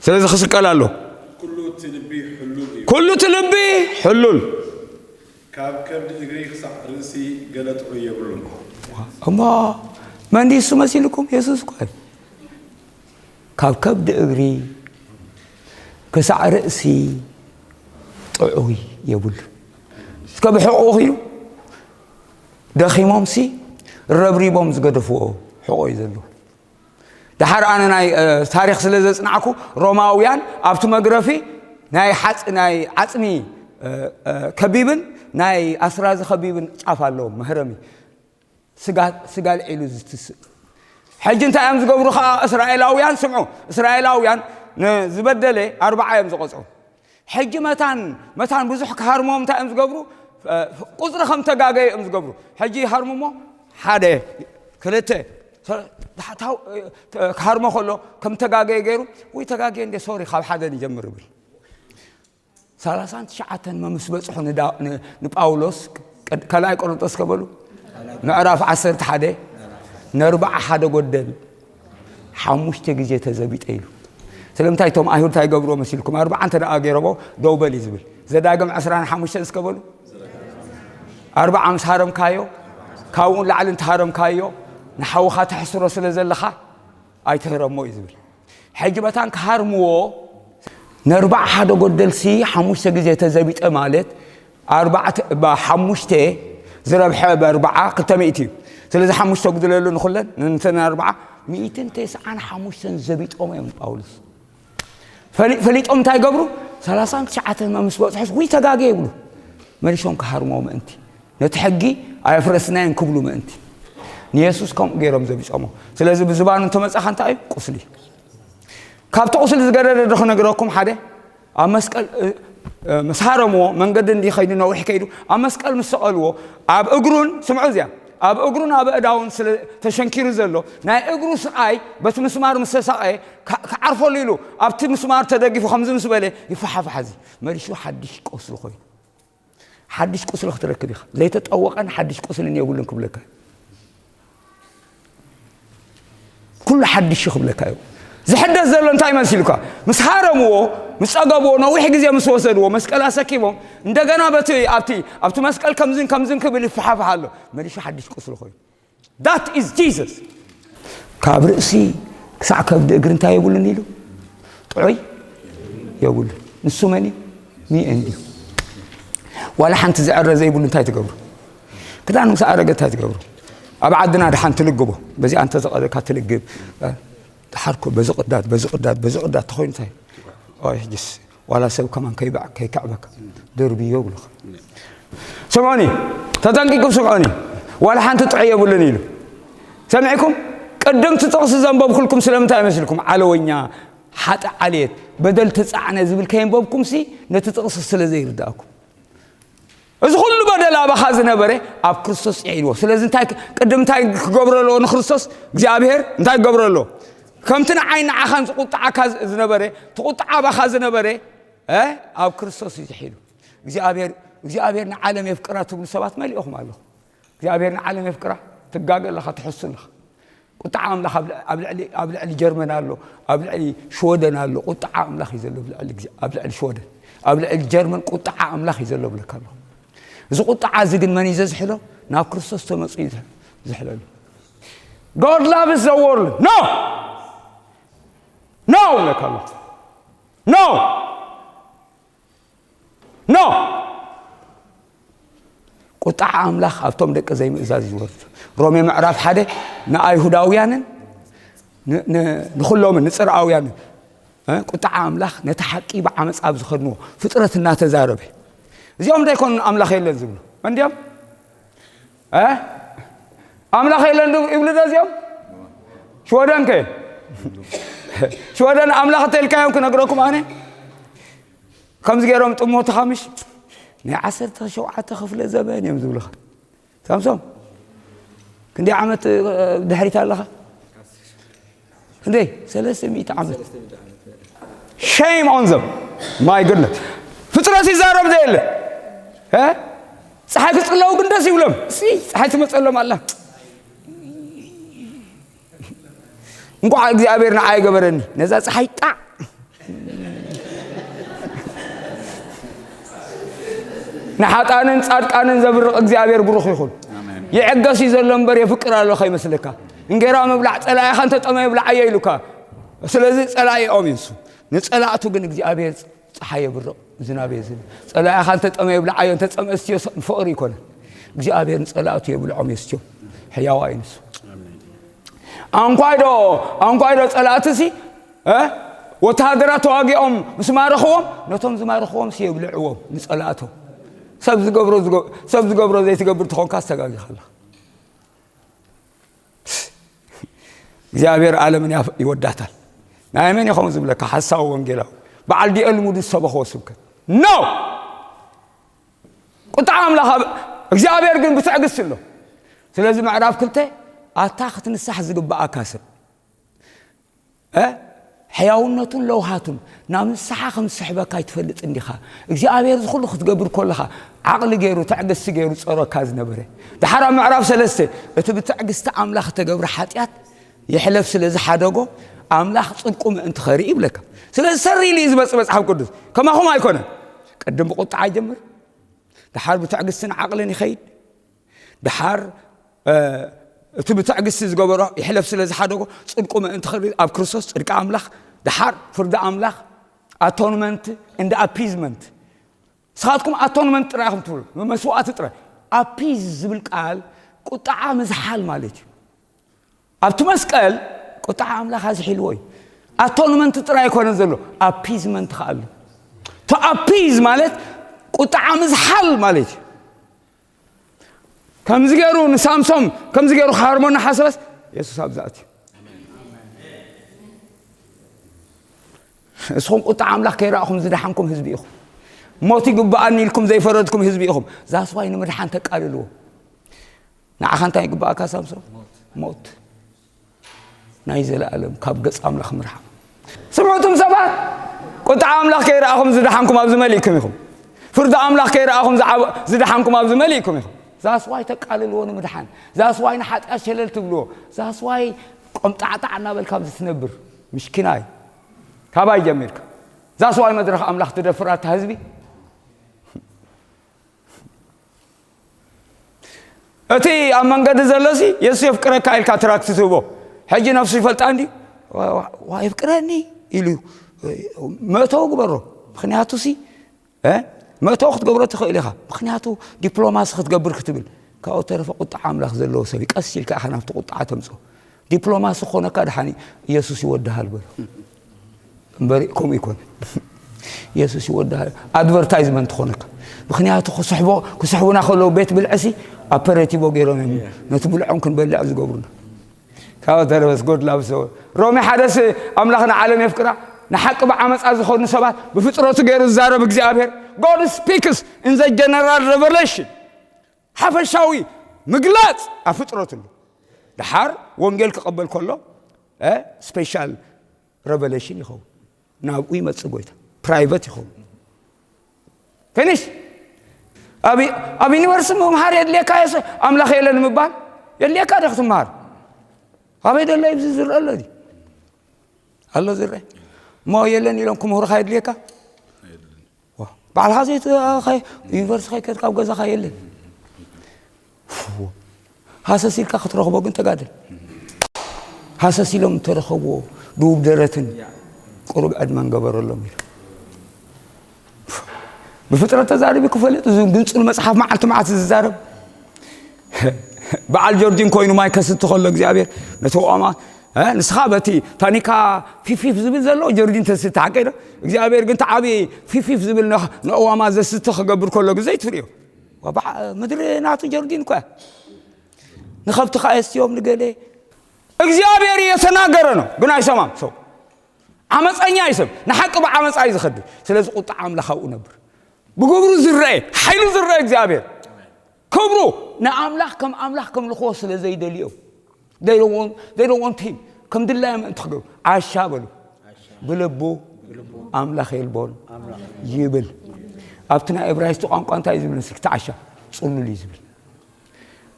ስለዚ ክስቀል ኣሎ። ኩሉ እቲ ልቢ ሕሉል እዩ። ኩሉ እቲ ልቢ ሕሉል። ካብ ከብዲ እግሪ ክሳዕ ርእሲ ገለ ጥዑይ የብሉን። እሞ መን ድዩ እሱ መሲልኩም? የሱስ እኮ እዩ። ካብ ከብዲ እግሪ ክሳዕ ርእሲ ጥዑይ የብሉ። እስከ ብሕቑኡ ኺዱ ደኺሞምሲ ረብሪቦም ዝገደፍዎ ሕቖ እዩ ዘለዎ። ደሓር ኣነ ናይ እ፣ ታሪኽ ስለ ዘጽናዕኩ፣ ሮማውያን ኣብቲ መግረፊ ናይ ሓጽ ናይ ዓጽሚ እ፣ እ፣ ከቢብን ናይ ኣስራዚ ከቢብን ጫፍ ኣለዎም፣ መህረሚ። ስጋ ስጋ ልዒሉ ዝትስእ። ሕጂ እንታይ እዮም ዝገብሩ ኸዓ እስራኤላውያን? ስምዑ፣ እስራኤላውያን ንዝበደለ ኣርባዓ እዮም ዝቐጽዑ። ሕጂ መታን መታን ብዙሕ ክሃርሞም እንታይ እዮም ዝገብሩ? እ፣ ቁጽሪ ከም ተጋገየ እዮም ዝገብሩ። ሕጂ ይሃርምሞ፣ ሓደ፣ ክልተ፣ ሰ- ታው- እ፣ ክሃርሞ ከሎ ከም ተጋገየ ገይሩ፣ ውይ ተጋገየ እንደ ሶሪ፣ ካብ ሓደ ንጀምር ይብል። ሰላሳን ትሽዓተን መምስ በጽሑ ንዳ- ን- ንጳውሎስ፣ ቀድ- ካልኣይ ቆሮንጦስ ከበሉ፣ ምዕራፍ ዓሰርተ ሓደ፣ ነርባዓ ሓደ ጎደል፣ ሓሙሽተ ግዜ ተዘቢጠ ኢሉ። ስለምንታይ እቶም ኣይሁድ እንታይ ይገብርዎ መሲልኩም? ኣርባዓ እንተ ደኣ ገይሮሞ ደው በል እዩ ዝብል። ዘዳግም ዕስራን ሓሙሽተን እስከ በሉ። ኣርባዓ ምስ ሃረምካዮ፣ ካብኡ ንላዕሊ እንተሃረምካዮ፣ ንሓውኻ ተሕስሮ ስለ ዘለኻ ኣይትህረሞ እዩ ዝብል። ሕጂ መታን ክሃርምዎ፣ ነርባዓ ሓደ ጎደልሲ ሓሙሽተ ግዜ ተዘቢጠ ማለት፣ ኣርባዕተ ባ ሓሙሽተ ዝረብሐ ብኣርባዓ ክልተ ሚእቲ እዩ። ስለዚ ሓሙሽተ ጉድለሉ ንኹለን፣ ንንተን ኣርባዓ፣ ሚእትን ተስዓን ሓሙሽተን ዘቢጦም እዮም ጳውሎስ። ፈሊ- ፈሊጦም እንታይ ይገብሩ? ሰላሳን ትሽዓተን ምስ በጽሑስ፣ ውይ ተጋገ ይብሉ። መሊሶም ክሃርምዎ ምእንቲ፣ ነቲ ሕጊ ኣየፍረስናዮን ክብሉ ምእንቲ። ንየሱስ ከምኡ ገይሮም ዘቢጾሞ። ስለዚ ብዝባኑ እንተመጻኻ እንታይ እዩ? ቁስሊ። ካብቲ ቁስሊ ዝገደደ ዶ ክነግረኩም? ሓደ፣ ኣብ መስቀል እ፣ እ፣ ምስ ሃረምዎ፣ መንገዲ እንዲ ኸይዱ፣ ነዊሕ ከይዱ፣ ኣብ መስቀል ምስ ሰቐልዎ፣ ኣብ እግሩን፣ ስምዑ እዚኣ፣ ኣብ እግሩን ኣብ ኣእዳውን ስለ ተሸንኪሩ ዘሎ፣ ናይ እግሩ ስቓይ በቲ ምስማር ምስ ተሳቐየ፣ ካ- ክዓርፈሉ ኢሉ ኣብቲ ምስማር ተደጊፉ ከምዚ ምስ በለ፣ ይፈሓፋሕ። እዚ መሊሱ ሓድሽ ቁስሊ ኮይኑ። ሓድሽ ቁስሊ ክትረክብ ኢኻ። ዘይተጠወቐን ሓድሽ ቁስልን የብሉን ክብለካ እዩ። ኩሉ ሓድሽ እዩ ክብለካ እዩ። ዝሕደስ ዘሎ እንታይ መሲልካ? ምስ ሃረምዎ፣ ምስ ጸገብዎ፣ ነዊሕ ግዜ ምስ ወሰድዎ፣ መስቀል ኣሰኪሞም፣ እንደገና በቲ ኣብቲ ኣብቲ መስቀል ከምዝን ከምዝን ክብል ይፈሓፍሕ ኣሎ። መሊሱ ሓድሽ ቁስሊ ኮይኑ። That is Jesus። ካብ ርእሲ ክሳዕ ከብዲ እግሪ እንታይ የብሉን ኢሉ? ጥዑይ የብሉን። ንሱ መን እዩ? ሚእን ድዩ? ዋላ ሓንቲ ዝዕረ ዘይብሉ እንታይ ትገብሩ? ክዳን ምስ ኣረገ እንታይ ትገብሩ? ኣብ ዓድና ድሓን ትልግቦ። በዚኣ እንተ ዝቐደካ ትልግብ። ድሓርኮ በዚ ቅዳድ፣ በዚ ቅዳድ፣ በዚ ቅዳድ ተኾይኑ እንታይ? ኦይ፣ ሕጅስ ዋላ ሰብ ከማን ከይበዕ-፣ ከይከዕበካ። ደርብዮ ይብሉኻ። ስምዑኒ፣ ተጠንቂቁ ስምዑኒ። ዋላ ሓንቲ ጥዑይ የብሉን ኢሉ። ሰሚዕኩም? ቅድምቲ ጥቕሲ ዘንበብኩልኩም ስለምንታይ ይመስልኩም? ዓለወኛ፣ ሓጢ ዓልየት፣ በደል ተጻዕነ ዝብል ከየንበብኩምሲ ነቲ ጥቕሲ ስለ ዘይርዳእኩም። እዚ ኩሉ በደል ኣባኻ ዝነበረ ኣብ ክርስቶስ ጽዒንዎ። ስለዚ እንታይ ክ-፣ ቅድም እንታይ ክገብሮ ኣለዎ ንክርስቶስ? እግዚኣብሔር እንታይ ክገብሮ ኣለዎ? ከምቲ ንዓይ ንዓኻን ዝቁጥዓካ ዝ-፣ ዝነበረ፣ ትቁጣዕ ኣባኻ ዝነበረ፣ እ፣ ኣብ ክርስቶስ እዩ ዝሒሉ። እግዚኣብሔር፣ እግዚኣብሔር ንዓለም የፍቅራ ትብሉ ሰባት መሊኦኹም ኣለኹም። እግዚኣብሔር ንዓለም የፍቅራ፣ ትጋገ ኣለኻ፣ ትሕሱ ኣለኻ። ቁጥዓ ኣምላኽ ኣብ ል-፣ ኣብ ልዕሊ፣ ኣብ ልዕሊ ጀርመን ኣሎ፣ ኣብ ልዕሊ ሽወደን ኣሎ። ቁጥዓ ኣምላኽ እዩ ዘሎ ኣብ ልዕሊ ግዜ-፣ ኣብ ልዕሊ ሽወደን፣ ኣብ ልዕሊ ጀርመን ቁጥዓ ኣምላኽ እዩ ዘሎ ብለካ ኣለኹ። እዚ ቁጥዓ እዚ ግን መን እዩ ዘዝሕሎ? ናብ ክርስቶስ ተመጹ እዩ ዝሕ-፣ ዝሕለሉ። God loves the world። No! No! ብለካ ኣለኹ። No! No! ቁጥዓ ኣምላኽ ኣብቶም ደቂ ዘይምእዛዝ እዩ ዝወርድ። ሮሜ ምዕራፍ ሓደ ንኣይሁዳውያንን ን-፣ ን-፣ ንኹሎምን ንጽርኣውያንን፣ እ፣ ቁጥዓ ኣምላኽ ነቲ ሓቂ ብዓመጻ ኣብ ዝኸድንዎ ፍጥረት እናተዛረበ፣ እዚኦም እንታይ ኮኑ ኣምላኽ የለን ዝብሉ? መን ድዮም? እ? ኣምላኽ የለን ዶ ይብሉ ዶ እዚኦም? ሽወደን ከ? ሽወደን ኣምላኽ እንተልካዮም ክነግረኩም ኣነ። ከምዚ ገይሮም ጥሞቲ ኻምሽ ናይ ዓሰርተ ሸውዓተ ክፍለ ዘበን እዮም ዝብሉኻ። ሳምሶም፣ ክንደይ ዓመት፣ እ፣ ድሕሪት ኣለኻ? ክንደይ? ሰለስተ ሚእቲ ዓመት። Shame on them. My goodness. ፍጥረት ይዛረብ ዘየለ። እ? ፀሓይ ክፅለው ግን ደስ ይብሎም። እሲ ፀሓይ ትመፀሎም ኣላ። እንኳዕ እግዚኣብሔር ንዓይ ገበረኒ። ነዛ ፀሓይ ጣዕ። ንሓጣንን ጻድቃንን ዘብርቕ እግዚኣብሔር ብሩኽ ይኹን። ኣሜን። ይዕገስ እዩ ዘሎ እምበር የፍቅር ኣሎ ከይመስለካ። እንጌራ ምብላዕ ጸላኢኻ እንተጠመየ ብላዓዮ ኢሉካ። ስለዚ ጸላኢኦም እዩ ንሱ። ንጸላእቱ ግን እግዚኣብሔር ጸሓይ የብርቕ፣ ዝናብ የዝንብ። ጸላኢኻ እንተጠመየ ብላዓዮ፣ እንተጸምአ ስትዮ፣ ፍቕሪ ይኮነ። እግዚኣብሔር ንጸላእቱ የብልዖም የስትዮም። ሕያዋ እዩ ንሱ። ኣሜን። ኣንኳይዶ፣ ኣንኳይዶ ጸላእትሲ፣ እ? ወተሃደራት ተዋጊኦም ምስ ማረኽዎም፣ ነቶም ዝማረኽዎም ሲ የብልዕዎም ንጸላእቶም። ሰብ ዝገብሮ ዝገ-፣ ሰብ ዝገብሮ ዘይትገብር ተኾንካ ኣስተጋጊኻ ኣለኻ። እግዚኣብሔር ዓለምን ያፍ-፣ ይወዳታል። ናይ መን ኢኹም ዝብለካ ሓሳዊ ወንጌላዊ? በዓል ዲኤል ሙድ ዝሰበኽዎ ስብከት። ኖ! ቁጣ ኣምላኽ ኣብ-፣ እግዚኣብሔር ግን ብትዕግስቲ ኣሎ። ስለዚ ምዕራፍ ክልተ ኣታ ክትንሳሕ ዝግብኣካ ሰብ፣ እ? ሕያውነቱን ለውሃቱን ናብ ንስሓ ከም ዝስሕበካ ኣይትፈልጥን ዲኻ? እግዚኣብሔር እዚ ኩሉ ክትገብር ከለኻ ዓቕሊ ገይሩ፣ ትዕግስቲ ገይሩ ጸሮካ ዝነበረ። ደሓር ኣብ ምዕራፍ ሰለስተ እቲ ብትዕግስቲ ኣምላኽ እተገብረ ሓጢኣት ይሕለፍ ስለ ዝሓደጎ ኣምላኽ ጽድቁ ምእንቲ ኸርኢ ይብለካ። ስለዚ ሰር ኢሉ እዩ ዝመጽእ መጽሓፍ ቅዱስ። ከማኹም ኣይኮነን። ቅድም ብቁጥዓ ይጀምር። ደሓር ብትዕግስትን ዓቕልን ይኸይድ። ደሓር፣ እ፣ እቲ ብትዕግስቲ ዝገበሮ ይሕለፍ ስለ ዝሓደጎ ጽድቁ ምእንቲ ኸርኢ ኣብ ክርስቶስ ጽድቂ ኣምላኽ፣ ደሓር ፍርዲ ኣምላኽ፣ ኣቶንመንት እንደ ኣፒዝመንት። ንስኻትኩም ኣቶንመንት ጥራይ ኢኹም ትብሉ፣ መስዋእቲ ጥራይ። ኣፒዝ ዝብል ቃል ቁጥዓ ምዝሓል ማለት እዩ። ኣብቲ መስቀል ቁጥዓ ኣምላኽ ኣዝሒልዎ እዩ። ኣቶንመንት ጥራይ ኣይኮነን ዘሎ፣ ኣፒዝመንት ከኣ ኣሎ። To appease ማለት ቁጥዓ ምዝሓል ማለት እዩ። ከምዚ ገይሩ ንሳምሶም ከምዚ ገይሩ ክሃርሞ እናሓሰበስ የሱስ ኣብዛ ኣትዩ። ንስኹም ቁጥዓ ኣምላኽ ከይረኣኹም ዝደሓንኩም ህዝቢ ኢኹም። ሞት ይግብኣኒ ኢልኩም ዘይፈረድኩም ህዝቢ ኢኹም። ዛስዋይ ንምድሓን ተቃልልዎ። ንዓኻ እንታይ ይግብኣካ ሳምሶን? ሞት። ናይ ዘለኣለም ካብ ገጽ ኣምላኽ ምርሓቕ። ስምዑ እቱም ሰባት፣ ቁጥዓ ኣምላኽ ከይረኣኹም ዝደሓንኩም ኣብዚ መሊእኩም ኢኹም። ፍርዲ ኣምላኽ ከይረኣኹም ዝዓበ-፣ ዝደሓንኩም ኣብዚ መሊእኩም ኢኹም። ዛስዋይ ተቃልልዎ ንምድሓን። ዛስዋይ ንሓጢኣት ሸለል ትብልዎ። ዛስዋይ ቆምጣዕጣዕ እናበልካ ኣብዚ ትነብር። ምሽኪናይ። ካባይ ጀሚርካ። ዛስዋይ መድረኽ ኣምላኽ ትደፍር ኣታ ህዝቢ። እቲ ኣብ መንገዲ ዘሎሲ የሱስ የፍቅረካ ኢልካ ትራክት ትህቦ። ሕጂ ነፍሱ ይፈልጣ እንዲ? ዋ፣ ዋ፣ ዋ፣ የፍቅረኒ ኢሉ መእተዊ ግበሮ። ምኽንያቱ ሲ፣ እ? መእተዊ ክትገብሮ ትኽእል ኢኻ። ምኽንያቱ ዲፕሎማሲ ክትገብር ክትብል። ካብኡ ተረፈ ቁጥዓ ኣምላኽ ዘለዎ ሰብ እዩ። ቀስ ኢልካ ኢኻ ናብቲ ቁጥዓ ተምጽኦ። ዲፕሎማሲ ክኾነካ ደሓን ኢየሱስ ይወድሃል በሎ። እምበር ከምኡ ይኮን። ኢየሱስ ይወድሃል። ኣድቨርታይዝመንት ክኾነካ። ምኽንያቱ ክስሕቦ-፣ ክስሕቡና ከለዉ ቤት ብልዕሲ ኣፐሬቲቮ ገይሮም እዮም ነቲ ብልዖም ክንበልዕ ዝገብሩና። ካብ ተረፈስ ጎድ ላቭ ሶ ሮሜ ሓደስ ኣምላኽ ንዓለም የፍቅራ። ንሓቂ ብዓመፃ ዝኾኑ ሰባት ብፍጥረቱ ገይሩ ዝዛረብ እግዚኣብሔር። God speaks in the general revelation። ሓፈሻዊ ምግላጽ ኣብ ፍጥረቱ ኣሎ። ደሓር ወንጌል ክቐበል ከሎ፣ እ፣ ስፔሻል ሬቨሌሽን ይኸውን። ናብኡ ይመጽእ ጎይታ። ፕራይቨት ይኸውን። ፊኒሽ። ኣብ፣ ኣብ ዩኒቨርሲቲ ምምሃር የድልየካ የሱ-፣ ኣምላኽ የለን ምባል የድልየካ ዶ ክትምሃር? ኣበይ ደሎ እዩ ዝዝረአ ኣሎ ድዩ? ኣሎ ዝረአ? እሞ የለን ኢሎም ክምህሩኻ የድልየካ? ዋ፣ ባዕልኻ ዘይት-፣ ኸ-፣ ዩኒቨርሲቲ ከይከድካ ኣብ ገዛኻ የለን። ሃሰስ ኢልካ ክትረኽቦ ግን ተጋደል። ሃሰስ ኢሎም ተረኸብዎ፣ ድቡብ ደረትን ቁሩብ ዕድመን ገበረሎም ኢሉ። ብፍጥረት ተዛሪቡ ክፈልጥ፣ እዚ ግንጹል መጽሓፍ መዓልቲ መዓልቲ ዝዛረብ። በዓል ጆርጂን ኮይኑ ማይ ከስቲ ከሎ እግዚኣብሔር ነቲ ኦባማ፣ እ፣ ንስኻ በቲ ታኒካ ፊፊፍ ዝብል ዘሎ ጆርጂን ተስቲ ሓቀይ ዶ? እግዚኣብሔር ግን እቲ ዓብዪ ፊፊፍ ዝብል ን-፣ ንኦባማ ዘስቲ ክገብር ከሎ ግዜ ትርእዮ። ወባዕ-፣ ምድሪ ናቱ ጆርጂን እኮ እያ። ንኸብቲ ከኣ የስትዮም ንገለ እግዚኣብሔር እየተናገረ ነው ግን ኣይሰማም ሰው ዓመፀኛ እዩ ሰብ ንሓቂ ብዓመፃ እዩ ዝኸድር ስለዚ ቁጣ ኣምላኽ ኣብኡ ነብር ብግብሩ ዝረአ ሓይሉ ዝረአ እግዚኣብሔር ክብሩ ንኣምላኽ ከም ኣምላኽ ከምልኽዎ ስለ ዘይደልዮም ዘይደወንቲም ከም ድላዮም ምእንቲ ክገብሩ ዓሻ በሉ ብልቡ ኣምላኽ የልቦን ይብል ኣብቲ ናይ እብራይስጢ ቋንቋ እንታይ እዩ ዝብል መስልክቲ ዓሻ ፅሉል እዩ ዝብል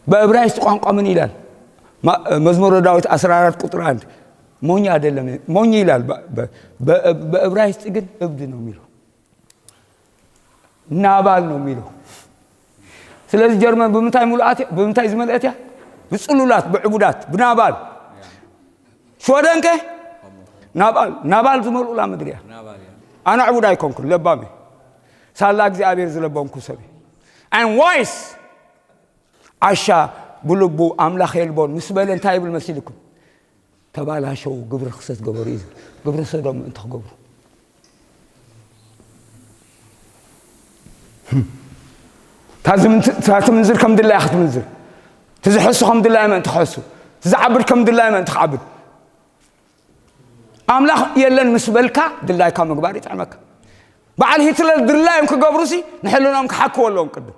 ብእብራይስጢ ቋንቋ ምን ይላል መዝሙረ ዳዊት 14 ቁጥር 1 ሞኝ አይደለም ሞኝ ይላል በእብራይስጢ ግን እብድ ነው የሚለው ናባል ነው የሚለው ስለዚህ ጀርመን ብምንታይ ሙሉኣት ብምንታይ ዝመልአት እያ ብፅሉላት ብዕቡዳት ብናባል ሽወደን ከ ናባል ናባል ዝመልኡላ ምድሪ እያ ኣነ ዕቡድ ኣይኮንኩን ለባም ሳላ እግዚኣብሔር ዝለበምኩ ሰብ and wise ዓሻ ብልቡ ኣምላኽ የልቦን ምስ በለ እንታይ ይብል መሲልኩም ተባላሸው ግብሪ ክሰት ገበሩ እዩ ግብሪ ሰዶም ምእንቲ ክገብሩ ታትምንዝር ከም ድላያ ክትምንዝር ትዝሐሱ ከም ድላያ ምእንቲ ክሐሱ ትዝዓብድ ከም ድላያ ምእንቲ ክዓብድ ኣምላኽ የለን ምስ በልካ ድላይካ ምግባር ይጥዕመካ በዓል ሂትለር ድላዮም ክገብሩሲ ንሕልኖም ክሓክዎ ኣለዎም ቅድም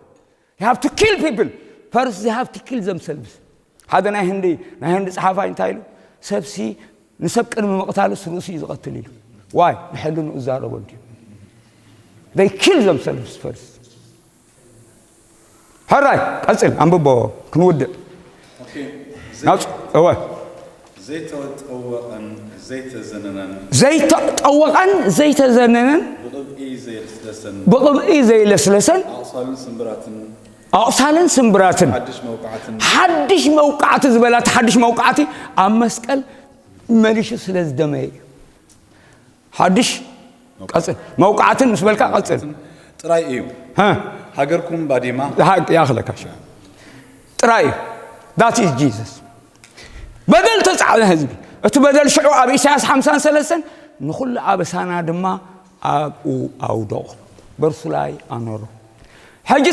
You have to kill people. First, they have to kill themselves. ሓደ ናይ ህንዲ ናይ ህንዲ ጸሓፋይ እንታይ ኢሉ ሰብሲ ንሰብ ቅድሚ ምቕታሉስ ርእሱ እዩ ዝቐትል ኢሉ ዋይ ንሕልኑ እዛረቦ እንዲ they kill themselves first ሕራይ ቀጽል ኣንብቦ ክንውድእ ናውፅ እወ ዘይተጠወቐን ዘይተዘነነን ዘይተጠወቐን ዘይተዘነነን ብቕብኢ ዘይለስለሰን ብቕብኢ ዘይለስለሰን ኣቕሳልን ስንብራትን ኣቕሳልን ስንብራትን ሓድሽ መውቃዕትን ሓድሽ መውቃዕቲ ዝበላ እቲ ሓድሽ መውቃዕቲ ኣብ መስቀል መሊሹ ስለ ዝደመየ እዩ ሓድሽ ቀፅል መውቃዕትን ምስ በልካ ቀፅል ጥራይ እዩ ሃ፣ ሃገርኩም ባዲማ ሓቅ ያኽለካ ሸ ጥራይ እዩ that is Jesus በደል ተፃዕነ ህዝቢ እቲ በደል ሽዑ ኣብ ኢሳያስ ሓምሳን ሰለስተን ንኹሉ ኣበሳና ድማ ኣብኡ ኣውደቑ በርሱ ላይ ኣኖሮ ሕጂ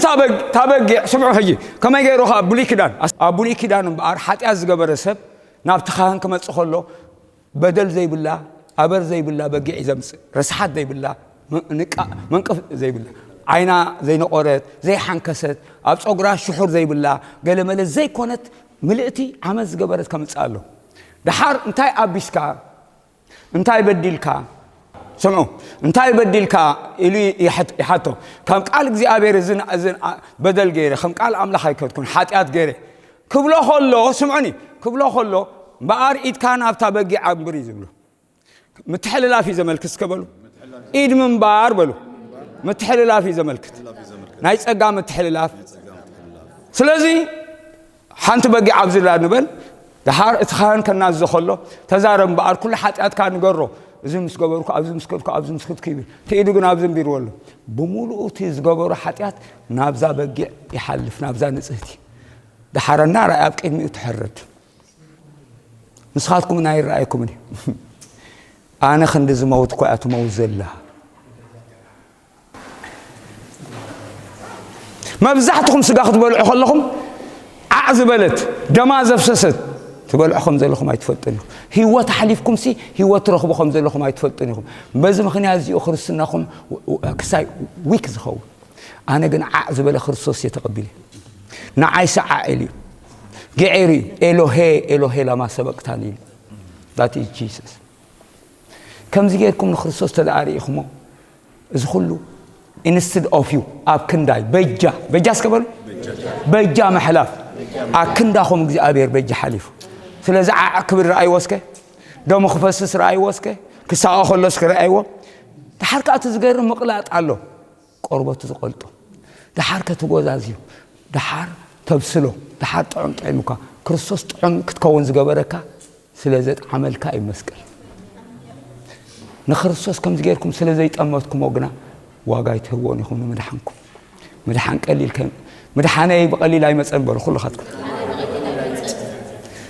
ታበጊዕ ስምዑ ሕጂ ከመይ ገይሩ ኣብ ብሉይ ኪዳን ኣብ ብሉይ ኪዳን እምበኣር ሓጢኣት ዝገበረ ሰብ ናብቲ ካህን ክመፅእ ከሎ በደል ዘይብላ ኣበር ዘይብላ በጊዕ ዘምፅእ ረስሓት ዘይብላ መንቅፍ ዘይብላ ዓይና ዘይነቆረት ዘይሓንከሰት ኣብ ፀጉራ ሽሑር ዘይብላ ገለመለ ዘይኮነት ምልእቲ ዓመት ዝገበረት ከምፅእ ኣሎ ድሓር እንታይ ኣቢስካ እንታይ በዲልካ ስምዑ እንታይ በዲልካ ኢሉ ይሓቶ ከም ቃል እግዚኣብሔር በደል ገይረ ከም ቃል ኣምላኽ ኣይከድኩን ሓጢኣት ገይረ ክብሎ ከሎ ስምዑኒ ክብሎ ከሎ እምበኣር ኢድካ ናብታ በጊዕ ኣንብር እዩ ዝብሎ ምትሕልላፍ እዩ ዘመልክት እስከ በሉ ኢድ ምንባር በሉ ምትሕልላፍ እዩ ዘመልክት ናይ ጸጋ ምትሕልላፍ ስለዚ ሓንቲ በጊዕ ኣብዚላ ንበል ድሓር እቲ ካህን ከናዝዞ ከሎ ተዛረብ እምበኣር ኩሉ ሓጢኣትካ ንገሮ እዚ ምስ ገበርኩ ኣብዚ ምስ ከድኩ ኣብዚ ምስ ከድኩ ይብል እቲ ኢዱ ግን ኣብዚ እንቢርዎ ኣሎ ብምሉኡ እቲ ዝገበሮ ሓጢኣት ናብዛ በጊዕ ይሓልፍ ናብዛ ንጽህቲ ደሓረና ራእይ ኣብ ቅድሚኡ ትሕረድ ንስኻትኩም ናይ ይረኣየኩም እዩ ኣነ ክንዲ ዝመውት እኮ እያ ትመውት ዘላ መብዛሕትኹም ስጋ ክትበልዑ ከለኹም ዓዕ ዝበለት ደማ ዘፍሰሰት ትበልዑ ከም ዘለኹም ኣይትፈልጡን ኢኹም ህይወት ሓሊፍኩም ሲ ህይወት ትረኽቡ ከም ዘለኹም ኣይትፈልጡን ኢኹም በዚ ምኽንያት እዚኡ ክርስትናኹም ክሳይ ዊክ ዝኸውን ኣነ ግን ዓዕ ዝበለ ክርስቶስ እየ ተቐቢለ ንዓይ ሰዓዕ ኢሉ ገዒሩ ኤሎሄ ኤሎሄ ላማ ሰበቅታን ኢሉ that is Jesus ከምዚ ጌርኩም ንክርስቶስ ተደኣ ርኢኹሞ እዚ ኩሉ instead of you ኣብ ክንዳይ በጃ በጃ እስከ በሉ በጃ ምሕላፍ ኣብ ክንዳኹም እግዚኣብሔር በጃ ሓሊፉ ስለዚ ዓዕ ክብል ረኣይዎ እስከ ደሙ ክፈስስ ረኣይዎ እስከ ክሳቐ ከሎ እስከ ረኣይዎ ድሓር ከዓ እቲ ዝገርም ምቕላጥ ኣሎ ቆርበቱ ዝቐልጦ ደሓር ከተጎዛዝዮ ደሓር ተብስሎ ደሓር ጥዑም ጥዒሙካ ክርስቶስ ጥዑም ክትከውን ዝገበረካ ስለ ዘጥዓመልካ እዩ መስቀል ንክርስቶስ ከምዚ ጌርኩም ስለ ዘይጠመትኩሞ ግና ዋጋ ኣይትህብዎን ኢኹም ንምድሓንኩም ምድሓን ቀሊል ከም ምድሓነይ ብቐሊል ኣይመፀን በሉ ኩልኻትኩም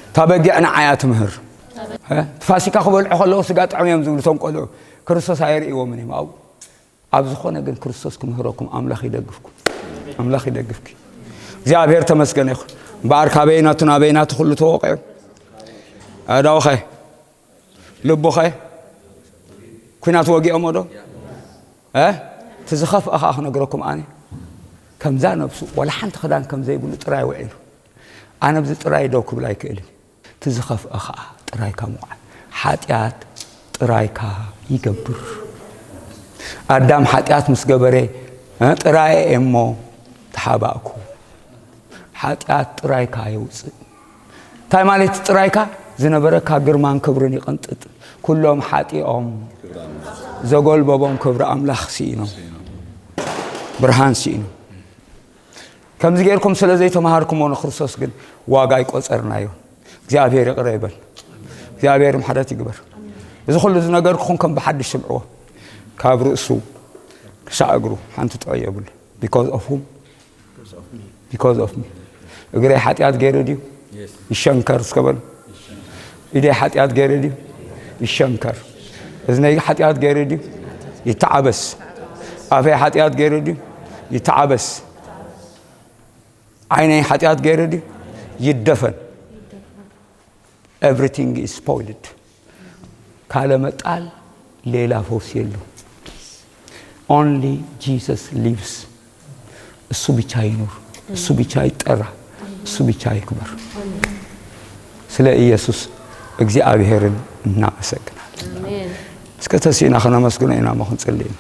እታ በጊዕ ንዓያ ትምህር ፋሲካ ክበልዑ ከለዉ ስጋ ጥዑም እዮም ዝብሉ ቶም ቆልዑ ክርስቶስ ኣየርእይዎምን እዮም ኣብኡ ኣብ ዝኾነ ግን ክርስቶስ ክምህረኩም ኣምላኽ ይደግፍኩም ኣምላኽ ይደግፍኪ እግዚኣብሔር ተመስገነ ይኹን እምበኣር ካበይ ናቱ ናበይ ናቱ ኩሉ ተወቂዑ። ኣእዳውኸ፣ ልቡኸ፣ ኲናት ወጊኦሞ ዶ? እ? እቲ ዝኸፍአ ኸዓ ክነግረኩም ኣነ። ከምዛ ነብሱ ዋላ ሓንቲ ክዳን ከም ዘይብሉ ጥራይ ውዒሉ። ኣነ ብዚ ጥራይ ደው ክብል ኣይክእልን። እቲ ዝኸፍአ ኸዓ ጥራይካ ምውዓል። ሓጢኣት ጥራይካ ይገብር። ኣዳም ሓጢኣት ምስ ገበረ፣ እ፣ ጥራይ እየ እሞ ተሓባእኩ። ሓጢኣት ጥራይካ የውፅእ። እንታይ ማለት ጥራይካ? ዝነበረካ ግርማን ክብርን ይቕንጥጥ። ኩሎም ሓጢኦም፣ ዘጎልበቦም ክብሪ ኣምላኽ ስኢኖም፣ ብርሃን ስኢኖም። ከምዚ ጌርኩም ስለ ዘይተምሃርኩሞ ንክርስቶስ ግን ዋጋ ኣይቆጸርናዮ። እግዚኣብሔር ይቕረ ይበል። እግዚኣብሔር ምሕረት ይግበር። እዚ ኩሉ ዝነገርኩኹም ከም ብሓድሽ ስምዕዎ። ካብ ርእሱ ክሳዕ እግሩ ሓንቲ ጥዑይ የብሉ። Because of whom? Because of me. እግረይ ሓጢኣት ገይሩ ድዩ? ይሸንከር እስከ በሉ። ኢደይ ሓጢኣት ገይሩ ድዩ? ይሸንከር። እዝነይ ሓጢኣት ገይሩ ድዩ? ይተዓበስ። ኣፈይ ሓጢኣት ገይሩ ድዩ? ይተዓበስ። ዓይነይ ሓጢኣት ገይሩ ድዩ? ይደፈን። Everything is spoiled. ካለመጣል ሌላ ፈውስ የለው። Only Jesus lives. እሱ ብቻ ይኑር፣ እሱ ብቻ ይጠራ፣ እሱ ብቻ ይክበር። ስለ ኢየሱስ እግዚኣብሔርን እናመሰግናል። እስከ ተሲእና ከነመስግኖ ኢና እሞ ክንጽልይ ኢና።